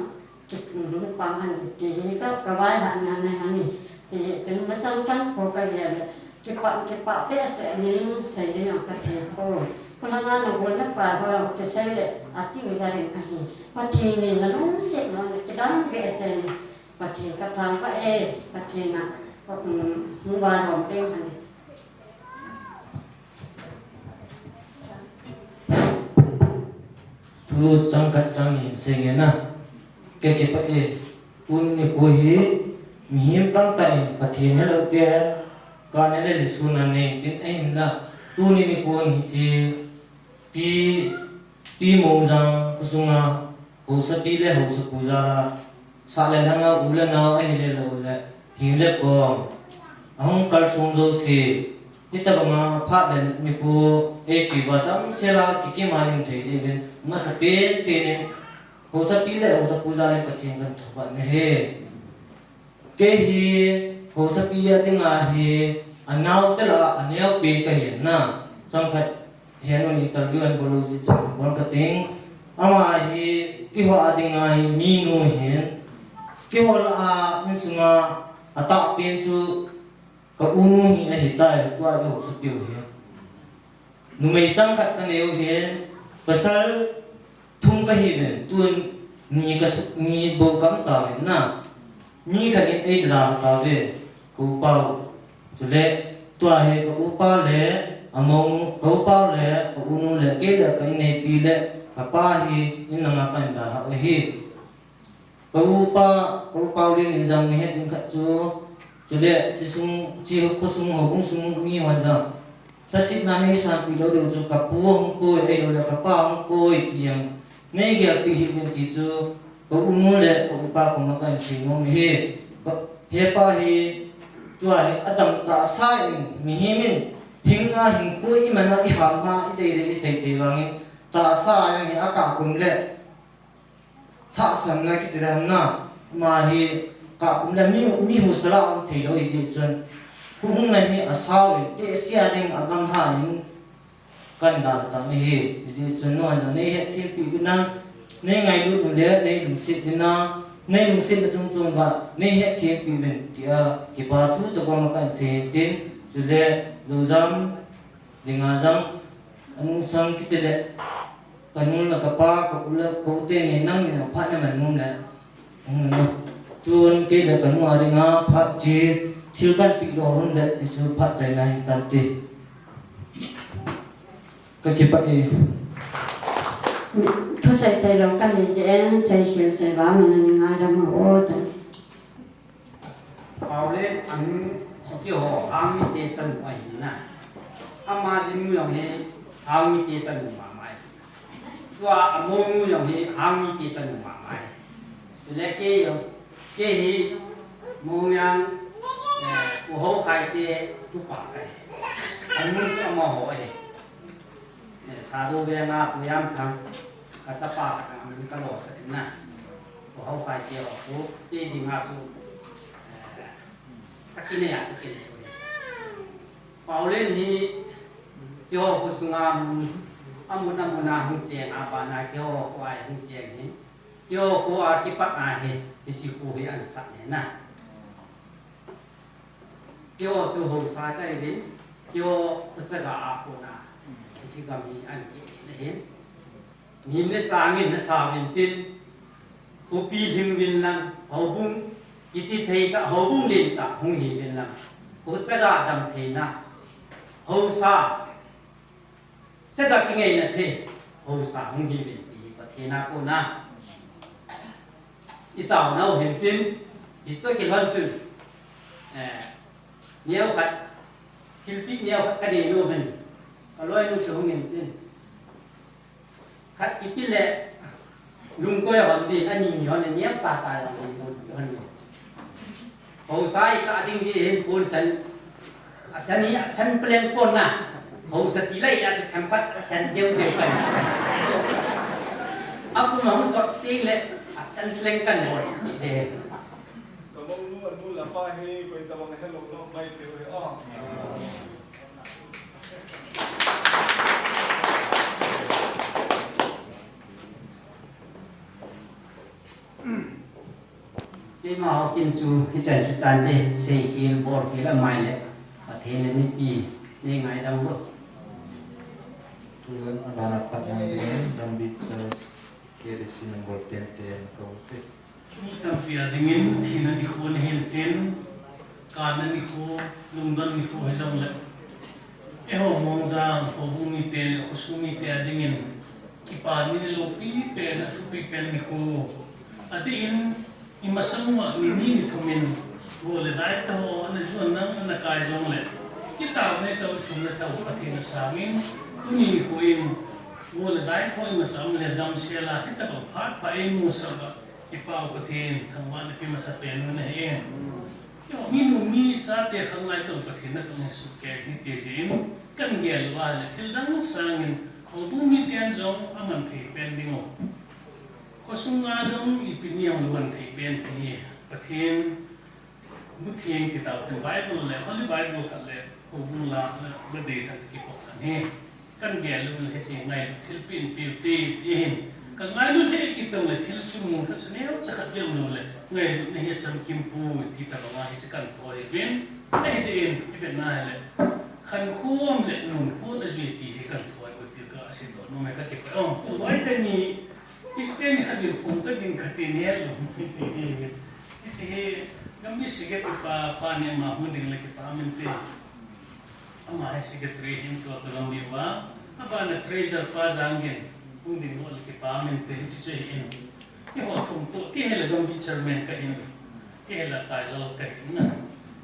ki hung pa han ni, ti ka, ka vai ha na na han ni, ti kin masang sang ko ka ya le, kipa, kipa pe se ni, se ni ka thei ko. Ko na na na bol na pa ho ki se le, a ti mi da rin ka hi. Pathen ni na lung se no ni, ki dang pe se ni, Pathen ka thang pa e, Pathen na, hung vai hom ting han ni. Thu chang khat chang ni sei nge na. Ke ke pa e. Tuni nikho hi mihem tamtah in Pathen helou te ka ne le li sun a nei tin ahin la. Tuni nikho hi chi pi Pi Mongjang khosunga, haosapi le haosapu jal a, sah le lhang a, u le nao, ahile lou le, hing le kom, ahung kalsong jouse, hitabanga phat le nikho, eipi ba damsel a, kikim a um thei jeh uvin, amasapen pen in, haosapi le haosapu jal in Pathen kathangvah in ahi. Kei hi haosapi a dinga hi anao te lah a aneo pen kahi na. Chang khat hin interview an bol u jeh chun bol kating. Ama hi keiho a dinga hi minu ahin. Keiho lah a insunga atah pen chu ka unu hi ahitai, tua hi haosapi u hi. Numei chang khat kanei u hin, pasal thum kahi uvin, tun ni ka su-, ni bou ka um tauvin na. Mi khat in eidalha tauve, ka upa u. Chule, tua hi ka upa le, amonu, ka upa u le, ka unu le, kei le ka inneipi le, ka pa hi, in langa ka eidalha u ahi. Ka upa, ka upa u Lin in jong nei het ding khat chu, chule, chi sung, chi khosung, houbung sung mi hon jong. Lhasetna nei sanpi lou diu chu ka pu ahung poi, ahilou le ka pa ahung poi, ti jong. Nei gelpi hih in ti chu, ka unu le ka upa koma ka insei nom ahi. Ka, hepa hi, tua hi, atam tahsa in, mihem in, hinga, hinkho iman a, iham a, idei dei, isei thei vangin, tahsa a jong hi akah kum le, Lhahsamna kiti le ham na, ama hi kah kum le mi, mi husa lah a um thei lou hijeh chun, huhhingna hi asao in, tehse a ding agamlha in, kan dalha tam ahi, hijeh chun, non jong nei hetthem peh uvin lang, nei ngailut u le, nei lungset uvin lang, nei lungsetna chom chom uva, nei hetthem peh uvin, tia, kipa thu tobang a kan sei hin tin, chule, Lojam, Dinga jong, anung sang kiti le, ka nu le ka pa, ka u le ka u teni nangni na phat na man nom le. Hung no. Tun kei le ka nu a dinga phat chi, thil kan peh lou hun le, hichu phat chaina hin tan ti. Ka kipah e. Thusei tailou kahi jeh in, seikhel sei va man ngaidam u te. Paolen ahung chu keiho hangmite chanu ahin na. Ama jinu jong hi hangmite chanu mama ahi. Tua amonu jong hi hangmite chanu mama ahi. Chule kei jong, kei hi Mongjang, eh, Pu Haokhaite tupa kahi. Anu chu amaho ahi. Eh, Thadou venga Pu Jamthang, ka chapa khat a min ka losah in na. Pu Haokhaite ho, pu, kei dinga chu, eh, ka kinei a, ka kinei u ahi. Paolen hi, keiho khosunga mun, amun amun a hung cheng a, bana keiho kho a hung cheng hi. Keiho kho a kipat a hi, hiche kho hi ahin sah e na. Keiho chu haosa kahi uvin, keiho khuchaga a kona, hiche gam hi ahin kihin ahin. Mihem le chang in nasa uvin tin, khopi lhing uvin lang, houbung, kiti thei tah, houbung len tah, hung hi uvin lang. Khuchaga damtheina, haosa, Chega kingaina thei, haosa hung hi uvin ti hi Pathen a kona. I taona u hin tin, hiche toh kilhon chun, eh, neo khat, thilpeh neo khat ka nei nom in, ka loinu chu hung in tin. Khat kipe le, Lungkoi hon din, ani hon ni, niam cha cha hon din, hon din. Hausa i ta ding di hin phun san, a san hi, a san pleng pon na. Hausa ti lai a chu thempat a san deu deu kan. A kum hong sot ti le, a san pleng kan hon ti de. Ka mong nu, a nu le pa hi, koi tabang hello no, mai te we, ah. Keima houin chu hichan chu tante, seikhel, bolkhel amai le, Pathen le mipi, nei ngaidam uvin. Tuhin abana pat nang dingin, Gambih Church, K B C number ten ten ka u te. Mi tampi a dingin, thina nikho nahin tin, kana nikho, lungdon nikho hijongle. Eiho Mongjang, houbung mite le khosung mite a dingin, kipa ni loupi pen, athupi pen nikho. Adin, imasang uva ni ni ni thum in, go le dai tah ho, ana ju ana, ana kai jongle. Kitao nei tao, thum nei tao, Pathen asangin, tuni nikho in, go le dai tah ho imacha um le damsel a, hitabang phat pha eimusah uva. Kipa u Pathen, thangvahna pe masa pen u nahi. Keiho minu michate khanglai tah u Pathen natong hi sukeh hite jeh in, kan gel uva le thil dang sangin, houbung miten jong aman thei pen ding u. Khosung a jong ipi ni hung luan thei pen ti hi, Pathen, Butheng kitao te Bible le, Holy Bible khat le, houbung la, la, la dei khat kipok khat hi. Kan gel u le hiche ngailut thilpeh in peh u te, ti hin. Ka ngailut le kitong le thil chungnung khat chu neocha khat beh lou le, ngailutna hi chamkim poi ti tabang a hiche kan thoi uvin. Ahi te in, i vet na hile. Khankho um le nunkho na jui ti hi kan thoi u ti ka seidoh nom e ka ti pa. Oh, ko loi te ni, Christian khat in phung ka ding khat in he lou. Hiche hi, Gambih Secretary pa, pa ni ama hung ding le kipa um inte. Ama hi secretary hin tua ka Gambih uva. Abana treasurer pa Jangin hung ding ho le kipa um inte, hiche chu hi in. Keiho thum toh, kei hi le Gambih chairman ka hin. Kei hi le Kailal ka hin na.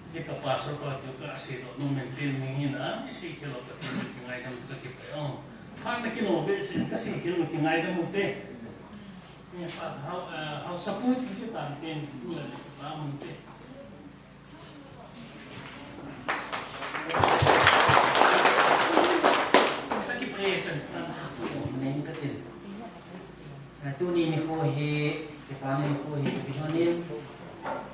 Hiche ka pastor pa chu ka seidoh nom in tin mi hin a, i seikhel u Pathen in kingaidam ka kipah e. Phat na kino behseh in ka seikhel u kingaidam u te. Ni pa hau, eh, hausa pu ti ti tan ten tu le kipa um inte. Tuni nikho hi, kipa ni nikho hi, kipa ni.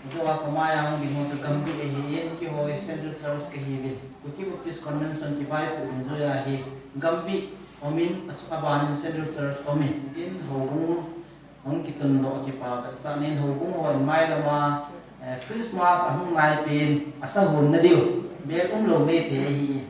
Hiche a kamai a hung ding ho chu Gambih ahin, keiho hi Central Church kahiuvin. Kuki Baptist Convention kivaipoh dungjuia hi Gambih umin, abanin Central Church umin. Tin houbung Hung kitundoh kipa vetsahna in houbung hon mailam a, eh, Christmas ahung naipen, asa hon na diu. Bel umlou mite ahi.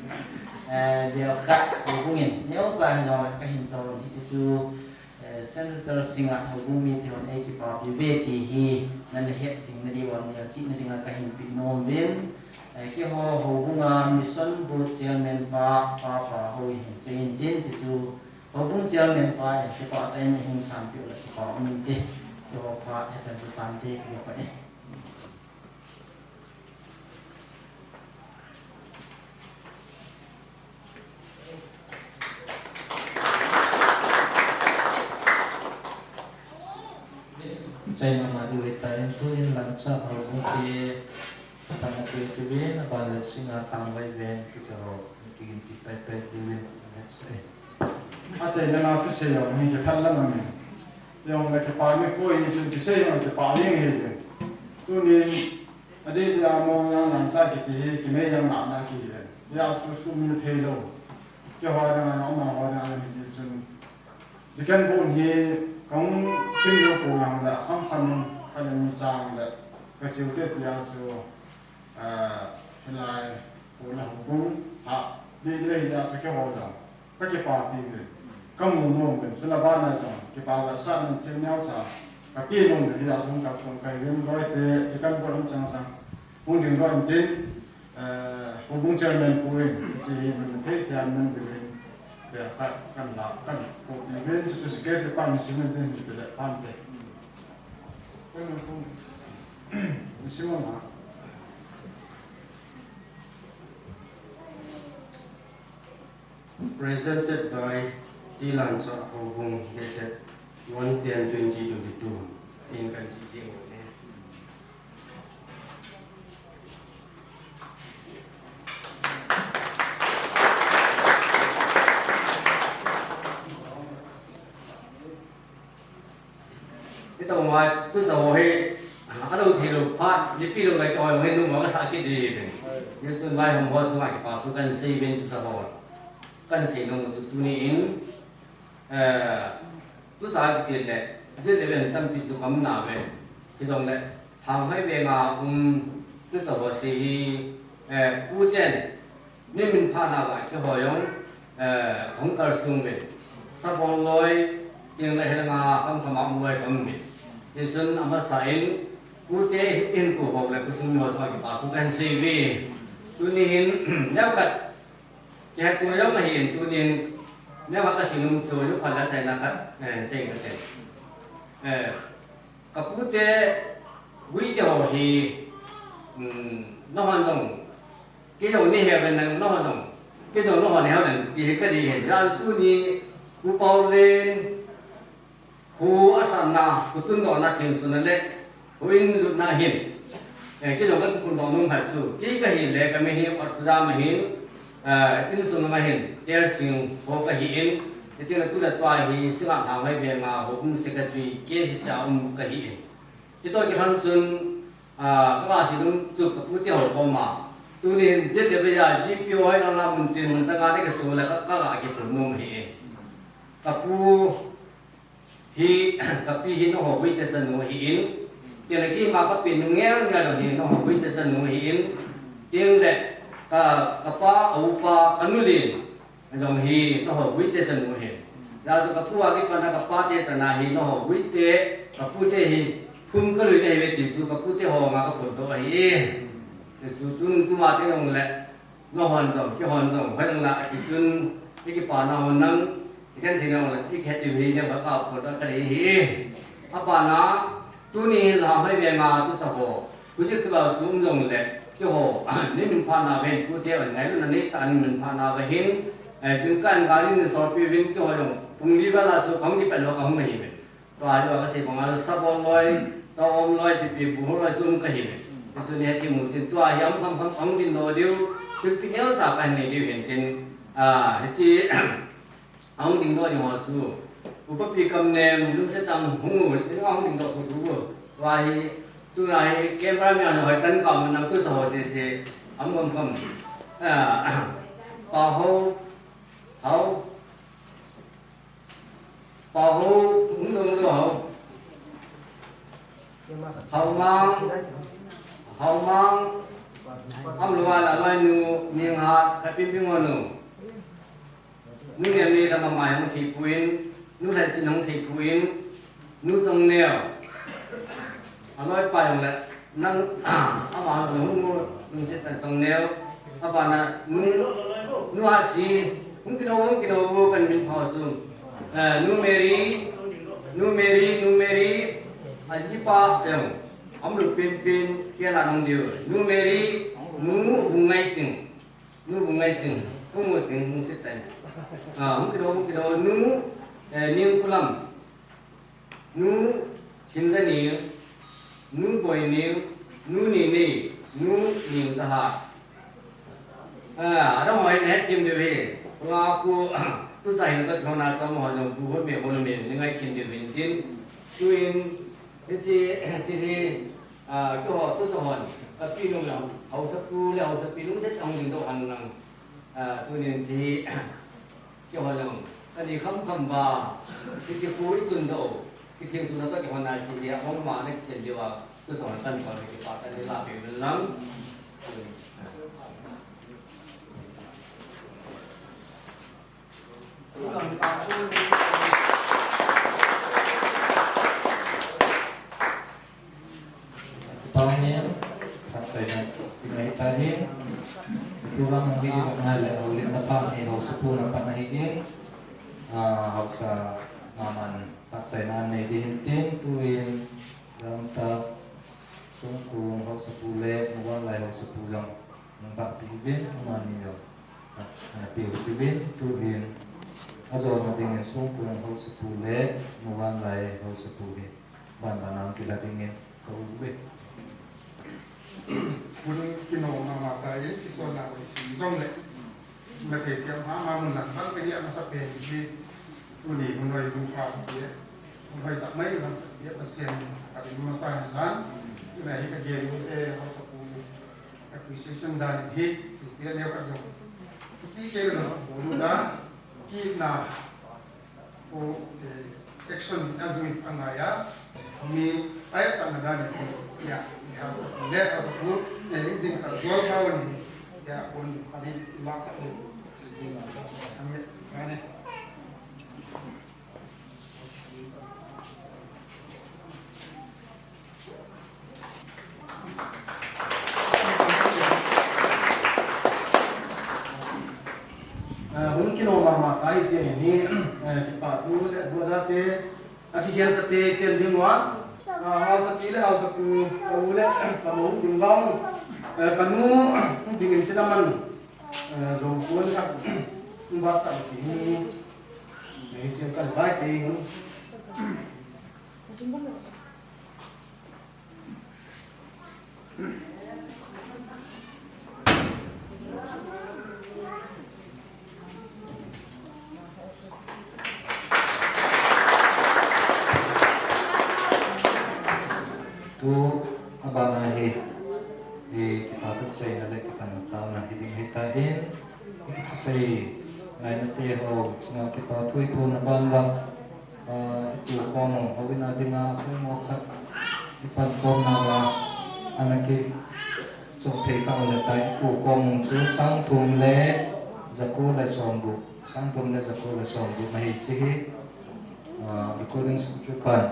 Eh, bel khat houbung in. Neocha hijongle kahin chon hiche chu, eh, Central Church sunga houbung mite hon eikipapi uve ti hi. Nana hetjing na diu, nana chihna dinga kahin pe nom uvin. Eh, keiho houbung a Mission Board Chairman pa, pa, pa hou hin cheiyin tin hiche chu Houbung chairman pa in kipa tah in eihung sanpeh u le kipa um inte. Keiho pa hichan chu tante kipa e. Chaina ma diu hitai, tuin Lanchah houbung te Pathen a pe uvin, aban le Singngat Tangvai Veng kicha ho, kiginpi paipai uvin, next day. Achaina na thusei jong hi kiphat lam ahi. Jong le kipa nikho hi chun kisei jong kipa jeng ahi. Tunin adeh dia Monyang Lanchah kiti hi kimei jeng na na kihi. Dia su su min thei lou. Keiho dang a, amaho dang a hi chun. Deacon bun hi kahung kin lou pou jong le, kham kham in, ka le mi chang le, ka siu te tia chu, ah, hilai, pou le houbung, ha, di le hi tia chu keiho jong, ka kipapi uve, ka mu nom uve, chule abana jong, kipa vetsahna in thil neocha, ka pe nom uve, hitia chu ka sung kai uve, loi te, deacon bun um chang chang, hung ding loi in tin, Eh, houbung chairman pu in, hiche hi min thei thiam min bilin, tia khat kan la, kan ko bilin, chu chu secretary pan min sim min tin, min pile pan te. Kan min pu, min sim ma. Presented by T. Lanchah Houbung, dated One ten twenty twenty-two. In kan chi chi mo ne. Ito ma tu sa ho hi, a lo thei lo pha, ni pi lo lai ko ho hi nu ma ka sa ki di ben. Ni sun lai hom ho su ma ki pa tu kan sei ben tu sa ho. Kan sei no tu tu ni in. Eh, tu sa ki le, je le ben tam pi su kam na ve. Ki jong le, hang hai ve nga um, tu sa ho si hi, eh, pu ten, ni min pha na va ki ho yong, eh, hong kal sung ve. Sa bon loi, ting le hel nga, kam kam am loi kam ve. Ni sun ama sa in, pu te in ku ho le ku sung ho sa ki pa tu kan sei ve. Tu ni hin, neo kat, Kihe tu jong ahi in tunin, neo khat ka sei nom chu, nu phat la chaina khat, eh, sei ka te. Eh, ka pu te, gui te ho hi, um, nahon jong, kei jong ni he ben nang nahon jong, kei jong nahon he ho nang, ti hi ka di hin. Ja tuni, Pu Paulin, Hu a sanna, hu tundohna thil sunna le, hu in lutna hin. Eh, kei jong ka tundoh nung hai chu. Kei ka hi le, ka min hi Ot Pu Jam ahin, eh, insung ma hin, Ter Sing ho ka hi in, kei tin tu le tua hi, singa thang hai ve ma, ho um secretary, kei hi sa um ka hi in. Kei to kei han chun, ah, ka la si lung chu ka pu te ho ko ma. Tunin, zit le ve ya, G P O hai na na mun tin, mun ta nga ne ka su le ka, ka la ki pun nung hi in. Ka pu, Hi, ka pi hi nangho Guite chanu ahin, tile keima ka pi nu ngel ngel hi nangho Guite chanu ahin, tile ka, ka pa, a upa, ka nu lin, jong hi nangho Guite chanu ahin. Jeh chu ka pu a kipat a ka pa te chana hi nangho Guite, ka pu te hi thum ka lui na hi ve ti chu ka pu te ho nga ka phondoh ahi. Ti chu tun tuma te jong le, Nahon jong, keihon jong, hoi lang la, ati chun, i kipana hon nang, i kan thei nang la, i kihet diu hi, neo khat ka phondoh ka dei hi. Abana, tuni hin la hoi ve nga tu sa ho. Huji tu ba sum jong le, keiho, ni min pha na ven, pu te on ngai lu na ni ta ni min pha na va hin, eh, jingkah in gari ni sorpi vin keiho jong, pung li va la su khong ni pen lo ka hung hi ve. Tua hi ka sei banga sabon loi, chom loi, pipi bu loi chun ka hi. Ka chun he ti mu tin tua hi am kham kham kham din lo diu, thil pi neo cha ka nei diu hin tin, a, hichi, ahung ding doh ding ho chu. Upa pi kam nem, lungset tah hung u, tin ahung ding doh khu chu. Tua hi, tua hi, camera mi a hoi tan ka mun nang tu sa ho se se, am kham kham. A, pa ho, hao, Pa ho, hung dong lo ho. Hao mang, hao mang, am lo a la loi nu, ning hat, khat pin pin ngo nu. Nu niam ni lam a mai hung thei puin, nu lai chin hung thei puin, nu jong neo. A loi pa jong le, nang, ama hung mu, nung sit tan jong neo. Apa na, nu, nu a si, hung kino, hung kino, bu kan min phao sung. Eh, nu Mary, nu Mary, nu Mary, a ji pa, em, am lu pin pin, kia la nung diu. Nu Mary, nu, bu ngai sing. Nu bu ngai sing, bu ngai sing, hung sit tan. Ah, hung kino, hung kino, nu, eh, ning kulam. Nu Himjani, Nu Boini, Nu Nini, Nu Ningjaha. Ah, adang ho hi nahet kim diu hi. Kula ku, tu sa hin ka thona sa mo ho jong bu ho me ho me ni ngai kim diu hin tin. Tuin, hichi, hichi, ah, tu ho, tu sa hon. Ka pi nung lang, hausa pu le, hausa pi nung se tong ding do an lang. Ah, tunin hichi, Keiho jong, ani kham kham ba, kiti khu i tun doh, kithing sung na toh keiho na kiti a, hong ma na kiti diu a, tu song kan pa kiti pa kan la pe vel lang. Pangin, phatchaina, tina hita hi, program hung hi, ngai le, houlimna pa hi, haosapu na pa na hi in, ah, haosa, maman, phatchaina nei ding hin tin, tuin, lamta, sungkung, haosapu le, muan lai haosapu jong, nang ba pi bin, amani jong, ah, pi pi bin, tuin, Ajona dingin Songkong haosapu le Muvanlai haosapu hi banban a hung kila dingin ka um uve. Hun kinom mama tai, kisona ho isim jongle. Mathei siam mama mun lang bang pe hi amasapen hi. Tuni hun hoi hung pha hi. Hun hoi tah mai jang sah hi Pathen in phatthei boh masa hen lang. Tuna hi ka gel u te haosapu appreciation dan hi, ti pia leo ka jong. Thupi kei jong, bol u dan, kina, ko, eh, action a jui a ngai a, mi, ai sa na dan hi, ya, ya, sa, le, sa, ku, eh, ding sa, jol ka wan, ya, wan, ani, la sa, ku, si, ding, sa, ani, ani. Eh, hun kinom mama tai jeng hi, eh, kipa thu le bu da te, a kikhel sa te sen ding ua, ah, haosapi le haosapu, ka u le, ka mou ding vang, eh, ka nu, ding in china man, eh, jong kun ka, ba sa chi hi, eh, chen kan bai te hi. Tu abana hi, hi kipa thuseina le kipa nopna hi ding hitan, hi kipa sei ngaina te ho chunga kipa thu i phon aban uva. Ah, i tukhom u, houin a dinga, poimo khat, i pankhomna uva, ana kichop thei tah u le tai, i tukhom u chu sang thum le ja ko le som gup, sang thum le ja ko le som gup ahi chi hi, ah, recording secretary pan,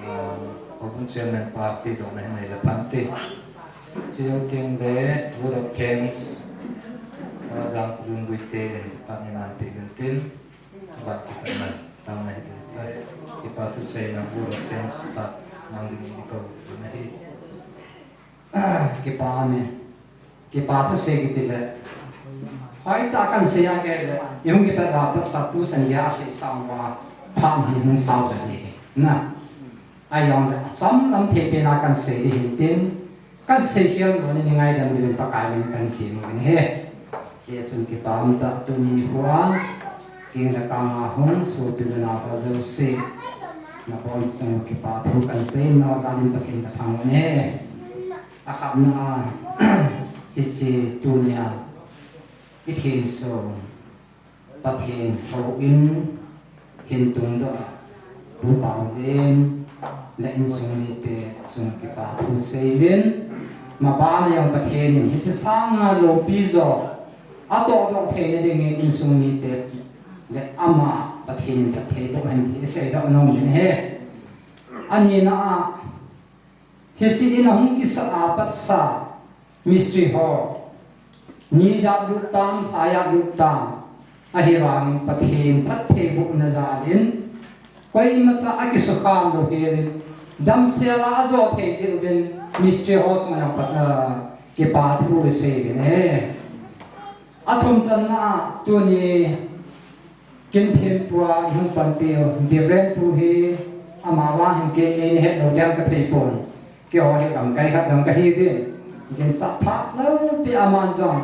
ah, houbung chairman pa pedohna hin nei le phan te. Chuteng le vote of thanks, ah, Jangkholun Guite in pan hin an pe hin tin. Ba kipa na, tang na hi, kipa thuseina bu lo ten spa, mang ding ni ko, na hi. Kipa amen. Kipa thusei kiti le. Hoitah kan sei a kei le, i hung kipat uva, Pastor Pu Sangya a sei sa uva, phat hi hung sao le ni. Na. Ahijongle, acham lam thei pen a kan sei ding hin tin, kan sei khel lou ni ngaidam ding in Pakai min kan ti nom in ahi. Hijeh chun kipa um tah tuni nikho a, kin le kang a hung sopi le nao ho jouse, nabonchauva kipa thu kan sei in, nao jal in Pathen ka thangvah in ahi. Akhatna a, hiche tunia, i thenso, Pathen houin hin tungdoh a, Pu Paolen le insung mite chunga kipa thu sei uvin, maban a jong Pathen in hiche sanga loupi jo atohdoh theina dingin insung mite le ama Pathen in phatthei boh hen ti seidoh nom in ahi. Anina a, hiche in ahung kisah a patsa mistri ho, ni jat lut tam, lha jat lut tam, ahivangin Pathen phattheibohna jal in, koimacha akisukham lou hel in, damsel a ajo thei jeh uvin, mistri ho chunga pat, ah, kipa thu isei uvin ahi. Athum channa a, tuni Kin Thenpu a i hung panpi u, Reverend Pu hi, ama vang hin kei eina het lou ding ka thei pon. Keiho hi lamkai khat jong ka hiuvin. Ginchat phat lou pi aman jong.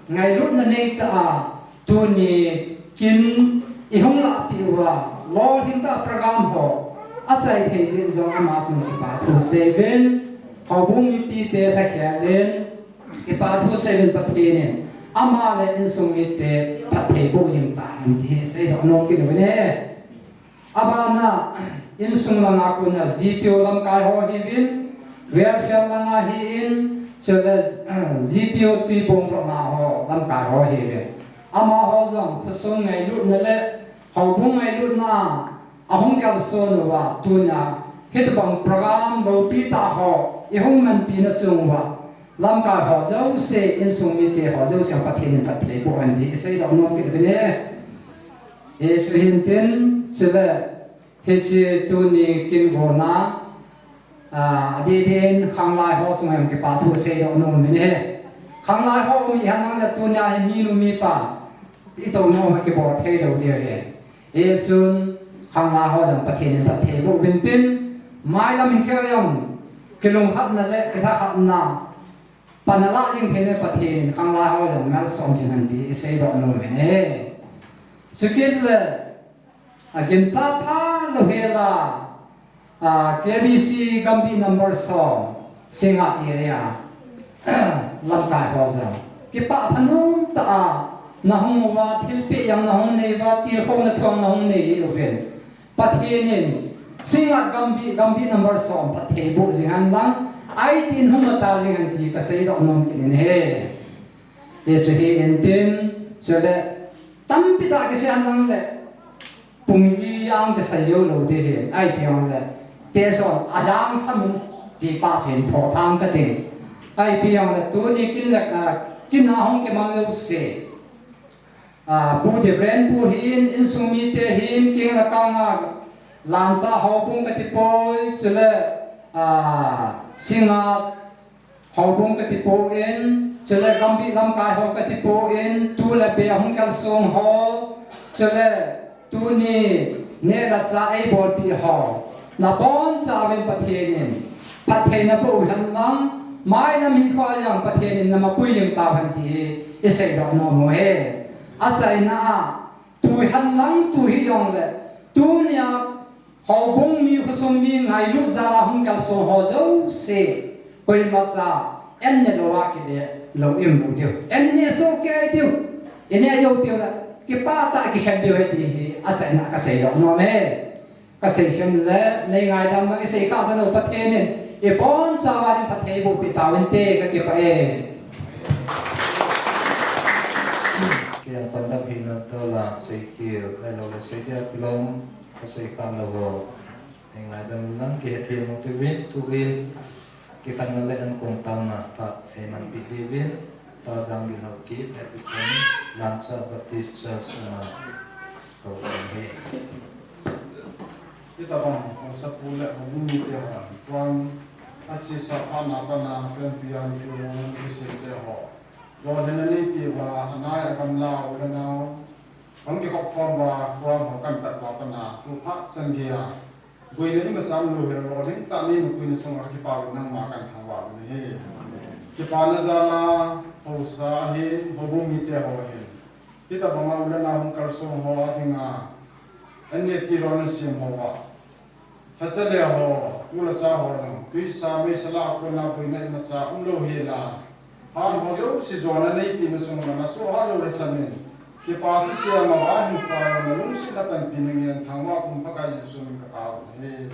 Ngailutna neitah a, tuni kin i hung lahpeh uva, lolhing tah program ho, achai thei jeh in jong ama chunga kipa thu sei uvin, houbung mipite thakhel in, Kipa thu sei uvin Pathen in, ama le insung mite phatthei boh jing tahen ti hi seidoh nom kit uvin ahi. Abana, insung langa kona G P O lamkai ho hiuvin, welfare langa hin, chule, G P O Tuibong langa ho lamkai ho hiuvin. Amaho jong khosung ngailutna le houbung ngailutna ahung kalson uva, tuna hitobang program loupi tah ho i hung manpina chung uva, lamkai ho jouse, insung mite ho jouse Pathen in phatthei boh hen ti i seidoh nom kit uvin ahi. Hiche hin tin, chule, hiche tuni kin gona, ah, adeh deh in khanglai ho chunga jong kipa thu seidoh nom in ahi. Khanglai ho um ihen lang le tunia hi minu mipa Itoh nom a kibol thei lou diu ahi. Hichun khanglai ho jong Pathen in phatthei boh uvin tin, mailam hinkho jong kilungkhatna le kilhakhatna pan alah jing thei in Pathen in khanglai ho jong malsom jing hen ti iseidoh nom in ahi. Chukit le, aginchat pha lou hel a, a, K B C Gambih number som, Singngat area lamkai ho jong kipah thanom tah a nahung uva, thilpeh jong nahung nei uva, tilkhouna thu jong nahung nei uvin, Pathen in Singngat Gambih, Gambih number som phatthei boh jing hen lang, ahi tin hung machal jing hen ti kaseidoh nom kit in ahi. Hichu hi in tin, chule tampi tah kisei hen lang le, pung li jong kisei jou lou ding ahi, ipi jong le, te son ajang sam in ti pa chen tho thang ka ding. Ipi jong le, tuni kin le, a, kin a hung kimang jouse. A, Pu Reverend pu hin, insung mite hin, keng le kang a, Lancha houbung kati poi, chule, a, Singngat houbung kati poi, chule Gambih lamkai ho kati poi, tu le pi a hung kalsong ho, chule tuni neh le chah eibolpeh ho, nabonchauvin Pathen in phatthei naboh u hen lang, mailam hinkho a jong Pathen in namapui jing tau hen ti iseidoh nom u ahi. Achaina a, tu hen lang tu hijong le, tunia houbung mi, khosung mi ngailut jal a hung kalsong ho jouse, koimacha an ne lou a kile lou imu diu. An ne soh kei diu. Ineh jou diu le, kipah tah a kikhen diu ahi ti hi achaina a kaseidoh nom e. Kasei khen le, nei ngaidam le, isei kha sa lou Pathen in ibonchauva ding phatthei boh peh tauvin te, kakipah e. Kiang conduct hina toh la, sei kil, ahilou le sei dia kilom, kasei kha lou ho. Nei ngaidam lang, kihethem u tivin, tuvin, kikhenna le ankong taona phat eimanpi diuvin, Pa Janggin Haokip, Epiphany, Lancha Baptist Church, ama, ho, ahi. Hitabang, haosapu le houbung mite hon, program asesa phat na pat a, pen pian tu, Christian te ho. Lolhinna neipe uva, anai agamla u le nao, hung kikhop khom uva, program ho kan tat uva pat a, tu phat chan geiya, boina imacha umlou hel, lolhing tah a neipuina chunga kipa uvin nangma kathangvah u ahi. Kipana jal a, haosa ahin, houbung mite ho ahin, hitabang a u le nao hung kalsong ho a dinga, an ne tilou nasem ho uva, lhacha le ho, tu le cha ho jong, tuisa meisa lah a kona boina imacha umlou hel a, phat ho jouse jona neipeina chunga nasoh hah lou le samin, kipa kisei a ma ba hin pa na lungset a panpi nangen thangvah kum Pakai Jesu min kataona ahi.